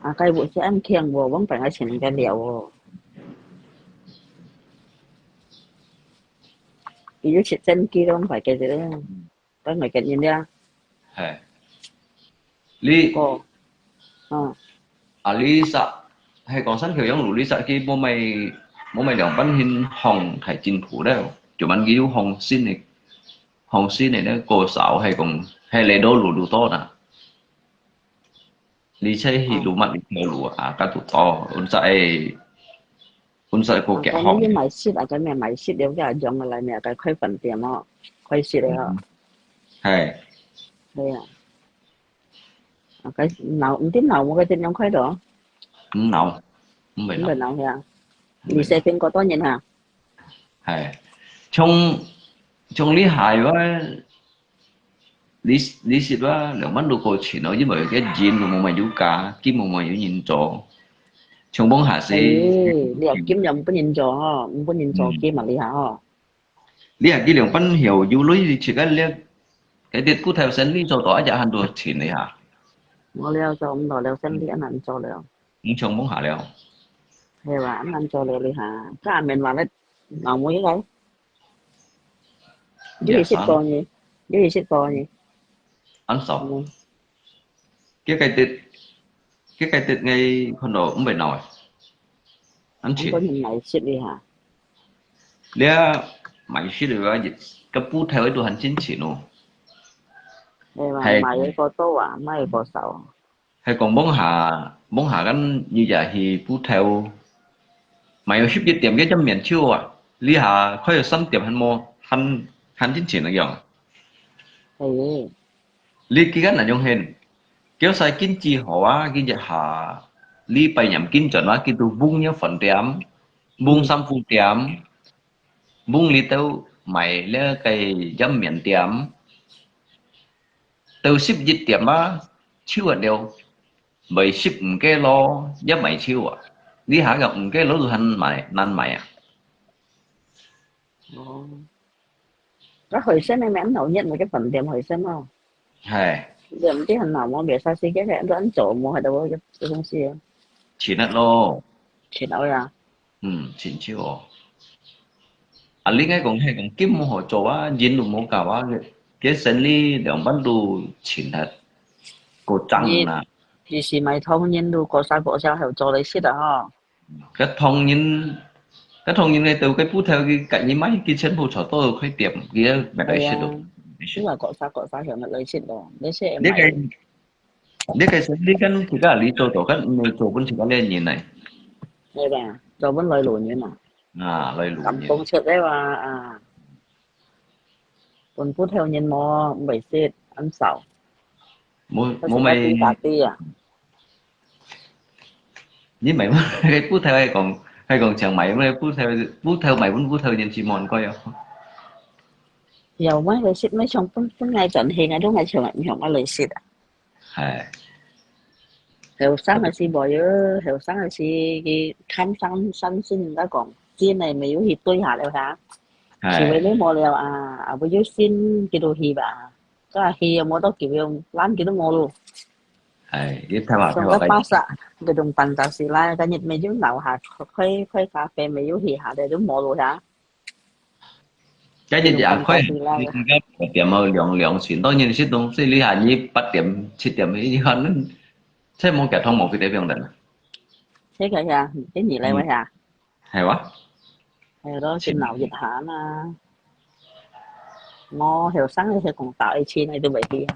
啊，該無係安全喎，往本來前个了哦。佢有食真機咯，快个啫。 等外國人了。係。你哦，嗯。啊，你識係講三橋洋路，你識佢無買無買兩班hin紅係真苦了，就問佢有紅線个，紅線个呢，過少係講係來到路路多啦。你車去路乜你條路啊，該度多，本身係本身係過幾好。你買食啊，該咩買食了，該用个來咩，該開飯店哦，開食个哦。係。係啊。 啊，該鬧，毋知鬧無該點樣開到？毋鬧，毋會鬧。毋會鬧呀。你細邊過多年哈？係，從從你係話，你你識話兩萬六個錢咯，因為該人都無買有價，金無買有人做，從幫下先。誒，你又金又毋分人做吼，毋分人做金啊，你下吼。 你還記得半曉有類似个了，該啲骨頭生理做到一隻很多錢个哈。我了做毋到了，生理恁難做了。你想問下了。係吧？恁難做了你下，家面話咧，老妹个。有意識過呢？有意識過呢？安少。 佢个跌，佢个跌，𠊎看到毋會鬧啊。安全。我買食你下。你啊，買食个話，个布頭都很真錢哦。係嘛？係。買一個多啊，買一個少啊。係講講下，望下間日夜去鋪頭，買有十一點个一面手啊，這下開到三點還無，還，還真錢个樣。係。你幾間哪樣現？叫晒經濟好啊，佢一下，你拜年經濟啊，佢都望了飯店，望衫褲店，望你兜買了个一面店，到十一點啊，手啊了。 買食五个咯，也買手啊。你下个五个咯都還買，難買啊。哦。該海鮮呢，蠻鬧熱，該飯店海鮮哦。係。你毋知很鬧無？別啥時間个，都恁早無，還得我个東西啊。請了咯。請了呀。 嗯，真少哦。啊，你應該講，係講金無好做啊，人都無夠啊，个，个生理兩半都盡忒，過爭啊。其實買糖人都過三過四後做來食啊，吼。个糖人，个糖人个到个鋪頭，佢隔日買，佢全部坐到開店，佢也買來食咯。係啊，你話過三過四後買來食咯，你食你个 你个生理跟自家你做做，跟你做分自家个人呢？係吧？做分來路人啊。啊，來路人。咁講出來話啊，分鋪頭人無，毋會食，恁少。無，無買。打的啊。你買个鋪頭係講，係講想買个鋪頭，鋪頭買分鋪頭人是無人貴哦。有買來食，買上分，分來賺錢啊，都買上，上買來食啊。 係。後生个時無有，後生个時佢貪生新鮮，人家講，真个沒有去對下了哈。係。是為你無了啊，啊，不有心佢都去吧。該去又無到幾秒，懶佢都無咯。係，你聽話，聽話。上个巴士，佢同辦公室啦，今日沒有樓下，開，開咖啡沒有去下，都無咯哈。 該日夜開，你自家店好涼涼先，當然食東西，你下日八點、七點，你可能，這無交通無去得用的啦。這個呀，今日來位呀。係哇？係咯，先鬧熱下嘛。我後生个時講打一千，你都會去下。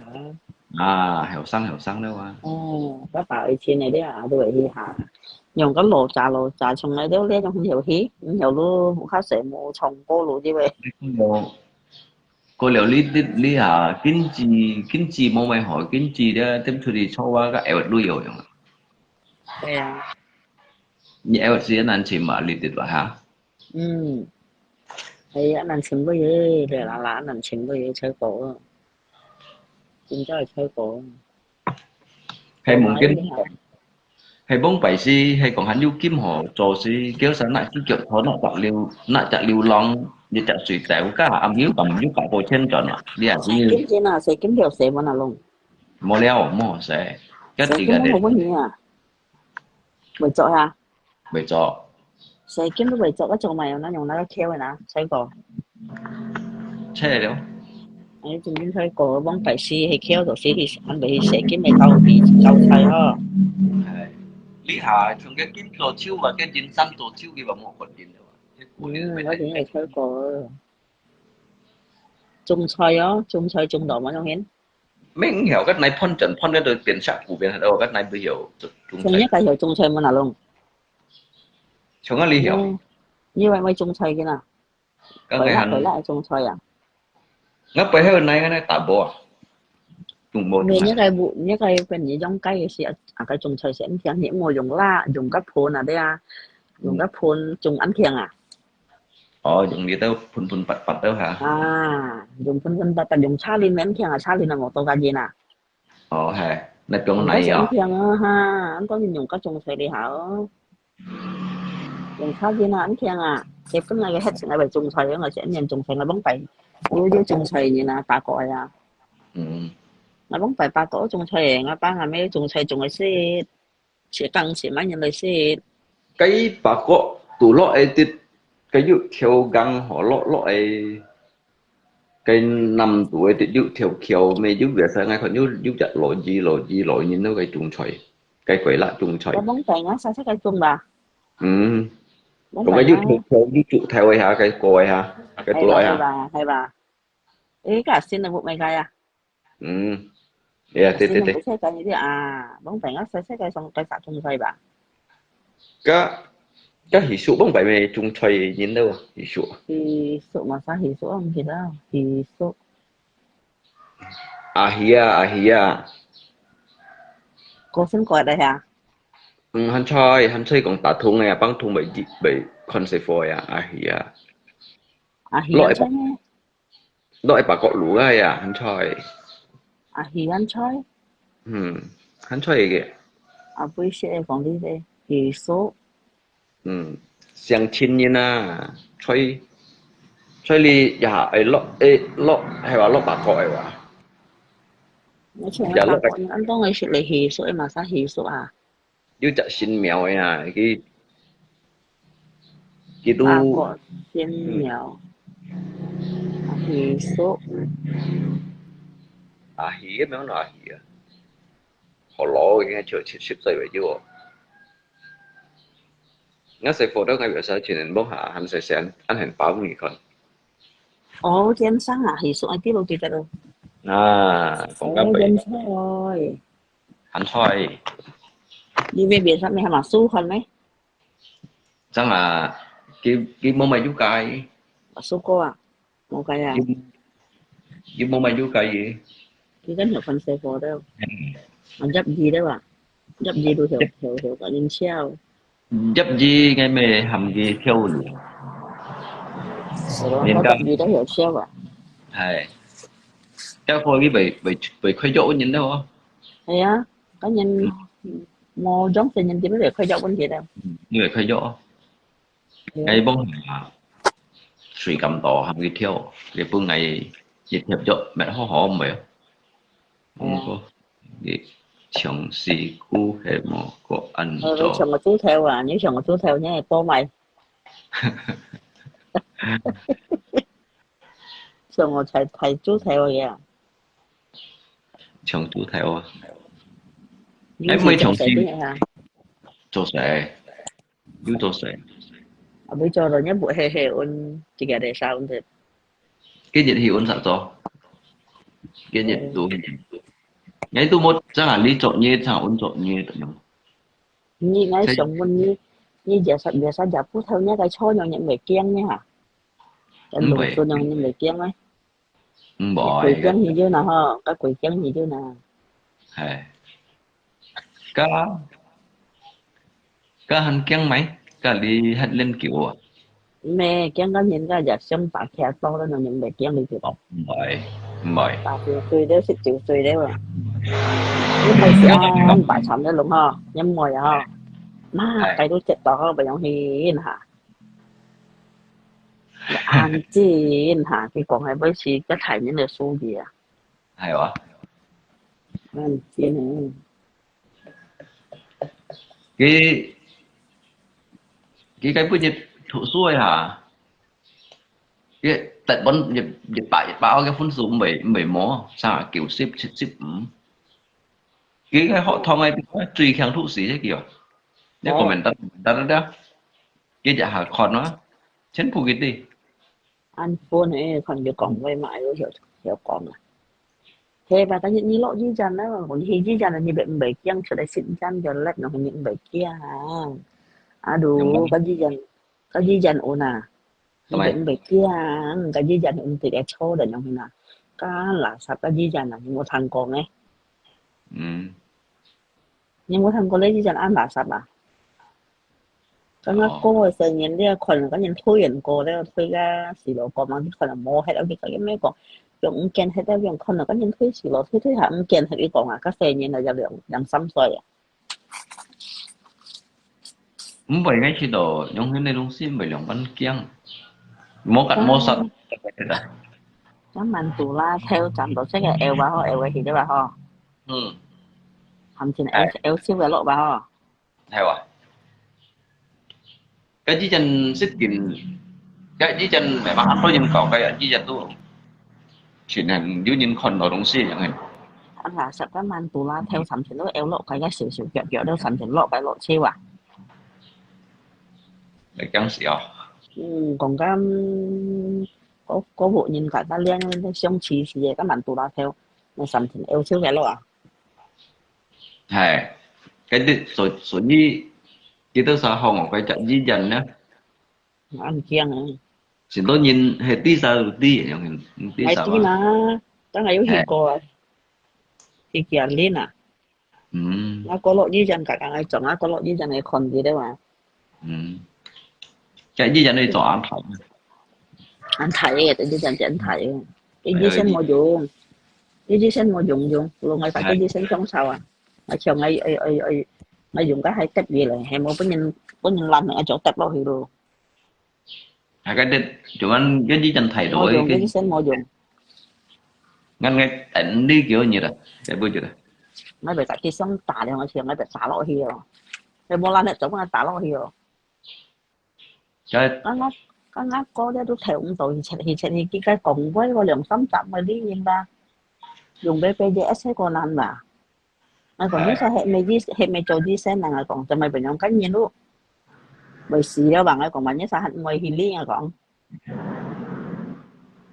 啊，後生後生了啊。哦，該打以前个了啊，都會去下。用个老早老早，從來都這種遊戲，然後都較少無唱歌咯，對不對？過了，過了你，你，你啊，經濟，經濟無麼好，經濟咧，點出去坐啊，个L旅遊用啊。對啊。你L是難尋嘛，你對吧哈？ 嗯，係啊，恁難尋个耶，對啦啦，恁難尋个耶，最高啊，真正係最高啊。係望緊，係望拜四，係講還有金河做事，叫聲那隻腳拖，那隻流，那隻流浪，一隻水走，該下暗有咁有搞過千轉啊，你也係。金錢啊，誰金條誰問啊弄？無了，無誰，該幾個人。誰金好問你啊？會做啊？ 會做。誰見都會做，該做麼个？那用那個竅个呢？菜果。切了。哎，正經菜果，往擺時係竅，就是去，安排去誰見會到去，到菜吼。哎，你下像个金做手啊，个金三做手，佢話無可能的哇。嗯，我定係菜果。種菜哦，種菜種到麼樣先？ 免曉，該泥盤整盤該都變石牯變，哦，該泥不曉種，種菜。像一個曉種菜無哪弄？像啊，你曉。嗯，你會，會種菜个啦？該个還，會啦，會啦，種菜啊。𠊎背後泥該泥打無啊？種無，種啊。你，你該屋，你該跟你養雞个時，啊，該種菜先，你聽你莫用啦，用个盆啊，對啊，用个盆種恁強啊。 哦，用這兜盆盆缽缽兜哈。啊，用盆盆缽缽，用車輪恁強啊，車輪啊，無多个人啊。哦，係，那種哪樣？用个強啊哈，恁多人用个種菜哩好。用車輪啊，恁強啊，這本來个黑色个種菜，用个係恁種菜，𠊎往擺，有有種菜人啊，八個呀。嗯。𠊎往擺八個種菜，𠊎爸𠊎姆種菜種个係 自耕自麼人來食。該八角都落个滴，該有條梗河落落个，該南都个滴有條橋，乜有个使，𠊎看有，有隻老二，老二，老二，那個種菜，該鬼啦種菜。我講該𠊎細細个種吧。嗯。講該有條橋，有竹頭个下，該過个下，該都落个下。係吧，係吧。誒，該新个屋買个啊？ 嗯， Ya, 對，對，對。細細个你知啊，往擺啊，細細个上該啥種菜吧？該，該hisuk往擺咩種菜人了啊，hisuk。Hisuk，麼儕hisuk，毋記得。Hisuk。阿喜啊，阿喜啊。過身過了呀？嗯，鹹菜，鹹菜講打通个啊，放通袂，袂看食貨呀，阿喜啊。阿喜鹹菜咩？ 落一百，落一百角滷个呀，鹹菜。阿喜鹹菜？嗯，鹹菜个。啊，毋識个講你个hisuk。嗯，相親人啊，菜，菜你也愛落，愛落，係話落八角个話。我從來八角，你安當个食个hisuk，麼儕hisuk啊？ 有隻神廟个啊，佢，佢都，啊，個神廟，嗯。Hisuk。阿喜个名哪阿喜啊？好老个，應該就七十歲左右哦。𠊎細伙都𠊎表示全部下，還細細，還很包你看。哦，奸商啊，hisuk，哎，對咯，記得咯。啊，講到哦，奸商哦。 鹹菜。你買別儕咩？還嘛，素飯咩？正啊，佢，佢無買有雞。素過啊，無雞啊。佢，佢無買有雞个。佢跟條飯細伙的。嗯。啊，入二的吧？入二都曉，曉，曉，個人笑。入二个咩，含佢跳舞。係咯，人家入二都曉笑啊。係。該可以被，被，被開腳人了哦。係啊。 當然，嗯。無種先人點樣來開腳問題了。嗯，你會開腳哦。對啊。𠊎幫下，水咁多，還會跳，你分𠊎一跳腳，乜好好毋係？嗯。毋過，你長時久係無過恁呃，做。你像個豬頭啊，你像個豬頭，你係播賣。像我才，才豬頭个啊。 像豬頭啊。你係做事定係啊？做事，有做事。啊，你做了，你毋係係阮自家个sound的。今日去阮啥做？今日都，𠊎都無，正啊，你做你，正阮做你，等樣。你，𠊎想問你，你這下，這下這步頭，你个菜樣，你毋會驚呢哈？毋會。攏做樣，你毋會驚咩？ 毋會。鬼驚你就拿吼，該鬼驚你就拿。係。該，該還驚咩？該你還練久啊？毋係，驚到人家也想打起來到了，人袂驚你就。哦，毋會，毋會。八九歲了，十九歲了啊。你開始啊，你擺慘了攏吼，你毋會啊吼。嘛，係。該都接到吼，毋用去哈。 安靜哈，佢講个尾時，該大人个手機啊。係哇。安靜啊。佢，佢該本日讀書个哈，佢得分一，一百，一百个分數毋會，毋會無，三九十、七十五。佢个學堂个最強讀書个佢哦。你哦。Comment得，得，得，得。佢一下看啊，全部佢知。 恁funny，看佢講話嘛，又曉，曉講啊。係吧，但是你落醫院啊，你去醫院啊，你毋會，毋會驚出來食煙就辣，你毋會驚啊。啊，如果醫院，該醫院有哪，你毋會，毋會驚，該醫院有直接坐的，你看啊。該垃圾个醫院啊，你無聽講呢？嗯。你無聽過咧，醫院恁垃圾啊？ 剛剛過个生日，你也看了，跟人推人過了，推个死了，講嘛，你看了無，還有你講，也沒講，用毋見，還在用看了，跟人推死了，推推還毋見，還你講啊，該生日了，要兩，兩三歲啊。毋會，𠊎去到，用該東西毋會兩般驚，無甲無殺，嗯。該曼杜拉頭站到這個L吧吼，L个去對吧吼？嗯。行情L，哎。L七个落吧吼？ 係哇。該以前識緊，該以前memang恁多人講，該以前都，全係有人看到東西樣个。啊，垃圾个曼杜拉頭三千都L落，該个小小腳腳都三千落，該落車啊。你講笑哦。嗯，講緊，嗰，嗰戶人家，佢連相似似个，該曼杜拉頭，那三千L車个落啊。係，該兜所所以，佢兜儕學我个隻語言呢？恁驚啊！成多人係知儕有知，樣知，𠊎知儕啊？嘛，當然有去過啊，去見人啊。嗯啊，角落語言，剛剛來講啊，角落語言來看佢兜啊。嗯，該語言你做安排，恁大个，語言真大个，佢醫生無用，佢醫生無用用，我愛把佢醫生講臭啊，啊像愛愛愛愛愛用个還得意咧，係無分人分人攔啊，就得落去咯。還該兜就恁个語言態度，無用，佢醫生無用。俺个等你幾日啊，該不久的，我被佢醫生打了，我想我被打落去哦，佢無攔得，總共打落去哦。該剛剛剛剛過了都睇毋到，佢出去出去，佢該講話個兩三集咪理人吧，用俾俾佢一些個難吧。我講你說係咪醫係咪做醫生啊？我講怎麼變樣跟人咯，會死了吧？我講嘛，你說還愛去理我講。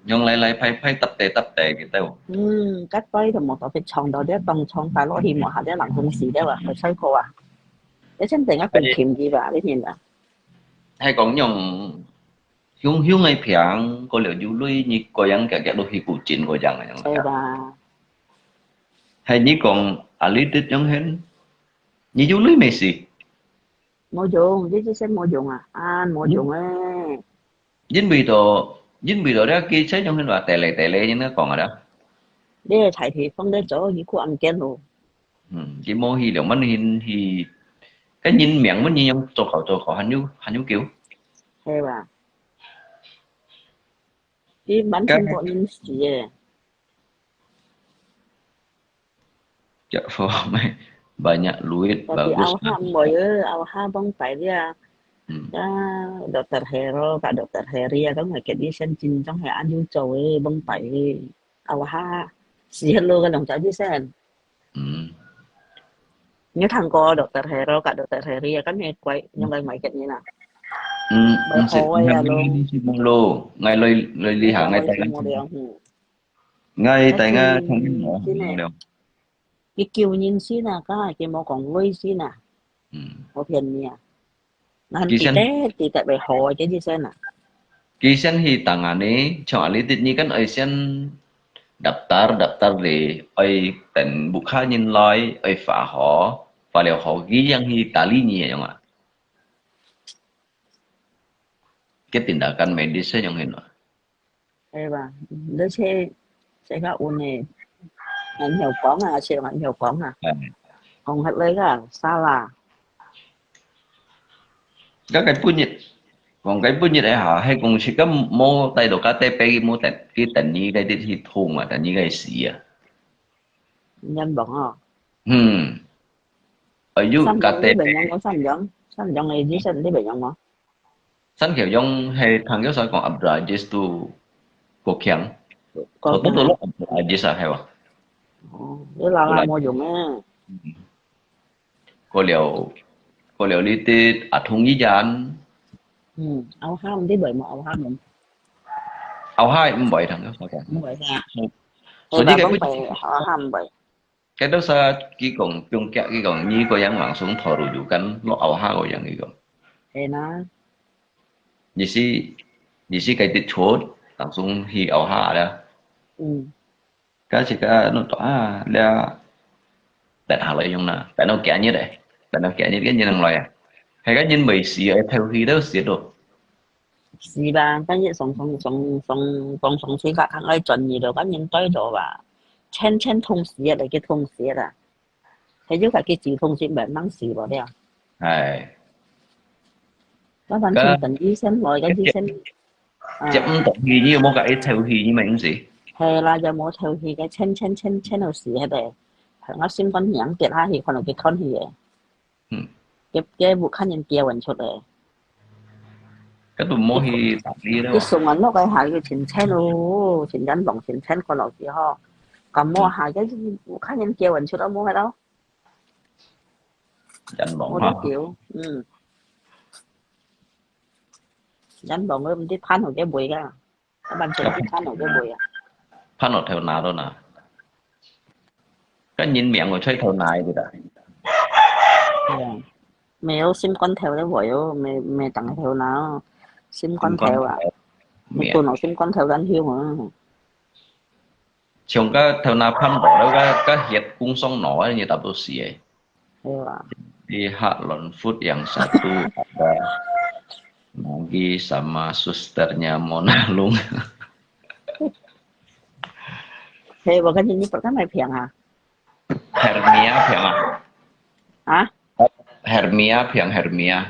用來來拍拍搭地搭地个兜。嗯，該堆都無特別長到，這當長大落去無下，這冷風死了啊，會衰過啊。你先等下公勤佢吧，你聽啊。係講用雄雄个病，過了有鐳，你個樣夾夾落去古井個樣个樣。係吧？係你講啊，你得樣很，你有鐳沒事？無用，這醫生無用啊，啊無用誒。因為到因為到這機車樣很話，得咧得咧，應該講啊啦。你个大地方咧做，佢苦暗間咯。嗯，佢無去了，問去去，跟人命問人樣做搞做搞，還有還有救。係吧？佢滿天個人死誒。 Jafo mai banyak luit Tapi bagus awak lah. Boy, awak bang pai dia. Hmm. Ya, dokter Hero, Kak Dokter Heri ya kan, makin dia sen cincong he anju coy bang pai. Awak si hello kan dong jadi sen. Hmm. Nyo thang ko dokter Hero, Kak Dokter Heri ya kan, he kuai nyong kai mai ket ni na. Hmm, Bai hmm, si- hoi ya hmm, lo. si Molo. Ngai loi loi li ha ngai tai ngai. Ngai tai ngai thong ni mo. Leo. Ki kiu nyin sin a ka, ki mo kong lui sin a. Hmm. Mo phian ni a. Nan Ki ti sen- te, ti te bai hoi ke ji sen a. Ki sen hi tang a ni, chong a li tit ni kan oi sen daftar, daftar li, oi ten bukha nyin loi, oi fa ho, fa leo ho ki yang hi ta li ni yang a. Ke tin da kan medis se yang hin a. 係吧？你這這個運呢，人有講啊，是人有講啊，講下來个，沙拉，該个本日，講該本日个下，係公司个無帶到个台北，無等佢等你个啲去通啊，等你个事啊。人講哦，嗯，哎喲，三个台北。種你明講三種，三種你知識你明講無？三條用係聽佢所講Abdul Aziz都國強，國我都都落Abdul Aziz啊，係吧？哦，你老老無用啊。過了，過了你啲啊，同一人，嗯，拗下毋知會無拗下無？拗下毋會聽佢所講。毋會啊。所以佢會吧，講會拗下毋會。佢都係佢講中間，佢講你個人橫送頭路有跟落拗下個樣佢講。係啦，你是你是該啲錯，橫送去拗下啦。嗯，該時个弄到啊，了，等下來用啦，等到幾日咧，等到幾日个人來啊，係个人未死，愛頭去都死到。是吧？但是上上上上上上世界看愛轉移咯，跟人對到吧，千千通死啊，來去通死啦。係有个去治通死，毋能死無了。係，我反正等醫生來，个醫生，啊，接毋到去，你有冇个一頭去，你明唔知？係啦，有無頭去个，千千千千到死迄个，我心肝娘跌下去，看到佢看去个。嗯。佢佢屋下人叫人出嚟。該都冇去打理咯佢。送人落去下，佢全千咯，全人浪全千看落去吼。咁我下，佢屋下人叫人出，我冇喺度，人忙我都啊，叫，嗯。人忙佢毋知攀好幾倍噶，一般上知攀好幾倍啊。攀落頭那到那。跟人命我吹頭那一个的。係啊，沒有心罐頭的我又沒，沒當頭腦，心罐頭啊，心罐頭。你蹲落心罐頭敢香啊？像个頭那盤到了，个，个血供上腦啊，你打到死欸。係啊。Di Hak Lon Food yang satu ada Maggi sama susternya Mona Lung. 係，我感覺你不敢買平啊。 Hermia平啊？啊？Hermia平Hermia。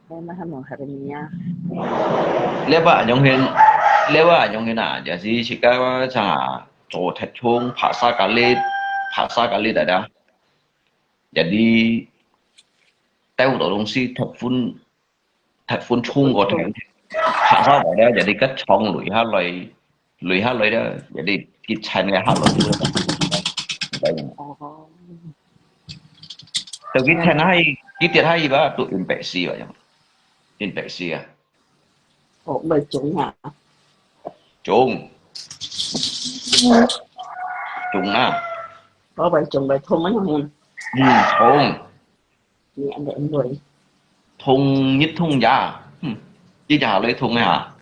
我乜還無Hermia。你話用hin，你話用hin啊？就係自家像啊，做特種，拍沙咖喱，拍沙咖喱來的。Jadi，帶好多東西，特分 特分衝過去，拍沙來了，jadi个衝累下來，累下來了，jadi佢產个下來。哦。就佢產下去，佢跌下去吧，都一百四吧，一百四啊。哦，毋係中啊。中。中啊。我毋係中，毋係痛啊，嗯，痛。 你恁樣會。痛日痛夜，嗯，一下來痛啊。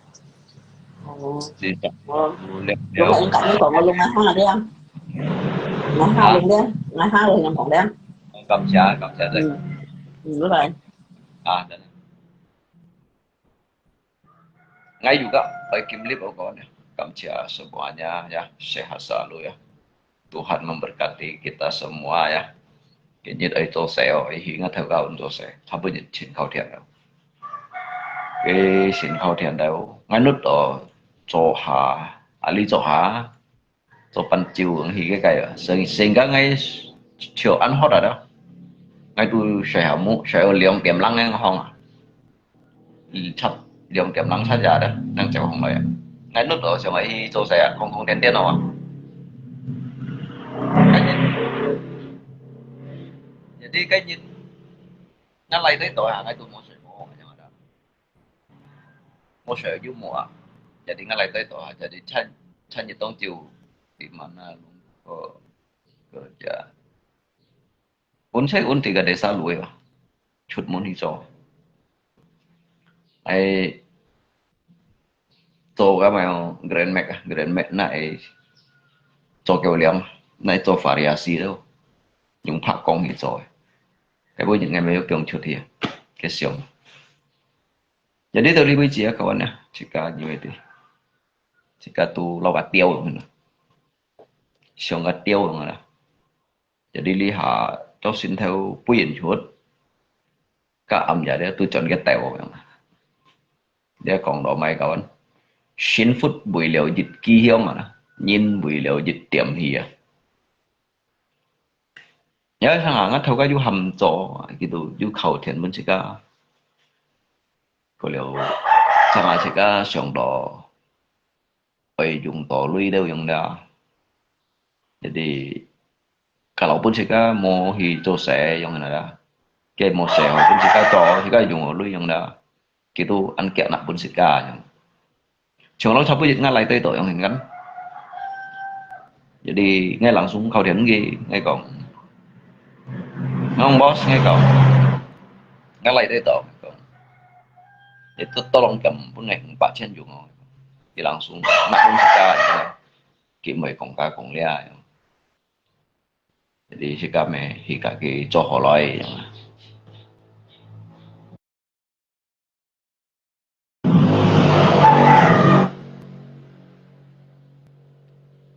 哦。係啊。哦。有了，有了。我同你講，我用來下了，來下用了，來下了用講了。感謝，感謝，再見。嗯，嗯，拜拜。啊，再見。 Ngai juga pai kimlip ako na. Kamcia semuanya ya, sehat selalu ya. Tuhan memberkati kita semua ya. Kenyit ai to seo, ai hinga thau ka un to se. Thapu nyit chin khau thian lo. Ke sin khau thian lo. Ngai nut to, to ha, ali to ha. 做飯酒，佢个个啊，成，成个𠊎就恁好啦。𠊎都睡下目，睡到兩點零个項啊，差兩點零出夜啦，正走上來啊。𠊎錄到上來去做事啊，空空點點哦啊。該日，有啲該日，𠊎來對到啊，𠊎都無睡過，你知道嗎？ 無睡又無啊，jadi ngalai toi to ha, jadi chan, chan一當晝，di mana nunggu kerja. Unsai unti ka desa lui ba, 出門去做。哎，做个嘛，Grand Max啊，Grand Max那哎，做狗粮，那做 variasi 咯，用白工去做个。該尾日个没有放出去啊，个想。 Jadi到這位置啊，kawan啊，自家認為對，自家都老个雕樣啦，像个雕樣啦。Jadi這下做心頭不允出，甲暗夜咧都轉个頭樣啦。你講到麼个，kawan？幸福為了一支香啊，人為了一點氣啊。 也像啊，𠊎頭家有喊做，佢都有靠天分自家。過了，像啊自家想到，愛用到鐳了用了。Jadi，kalau分自家無去做事用啦，佢無事好分自家做，自家用到鐳用啦。 佢都恁遽拿分自家樣。像老差不多𠊎來對到樣形kan。Jadi𠊎langsung靠天佢，𠊎講，𠊎講boss，𠊎講，𠊎來對到，講，你都都攏咁分𠊎五百千用哦，佢langsung拿分自家樣，佢毋會講價講價樣。Jadi自家咩，自家去做好來樣。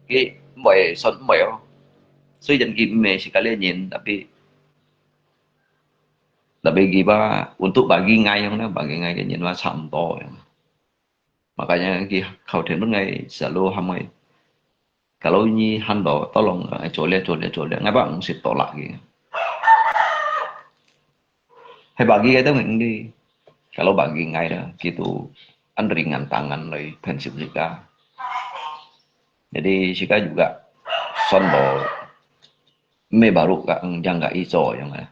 佢毋會算毋會哦。雖然佢毋係自家个人，tapi，tapi佢ba untuk bagi ngai樣呢，bagi ngai个人嘛差毋多樣。Makanya佢靠天分ngai selalu喊ngai，kalau你喊到tolong，ngai做了做了做了，ngai ba毋識tolak佢。係bagi个都明个，kalau bagi ngai啦，佢都恁ringan tangan來prinsip自家。Jadi自家juga算到，毋係baru ka，yang ka一做樣啊。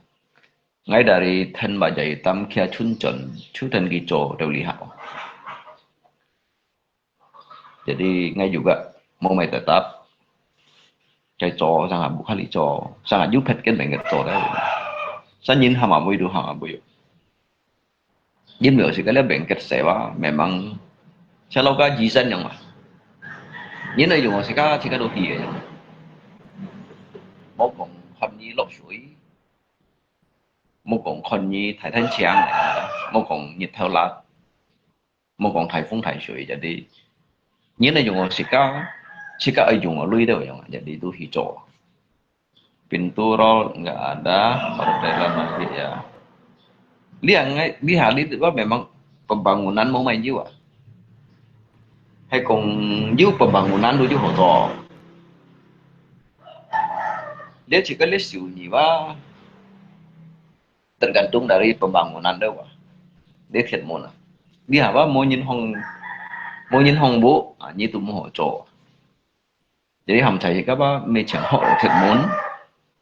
Ngai dari Than Bajai Tam kia chun chon, chu Than ki cho teu li hao. Jadi ngai juga mau mai tetap. Kai cho sangat bukan li cho, sangat ju phet ken beng cho teu. Sa nyin hama bui tu hama bui. Nyin mèo sika le bengket sewa, memang selaga jisan yang lah. Nyin na yung sika sika tu hi yang. Mau kong hot ni lok sui. Mau kong hot ni thai than chiang. Mau kong nyit thau lat. 莫講颱風颱水，jadi你那用个時間，時間愛用个鐳都用，jadi都去做。Pintu roll nggak ada, hotel masih ya. Lihat ngai, lihat ni tu memang pembangunan mau main jiwa. Hai kong jiu pembangunan tu jiu hỗ trợ. Dia cakap dia siu ni bah. Tergantung dari pembangunan dia bah. Dia thiệt môn ah. Dia bah mô nhân hông, mô nhân hông bố, à, như tụi mô hỗ trợ. Jadi hàm thầy thì các bác mê chẳng họ thiệt môn,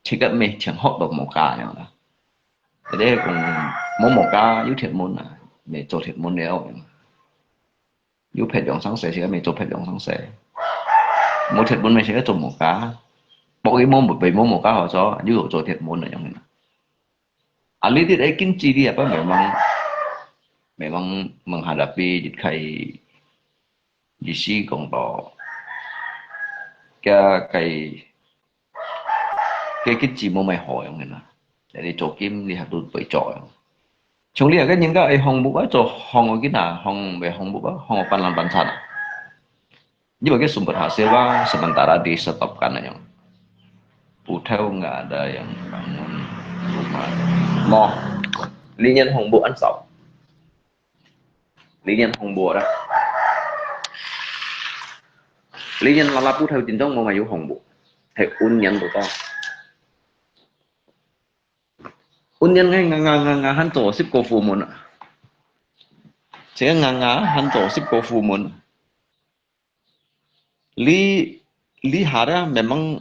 thì các mê chẳng họ đọc mô ca nhau đó. Jadi cũng mô mô ca, yú thiệt môn à, mê cho thiệt môn nếu. Yú phép dòng sáng sẻ, thì các mê cho phép dòng sáng sẻ. Mô thiệt môn mê sẽ cho mô ca. Bố cái mô một bề mô mô ca họ cho, yú cho thiệt môn là giống như. Alih-alih ai kin ciri apa memang, memang menghadapi jit kai jisi kong to. Kia kai, kia kin ci mo mai ho yang na. Jadi cokim lihat tu bai cho yang. Chung lihat kan yang ka ai hong bu ba cho hong kin na hong be hong bu ba hong pan lan pan chan. Ini bagi sumber hasil bah, sementara di stopkan aja. Putau nggak ada yang bangun rumah. Mo, 零年红布 ăn sao? 零年红布 đó. 零年 là là putau chính trong mo mà 有红布. Hay un nhắn tu to. Un nhắn ngay ngà ngà ngà ngà hẳn tổ sip cô phu mun. Chỉ ngà ngà hẳn tổ sip cô phu mun. Li, li hara memang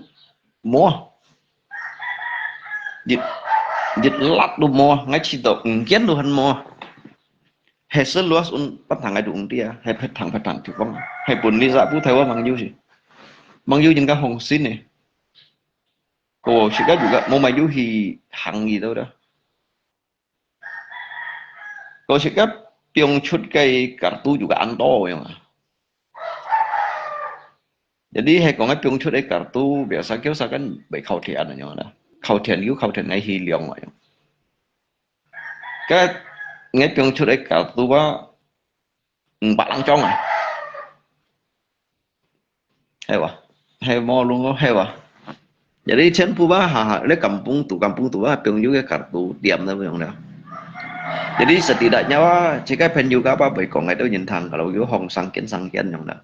mua. Jit, jit lat lu mua, ngai chi to, ngian lu han mua. He seluas un patang ai dung dia, he patang patang ti kong. He pun li sa pu thai wa mang yu si. Mang yu jin ka hong sin ne. Ko si ka juga mo mai yu hi hang yi to da. Ko si ka piong chut kai kartu juga an to yang. Jadi hai kong ai piong chut ai kartu biasa kêu sa kan bai khau thian yang da. Khau thian yu khau thian ngai hi liang yang. Ka ngai piong chut ai kartu ba ung ba lang chong ai. Hai wa, hai mo lung hai wa. Jadi chen pu ba ha ha le kampung tu kampung tu ba piong yu ke kartu tiam na yang da. Jadi setidaknya ba, jika pen yu ka ba bai kong ai tu nyin thang kalau yu hong sang kian sang kian yang da.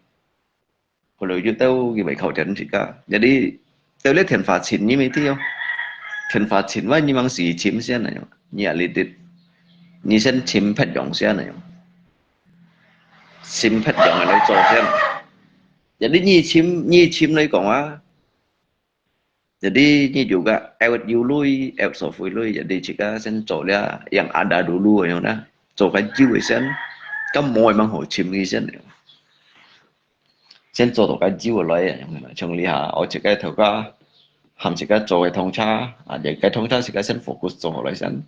Kalau yu tau ki bai khau thian jika. Jadi tau le thian fa chin ni mi ti yo. Thian fa chin wa ni mang si chim sian na yo. Ni a li dit. Ni sen chim phet yong sian na yo. Chim phet yong a lai cho sian. Jadi ni chim, ni chim lai kong wa. Jadi ni juga ewet yu lui, ewet so fui lui. Jadi jika sen cho lia yang ada dulu yang na. Cho ka jiu sen. Ka mo mang ho chim ni sen. Sen cho to ka jiu lai yang na. Chung li ha, o jika thau ka, ham jika cho ka thong cha. A, jika thong cha jika sen focus cho ho lai sen.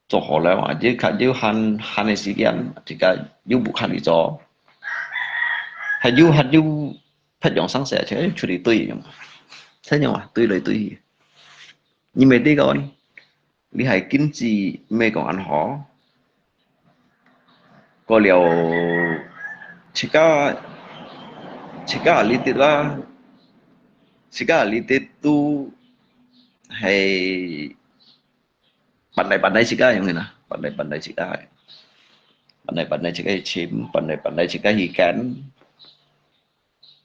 Cho hò lèo, à, chỉ cần有閒，閒个時間，自家有屋下去做。還有，還有，別樣生事，就出去對用。這樣啊，對來對去。你毋知講，你還經濟毋係講恁好。過了，自家，自家裡底啦，自家裡底都係 pandai-pandai jika yang na, pandai-pandai jika. Pandai-pandai jika chim, pandai-pandai jika hikan.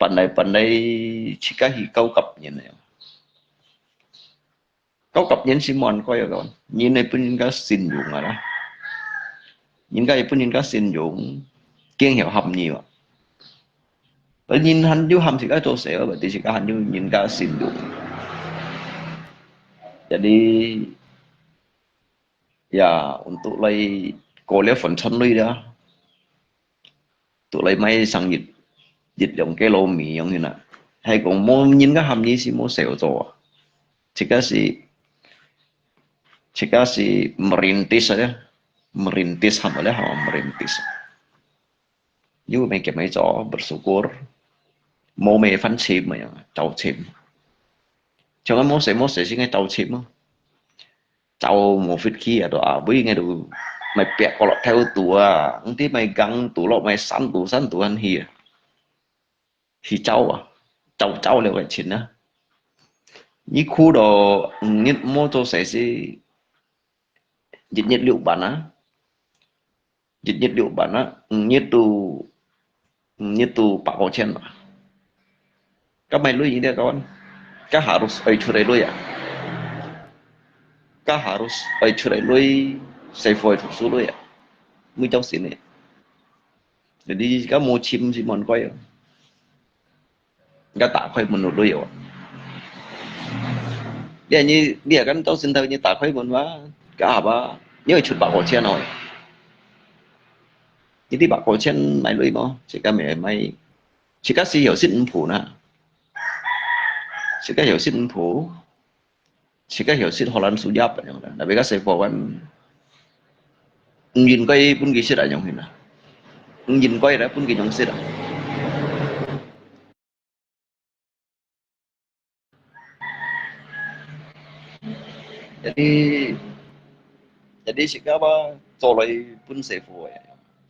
Pandai-pandai jika hi kau kap nyen ya. Kau kap nyen si muan kau ya kawan. Nyen ai pun ka sin yung ala. Nyen ka ai pun nyen ka sin yung. Kieng hiao ham ni wa. Pai nyen han yu ham jika cho se wa, berarti jika han yu nyen ka sin yung. Jadi, ya, untuk lai ko le fon chon lui da. Tu lai mai sang yit, yit yong ke lo mi yong hin na. Hai kong mo nyen ka ham ni si mo sel cho. Jika si, 自家係merintis aja, merintis，喊个咧，喊merintis。有乜个乜做，bersyukur，無乜煩惱，乜樣，燥心。像个無事無事先个燥心咯。燥無fit去啊，都啊，會个都，乜逼角落頭肚啊，毋知乜gang肚落，乜山肚山肚恁去啊。 去燥啊，燥燥了个錢啊。你苦到五日無做事係一日六萬啊，一日六萬啊，五日都五日都百過千啊。該買鐳你咧講，該harus愛出來鐳啊，該harus愛出來鐳，師傅愛讀書鐳啊，每朝晨呢。 Jadi，該無錢係無人開哦。該打開門就鐳哦。你，你，你若敢到時頭，你打開門哇，該下吧，你愛出百過千哦。你知百過千買鐳無？自家乜買，自家係有識五步呢。自家有識五步。 自家曉識荷蘭書業恁樣啦，tapi該師傅恁，毋應該分佢識恁樣去啦，毋應該來分佢樣識啊。Jadi，jadi自家吧，做來分師傅个，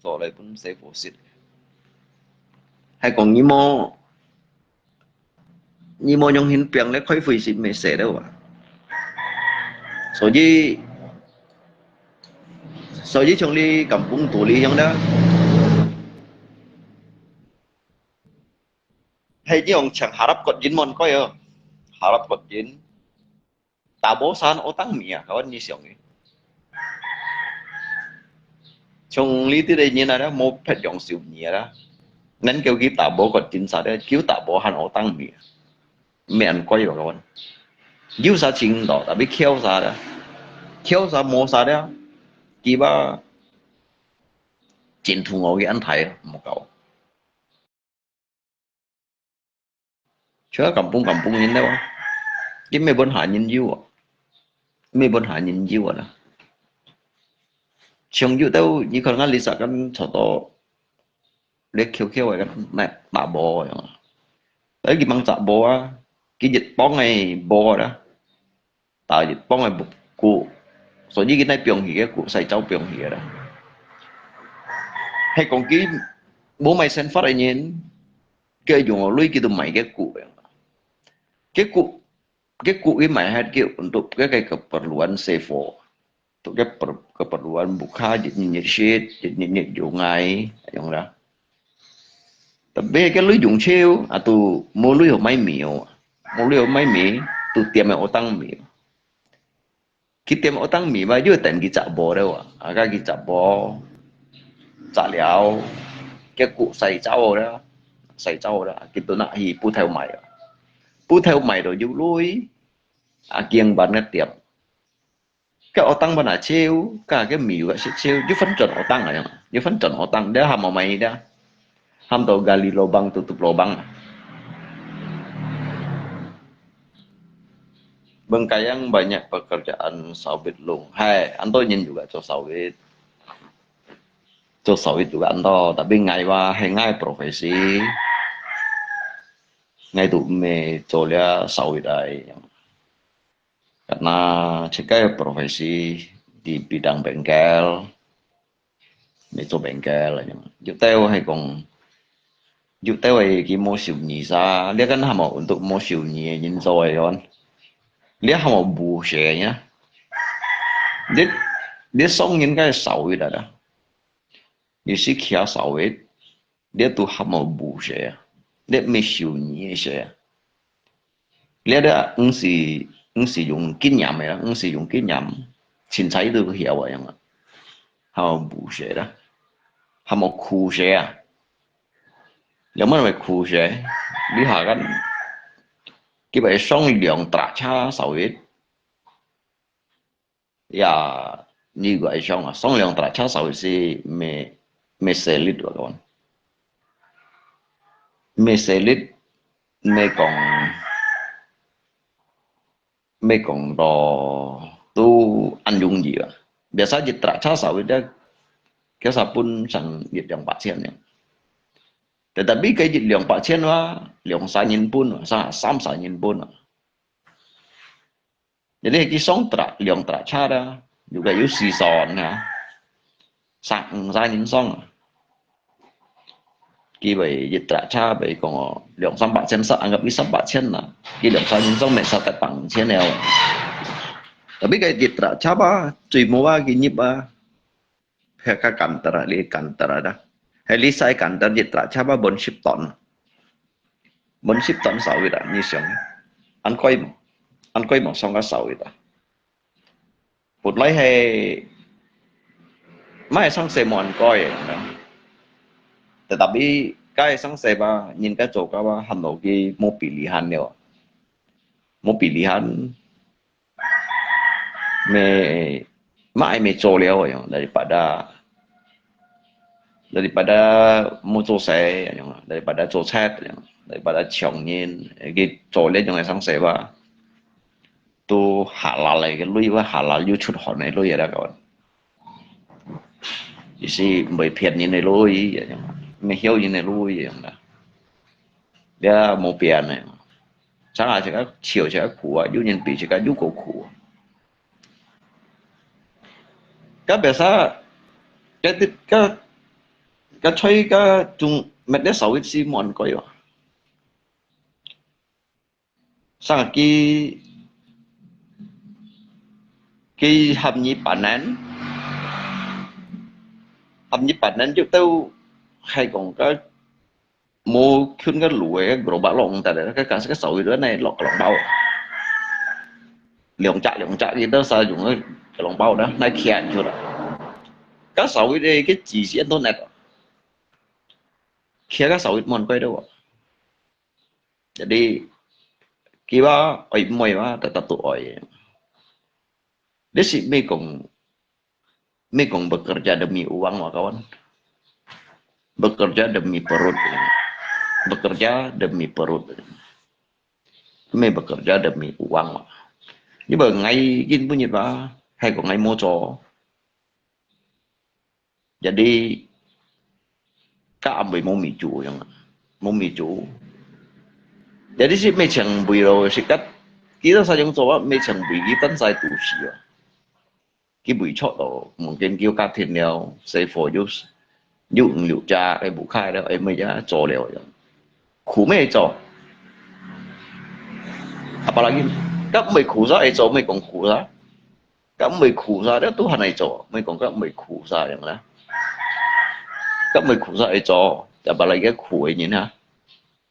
做來分師傅識。還講你無 你無用心病咧，開會係毋會使了啊。所以，所以像你kampung肚裡樣啦，係用像harap kot jin無人開哦，harap kot jin。 打無生學當面啊，𠊎你想个。從你這個人啊，無別樣受你啦。恁叫佢打無個精神咧，叫打無還學當面，毋係恁乖哦，𠊎。有啥程度，tapi翹啥啦，翹啥無啥啦，佢話真痛我个安排，無夠。 像kampung-kampung人了啊，佢毋係本下人有啊，毋係本下人有啊啦。像有兜，你看𠊎這下間坐到，你翹翹个，該打無樣啊。哎，佢吂打無啊，佢一幫个無啦。 打一幫个鼓，所以佢來放棄个鼓，使走放棄个啦。係講佢無買生活个人，佢用个鐳佢都買个鼓个。个鼓，个鼓佢買係佢untuk个个keperluan sefo，untuk个per-，keperluan buka，日日日食，日日日用个，用啦。 Tapi个鐳用少，啊都無鐳好買米哦，無鐳好買米，都店个學當米。佢店个學當米嘛，又等佢摘無了啊，啊，該佢摘無，摘了，个鼓使走了，使走了，佢都拿去鋪頭賣啊，鋪頭賣到有鐳，啊，經辦个店。 Ka utang pun acil, ka, ka miu ka sicil, yu fan chon utang ayang, yu fan chon utang, dia ham mau mai dia. Ham tau gali lubang tutup lubang. Bengkayang banyak pekerjaan sawit lung. Hai, anto nyin juga cho sawit. Cho sawit juga anto, tapi ngai wa, hai ngai profesi. Ngai tu me cho lia sawit ai. Karena 自家个 profesi di bidang bengkel, mi做 bengkel，有兜係講，有兜係佢無收入啥，你kan ham untuk無收入个人做个樣，你ham無事呀，你，你送人个 sawit啊，你是騎 sawit， 你都ham無事啊，你無收入个事啊。你這毋係，毋係用經驗个啦，毋係用經驗，凊彩都曉啊樣啊。ham無事啦，ham苦事啊。有麼个苦事？你下間，佢會送兩大車 sawit。 Ya，你个想啊，送兩大車 sawit係無，無selit个講。無selit，無講，無講到，都恁容易啊。Biasa一隻車sawit啊，佢sawit分成一兩百千呢。Tetapi佢一兩百千哇，兩三人分啊，三三十人分啊。Jadi佢上隻兩隻車啦，又个有四十人啊，三五十人上啊。佢會一隻車會講哦，兩三百千，anggap佢三百千啦，佢兩三人上，每儕得百五千了。Tapi佢一隻車吧，最無啊，佢入啊，係較簡單啊，你簡單啊，係你使簡單一隻車吧，分十噸，分十噸sawit啊，你想，恁貴無？恁貴無上个sawit啊？本來係，毋係生事無恁貴个，tetapi該生事吧，人家做到啊，喊到佢無pilihan了，無pilihan。 Meh，乜係meh做了樣，daripada，daripada無做事樣，daripada做賊樣，daripada搶人，佢做這種个生事吧，都halal个鐳，halal又出汗个鐳啊，該個。意思毋會騙人个鐳樣，毋會曉人个鐳樣啦。這無變个。 Chang啊，自家笑自家苦啊，有人比自家又過苦啊。該biasa，該，該，該在該中，乜个sawit係無恁貴啊。Sang佢，佢喊你panen，喊你panen就到，係講該 無近个路个，該gerobak落，但係該，該，該sawit个呢，落个籠包。兩隻，兩隻，佢都使用个籠包呢，來牽出來。該sawit个，該自然都呢，牽該sawit無恁貴个哦。Jadi，佢話愛毋愛話，tetap都愛。你係毋係講 Meh講bekerja demi uang, wah kawan. Bekerja demi perut. Bekerja demi perut. Meh bekerja demi uang, wah. Ni ba ngai kin bunyi ba, hai ko ngai moco. Jadi, ka ambil mau miju yang, mau miju. Jadi si meh chang bui lo, sikat, kita sayang coba meh chang bui, kita sai tu si ya. Ki bui chok lo, mungkin ki katin liao, sai fo yus, yu ng liu ja, ai bu kai liao, ai mei ja, zo liao ya. Ku mei zo. Apalagi, ka mei ku sa, ai zo mei kong ku sa. Ka mei ku sa, liao Tuhan ai zo, mei kong ka mei ku sa yang la. Ka mei ku sa ai zo, apalagi ku ai nyin ha.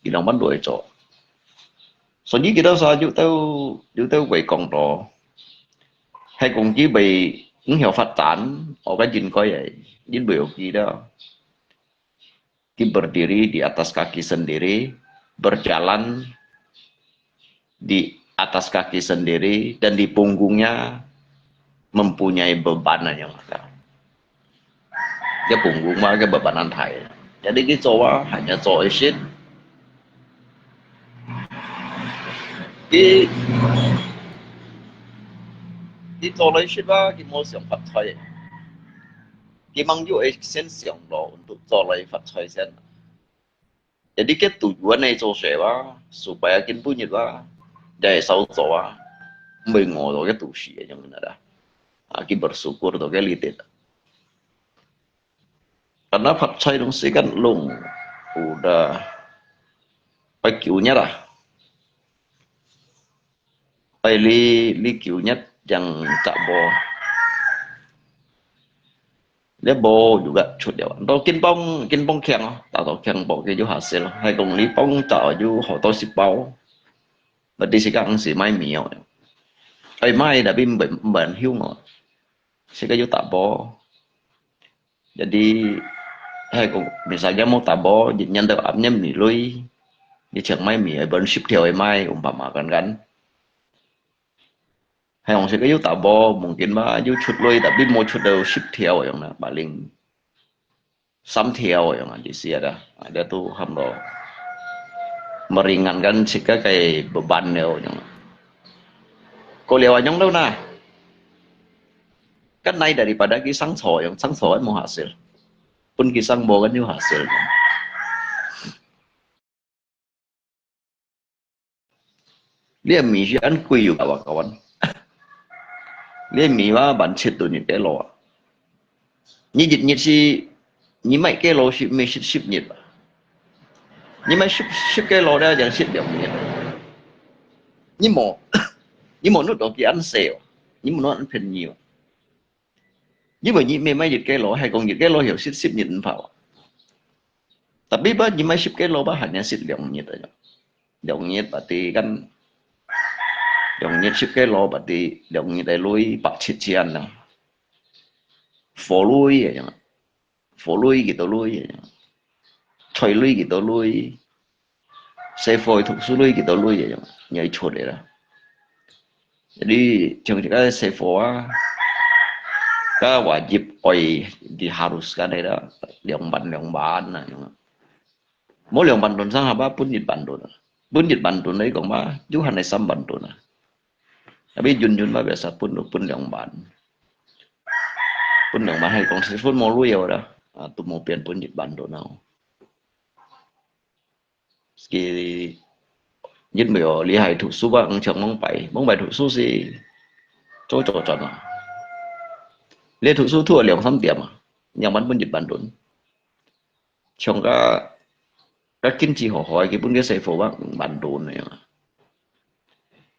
Ilang ban doi zo. Sonyi kita sa yu tau, yu tau wei kong to. Hai kong ki bei ng hiao phát triển, o ka jin koi ai, jin bei o ki da. Ki berdiri di atas kaki sendiri, berjalan di atas kaki sendiri, dan di punggungnya mempunyai beban yang ada. Cái bùng cũng mà cái beban ăn thải. Jadi ki zo wa, hanya zo ai sit. Ki, ki zo lai sit wa, ki mo siang phát thoi. Ki mang yu ai sen siang lo untuk zo lai phát thoi sen. Jadi cái tujuan này zo se wa, supaya kin bunyi wa, jadi sao zo wa, mei ngo lo cái tu si yang mana dah. Ah, ki bersyukur to cái li tit. Karena phát thoi dong si kan long, udah, ai kiu nyat ah. Ai li, li kiu nyat yang cak bo. Dia bo juga cut dia. Ndo kin pong, kin pong kiang, ta to kiang bo ke ju hasil. Hai kong li pong cak ju ho to si bao. Berarti si kang si mai mio. Ai mai tapi mben, mben hiu ngo. Si ka ju ta bo. Jadi, hai kong, misalnya mau ta bo, nyan tau ap nyan mi lui, ni chang mai mi, ai bon sip thiao ai mai, umpama kan kan. Hai kong si ka yu ta bo, mungkin ba, yu cut lui, tapi mau cut tau sip thiao yang na, paling sam thiao yang na, di sia dah. Ada tu ham lo. Meringankan si ka kai beban liao yang na. Ko liao anyong tau na. 該哪得你把佢生草樣，生草還無下色，分佢生無，跟有下色。你个米係恁貴有搞啊搞啊？你个米嘛，萬七度日个落啊！你一日係，你買个落係買十十日啊？你買十十个落了，正食兩日。你無，你無弄到佢恁細哦，你無弄恁便宜哦。因為你買買一个落，係講一个落有十十日毋怕啊。Tapi吧，你買十个落吧，還能食兩日啊。兩日berarti kan，兩日十个落berarti兩日个鐳百七千啦。火鐳个樣，火鐳幾多鐳个樣，菜鐳幾多鐳，細貨讀書鐳幾多鐳个樣，你愛出个啦。Jadi像這个細貨啊，該wajib愛diharuskan个啦，兩萬兩萬啊樣。 無兩萬盾生下吧，分一萬盾啊。分一萬盾來講嘛，有閒來三萬盾啊。Tapi yun yun嘛，biasa分，分兩萬。分兩萬係講係分無鐳了啦，啊，都無變分一萬盾啊。佢因為哦，你係讀書吧，像往擺，往擺讀書係做做轉啊。你讀書讀到兩三點啊，兩萬分一萬盾。 像該，該經濟好好，佢分个細貨嘛，五萬盾个樣啊。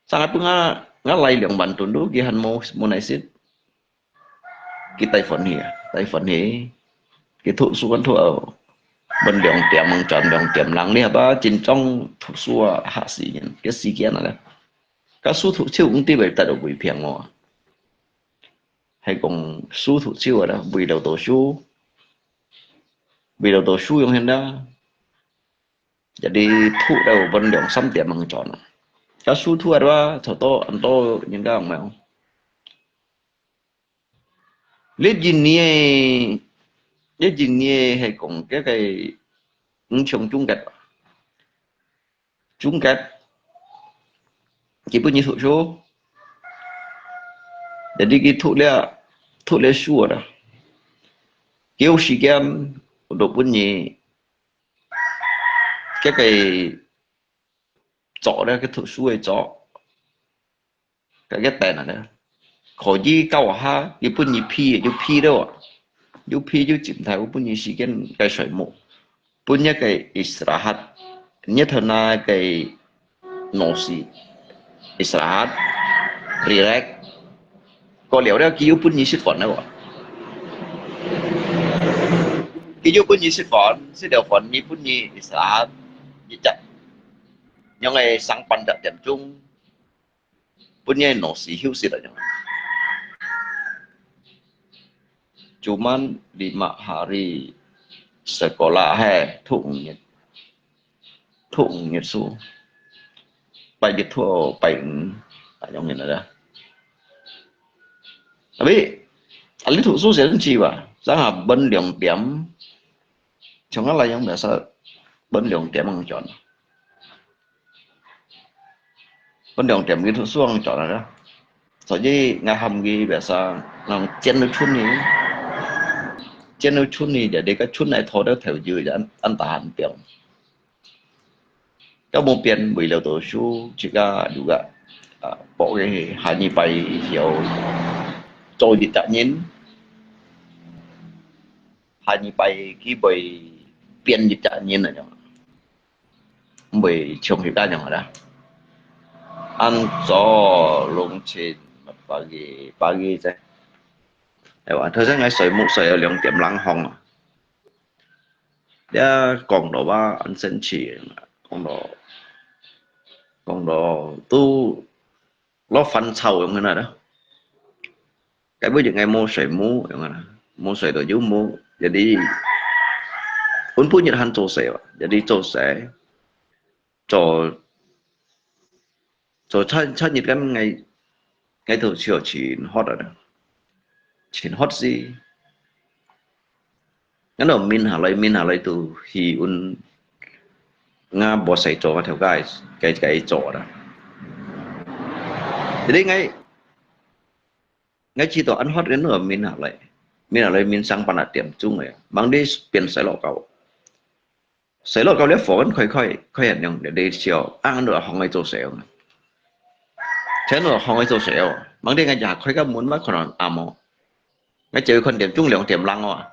上下分𠊎，𠊎來兩萬盾都，佢還無，無耐食。佢大歡喜啊，大歡喜。佢讀書還讀到，分兩點，轉兩點，人你係吧，真正讀書啊，嚇死人，个時間啊，該書讀就毋知會得到幾平哦。係講書讀就啊啦，為了讀書， 為了讀書樣現啦，jadi讀到分兩三點樣轉啊。該書讀啊，差不多恁多人家有無？你一年，你一年係講該个五千中間吧。 中間，佢分你讀書，jadi佢讀了，讀了書啦。佢有時間，就分你，該个做了，佢讀書个做。 該个等啊，可以教下，佢分你批，就批了啊。有批就靜態，有分你時間該睡目。分一个istirahat，日頭那个腦屎，istirahat，relax。過了了，佢又分你食飯了啊。佢又分你食飯，食了飯，佢分你istirahat，一隻，樣个上班十點鐘。 分你腦屎休息來。Cuman lima hari sekolah係讀五日，讀五日書，拜一讀拜五，啊，樣个啦。Tapi，啊，你讀書時間久啊，正下分兩點，像𠊎來樣biasa分兩點樣轉。 分兩點佢讀書樣轉來啦。所以𠊎喊佢biasa，人煎到春去，煎到春去，jadi該春來拖到頭就恁，恁大喊表。到無變，為了讀書，自家又个，啊，搏个下禮拜以後，做一隻人，下禮拜佢會變一隻人來樣。 毋會像佢該樣啦。恁早攏晨，pagi，pagi啫。哎哇，頭先𠊎睡目睡到兩點零鐘啊。這講到話，恁生趣，講到，講到都 落煩躁樣个啦。該尾日𠊎無睡目樣个啦，無睡到有目，jadi分分日還做事哦，jadi做事，做，做差，差日間𠊎，𠊎都笑真hot啊，真hot死。 𠊎恅面下來，面下來都氣溫，𠊎無使做，𠊎頭家个，个，个做啦。Jadi𠊎， 𠊎試著恁hot个，你面下來，面下來面上半粒點鐘个，吂你變細路狗。細路狗你火緊開開，開很亮，你笑，啊，你行去做事啊。全部行去做事啊，吂你𠊎也開个門嘛，可能暗哦。 𠊎就看點鐘兩點零哦。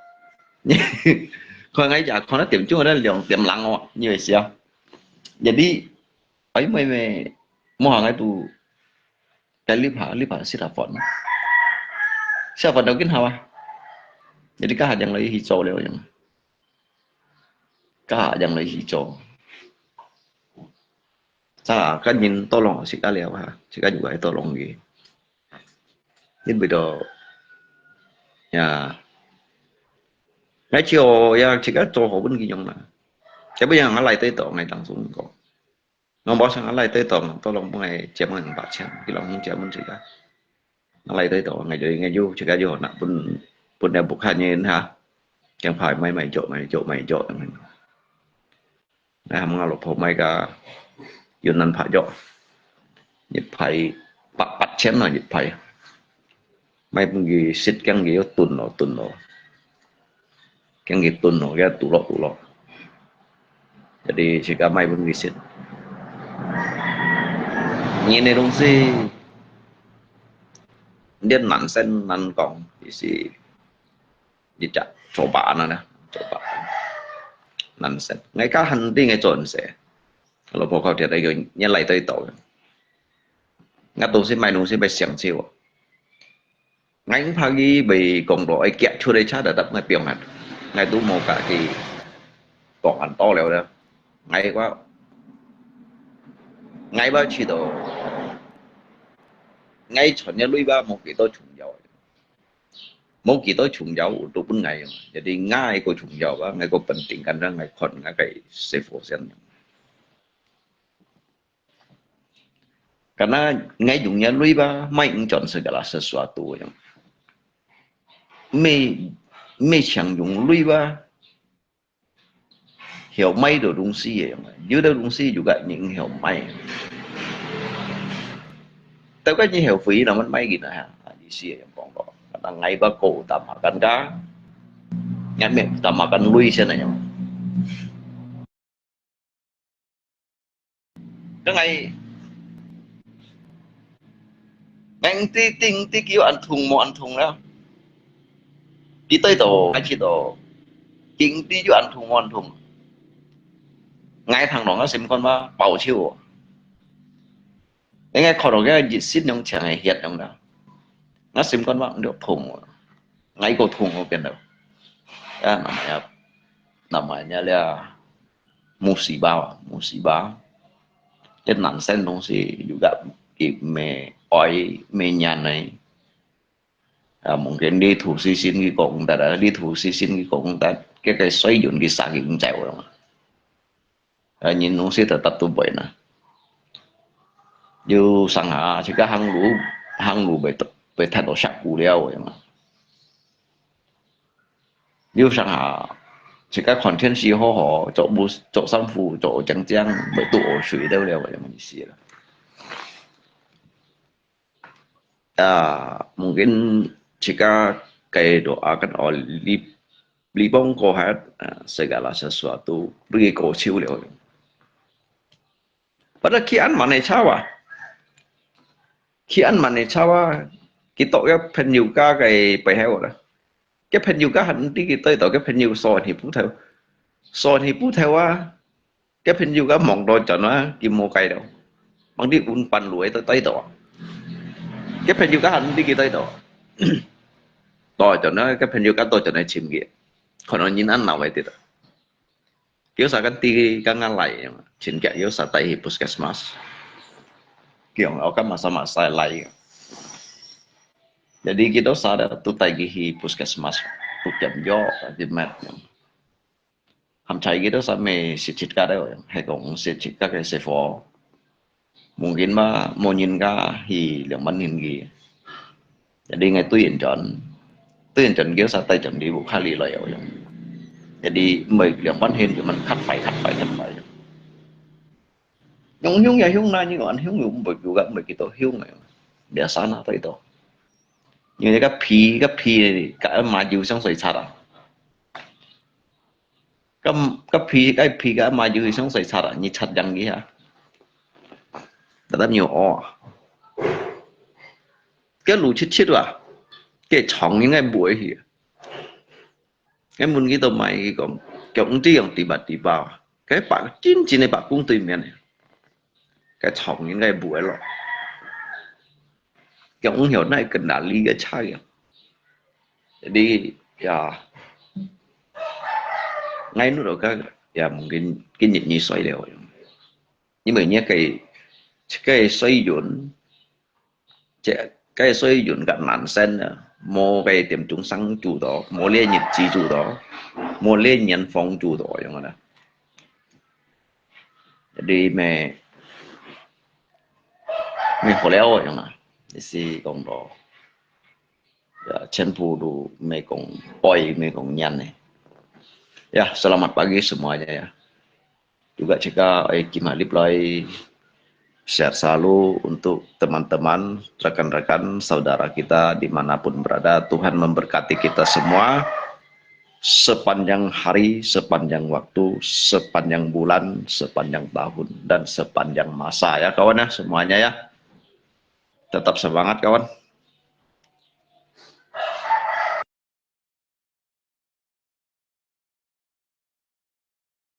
看𠊎也看到點鐘，兩點零哦，你會笑。Jadi，哎，妹妹，莫行𠊎都，該立下，立下食下飯。食飯都緊好啊。Jadi，該下正來去做了樣。該下正來去做。Sa，跟人tolong，自家了哈，自家就愛tolong佢。 因為到，呀，𠊎就也自家做好分佢用啦。這不樣，𠊎來對到，𠊎當初講，𠊎無想𠊎來對到，tolong分𠊎借問五百千，佢攏借問自家。𠊎來對到，𠊎就應該有，自家有拿分，分了屋下人哈，驚怕買買做，買做，買做。 𠊎喊𠊎老婆買个雲南白肉，一排八，八千咯，一排。買分佢食，驚佢又燉咯，燉咯。驚佢燉咯，驚佢煮咯，煮咯。Jadi自家買分佢食。人个東西，你難捨難講，就是 一隻做爸那呢，做爸。Nonsense。𠊎家下定个做人事，老婆靠天个，人來對到个。𠊎東西買東西買上手哦。𠊎毋怕佢會講到，愛夾出來車就搭𠊎放下。𠊎都無甲佢講恁多了了。𠊎話，𠊎話去到，𠊎賺个鐳吧，無幾多重要。 無幾多重要，都分𠊎用。Jadi𠊎个重要啊，𠊎个本定，kan，𠊎看𠊎个師傅先用。Karena𠊎用个鐳吧，買毋轉segala sesuatu用。毋係，毋係淨用鐳吧， 曉買到東西个樣，有兜東西有个人曉買。Tapi kan你曉飛，那麼買个呢？意思个樣講咯，那𠊎个高大嘛，kan ka，𠊎咩大嘛，kan lui先个樣。 Kan𠊎，𠊎毋知，毋知佢有恁痛無恁痛啦。佢對到，𠊎知道，佢毋知有恁痛無恁痛。𠊎聽到𠊎心肝嘛，爆笑哦。應該看到佢一身樣像係血樣啦。𠊎心肝嘛，你痛哦。𠊎个痛哦，變到。啊，namanya，namanya這 musibah，musibah。這男生東西又个佢毋愛，毋願意。啊，mungkin你土死心佢講得啊，你土死心佢講得，這个水源佢殺佢毋走了嘛。啊，人東西都得都背呢。有上下，自家行路，行路被，被踢到石骨了个嘛。 有上下，自家看天時好好，著，著衫褲，著靚靚，毋會肚屙水了了，个意思啦。啊，mungkin自家个doa kan，哦，你，你幫過下，啊，segala sesuatu，你過手了。Padahal佢恁慢个車啊，佢恁慢个車啊，佢到个朋友家个背後啦。 个朋友家還毋知佢對到，个朋友鎖去鋪頭，鎖去鋪頭啊，个朋友家望到轉啊，佢無該到，望啲運半路个對到啊。个朋友家還毋知佢對到，到轉啊，个朋友家到轉來尋佢，可能人恁老个跌到。 Kiosa kan ti kang ngalai, chin kia kiosa tai hi puskesmas. Kiong au kan masa-masa lai. Jadi kiosa ada tu tai hi puskesmas, tu kiam jo, di mat. Ham chai kiosa me si chit ka deu, hai kong si chit ka ke se fo. Mungkin ba, mo nyin ka hi liang ban hin ki. Jadi ngai tui yin chon. Tui yin chon kiosa tai chon di bu kha li loi au yang. Jadi mbai liang ban hin ki man khat fai, khat fai, khat fai. Yung yung ya yung na yung an yung yung mbai kiu ga mbai ki to yung ai. Biasa na tai to. 因為該皮，該皮，該麻油上水擦啊。該，該皮，該皮，該麻油上水擦啊，你擦涼一下。Tetap nyo哦。該滷切切啊，該長應該不會去。 𠊎問佢到買，佢講，佢毋知用tiba-tiba，該白，真正个白宮對面个，該長應該不會咯。佢講有那個哪裡个差異？你呀，𠊎努力个，也mungkin今日你衰了，因為你个，个水準， 這，該水準个難升啊，無該點鐘聲做到，無這日子做到，無這年份做到，樣啊。你乜，乜好了樣啊，你係講到，呀，全部都乜講背，乜講念呢。Ya, selamat pagi semuanya ya. Juga cakap, eh, kimalip lai sehat selalu untuk teman-teman, rekan-rekan, saudara kita dimanapun berada. Tuhan memberkati kita semua sepanjang hari, sepanjang waktu, sepanjang bulan, sepanjang tahun, dan sepanjang masa ya kawan ya, semuanya ya. Tetap semangat kawan.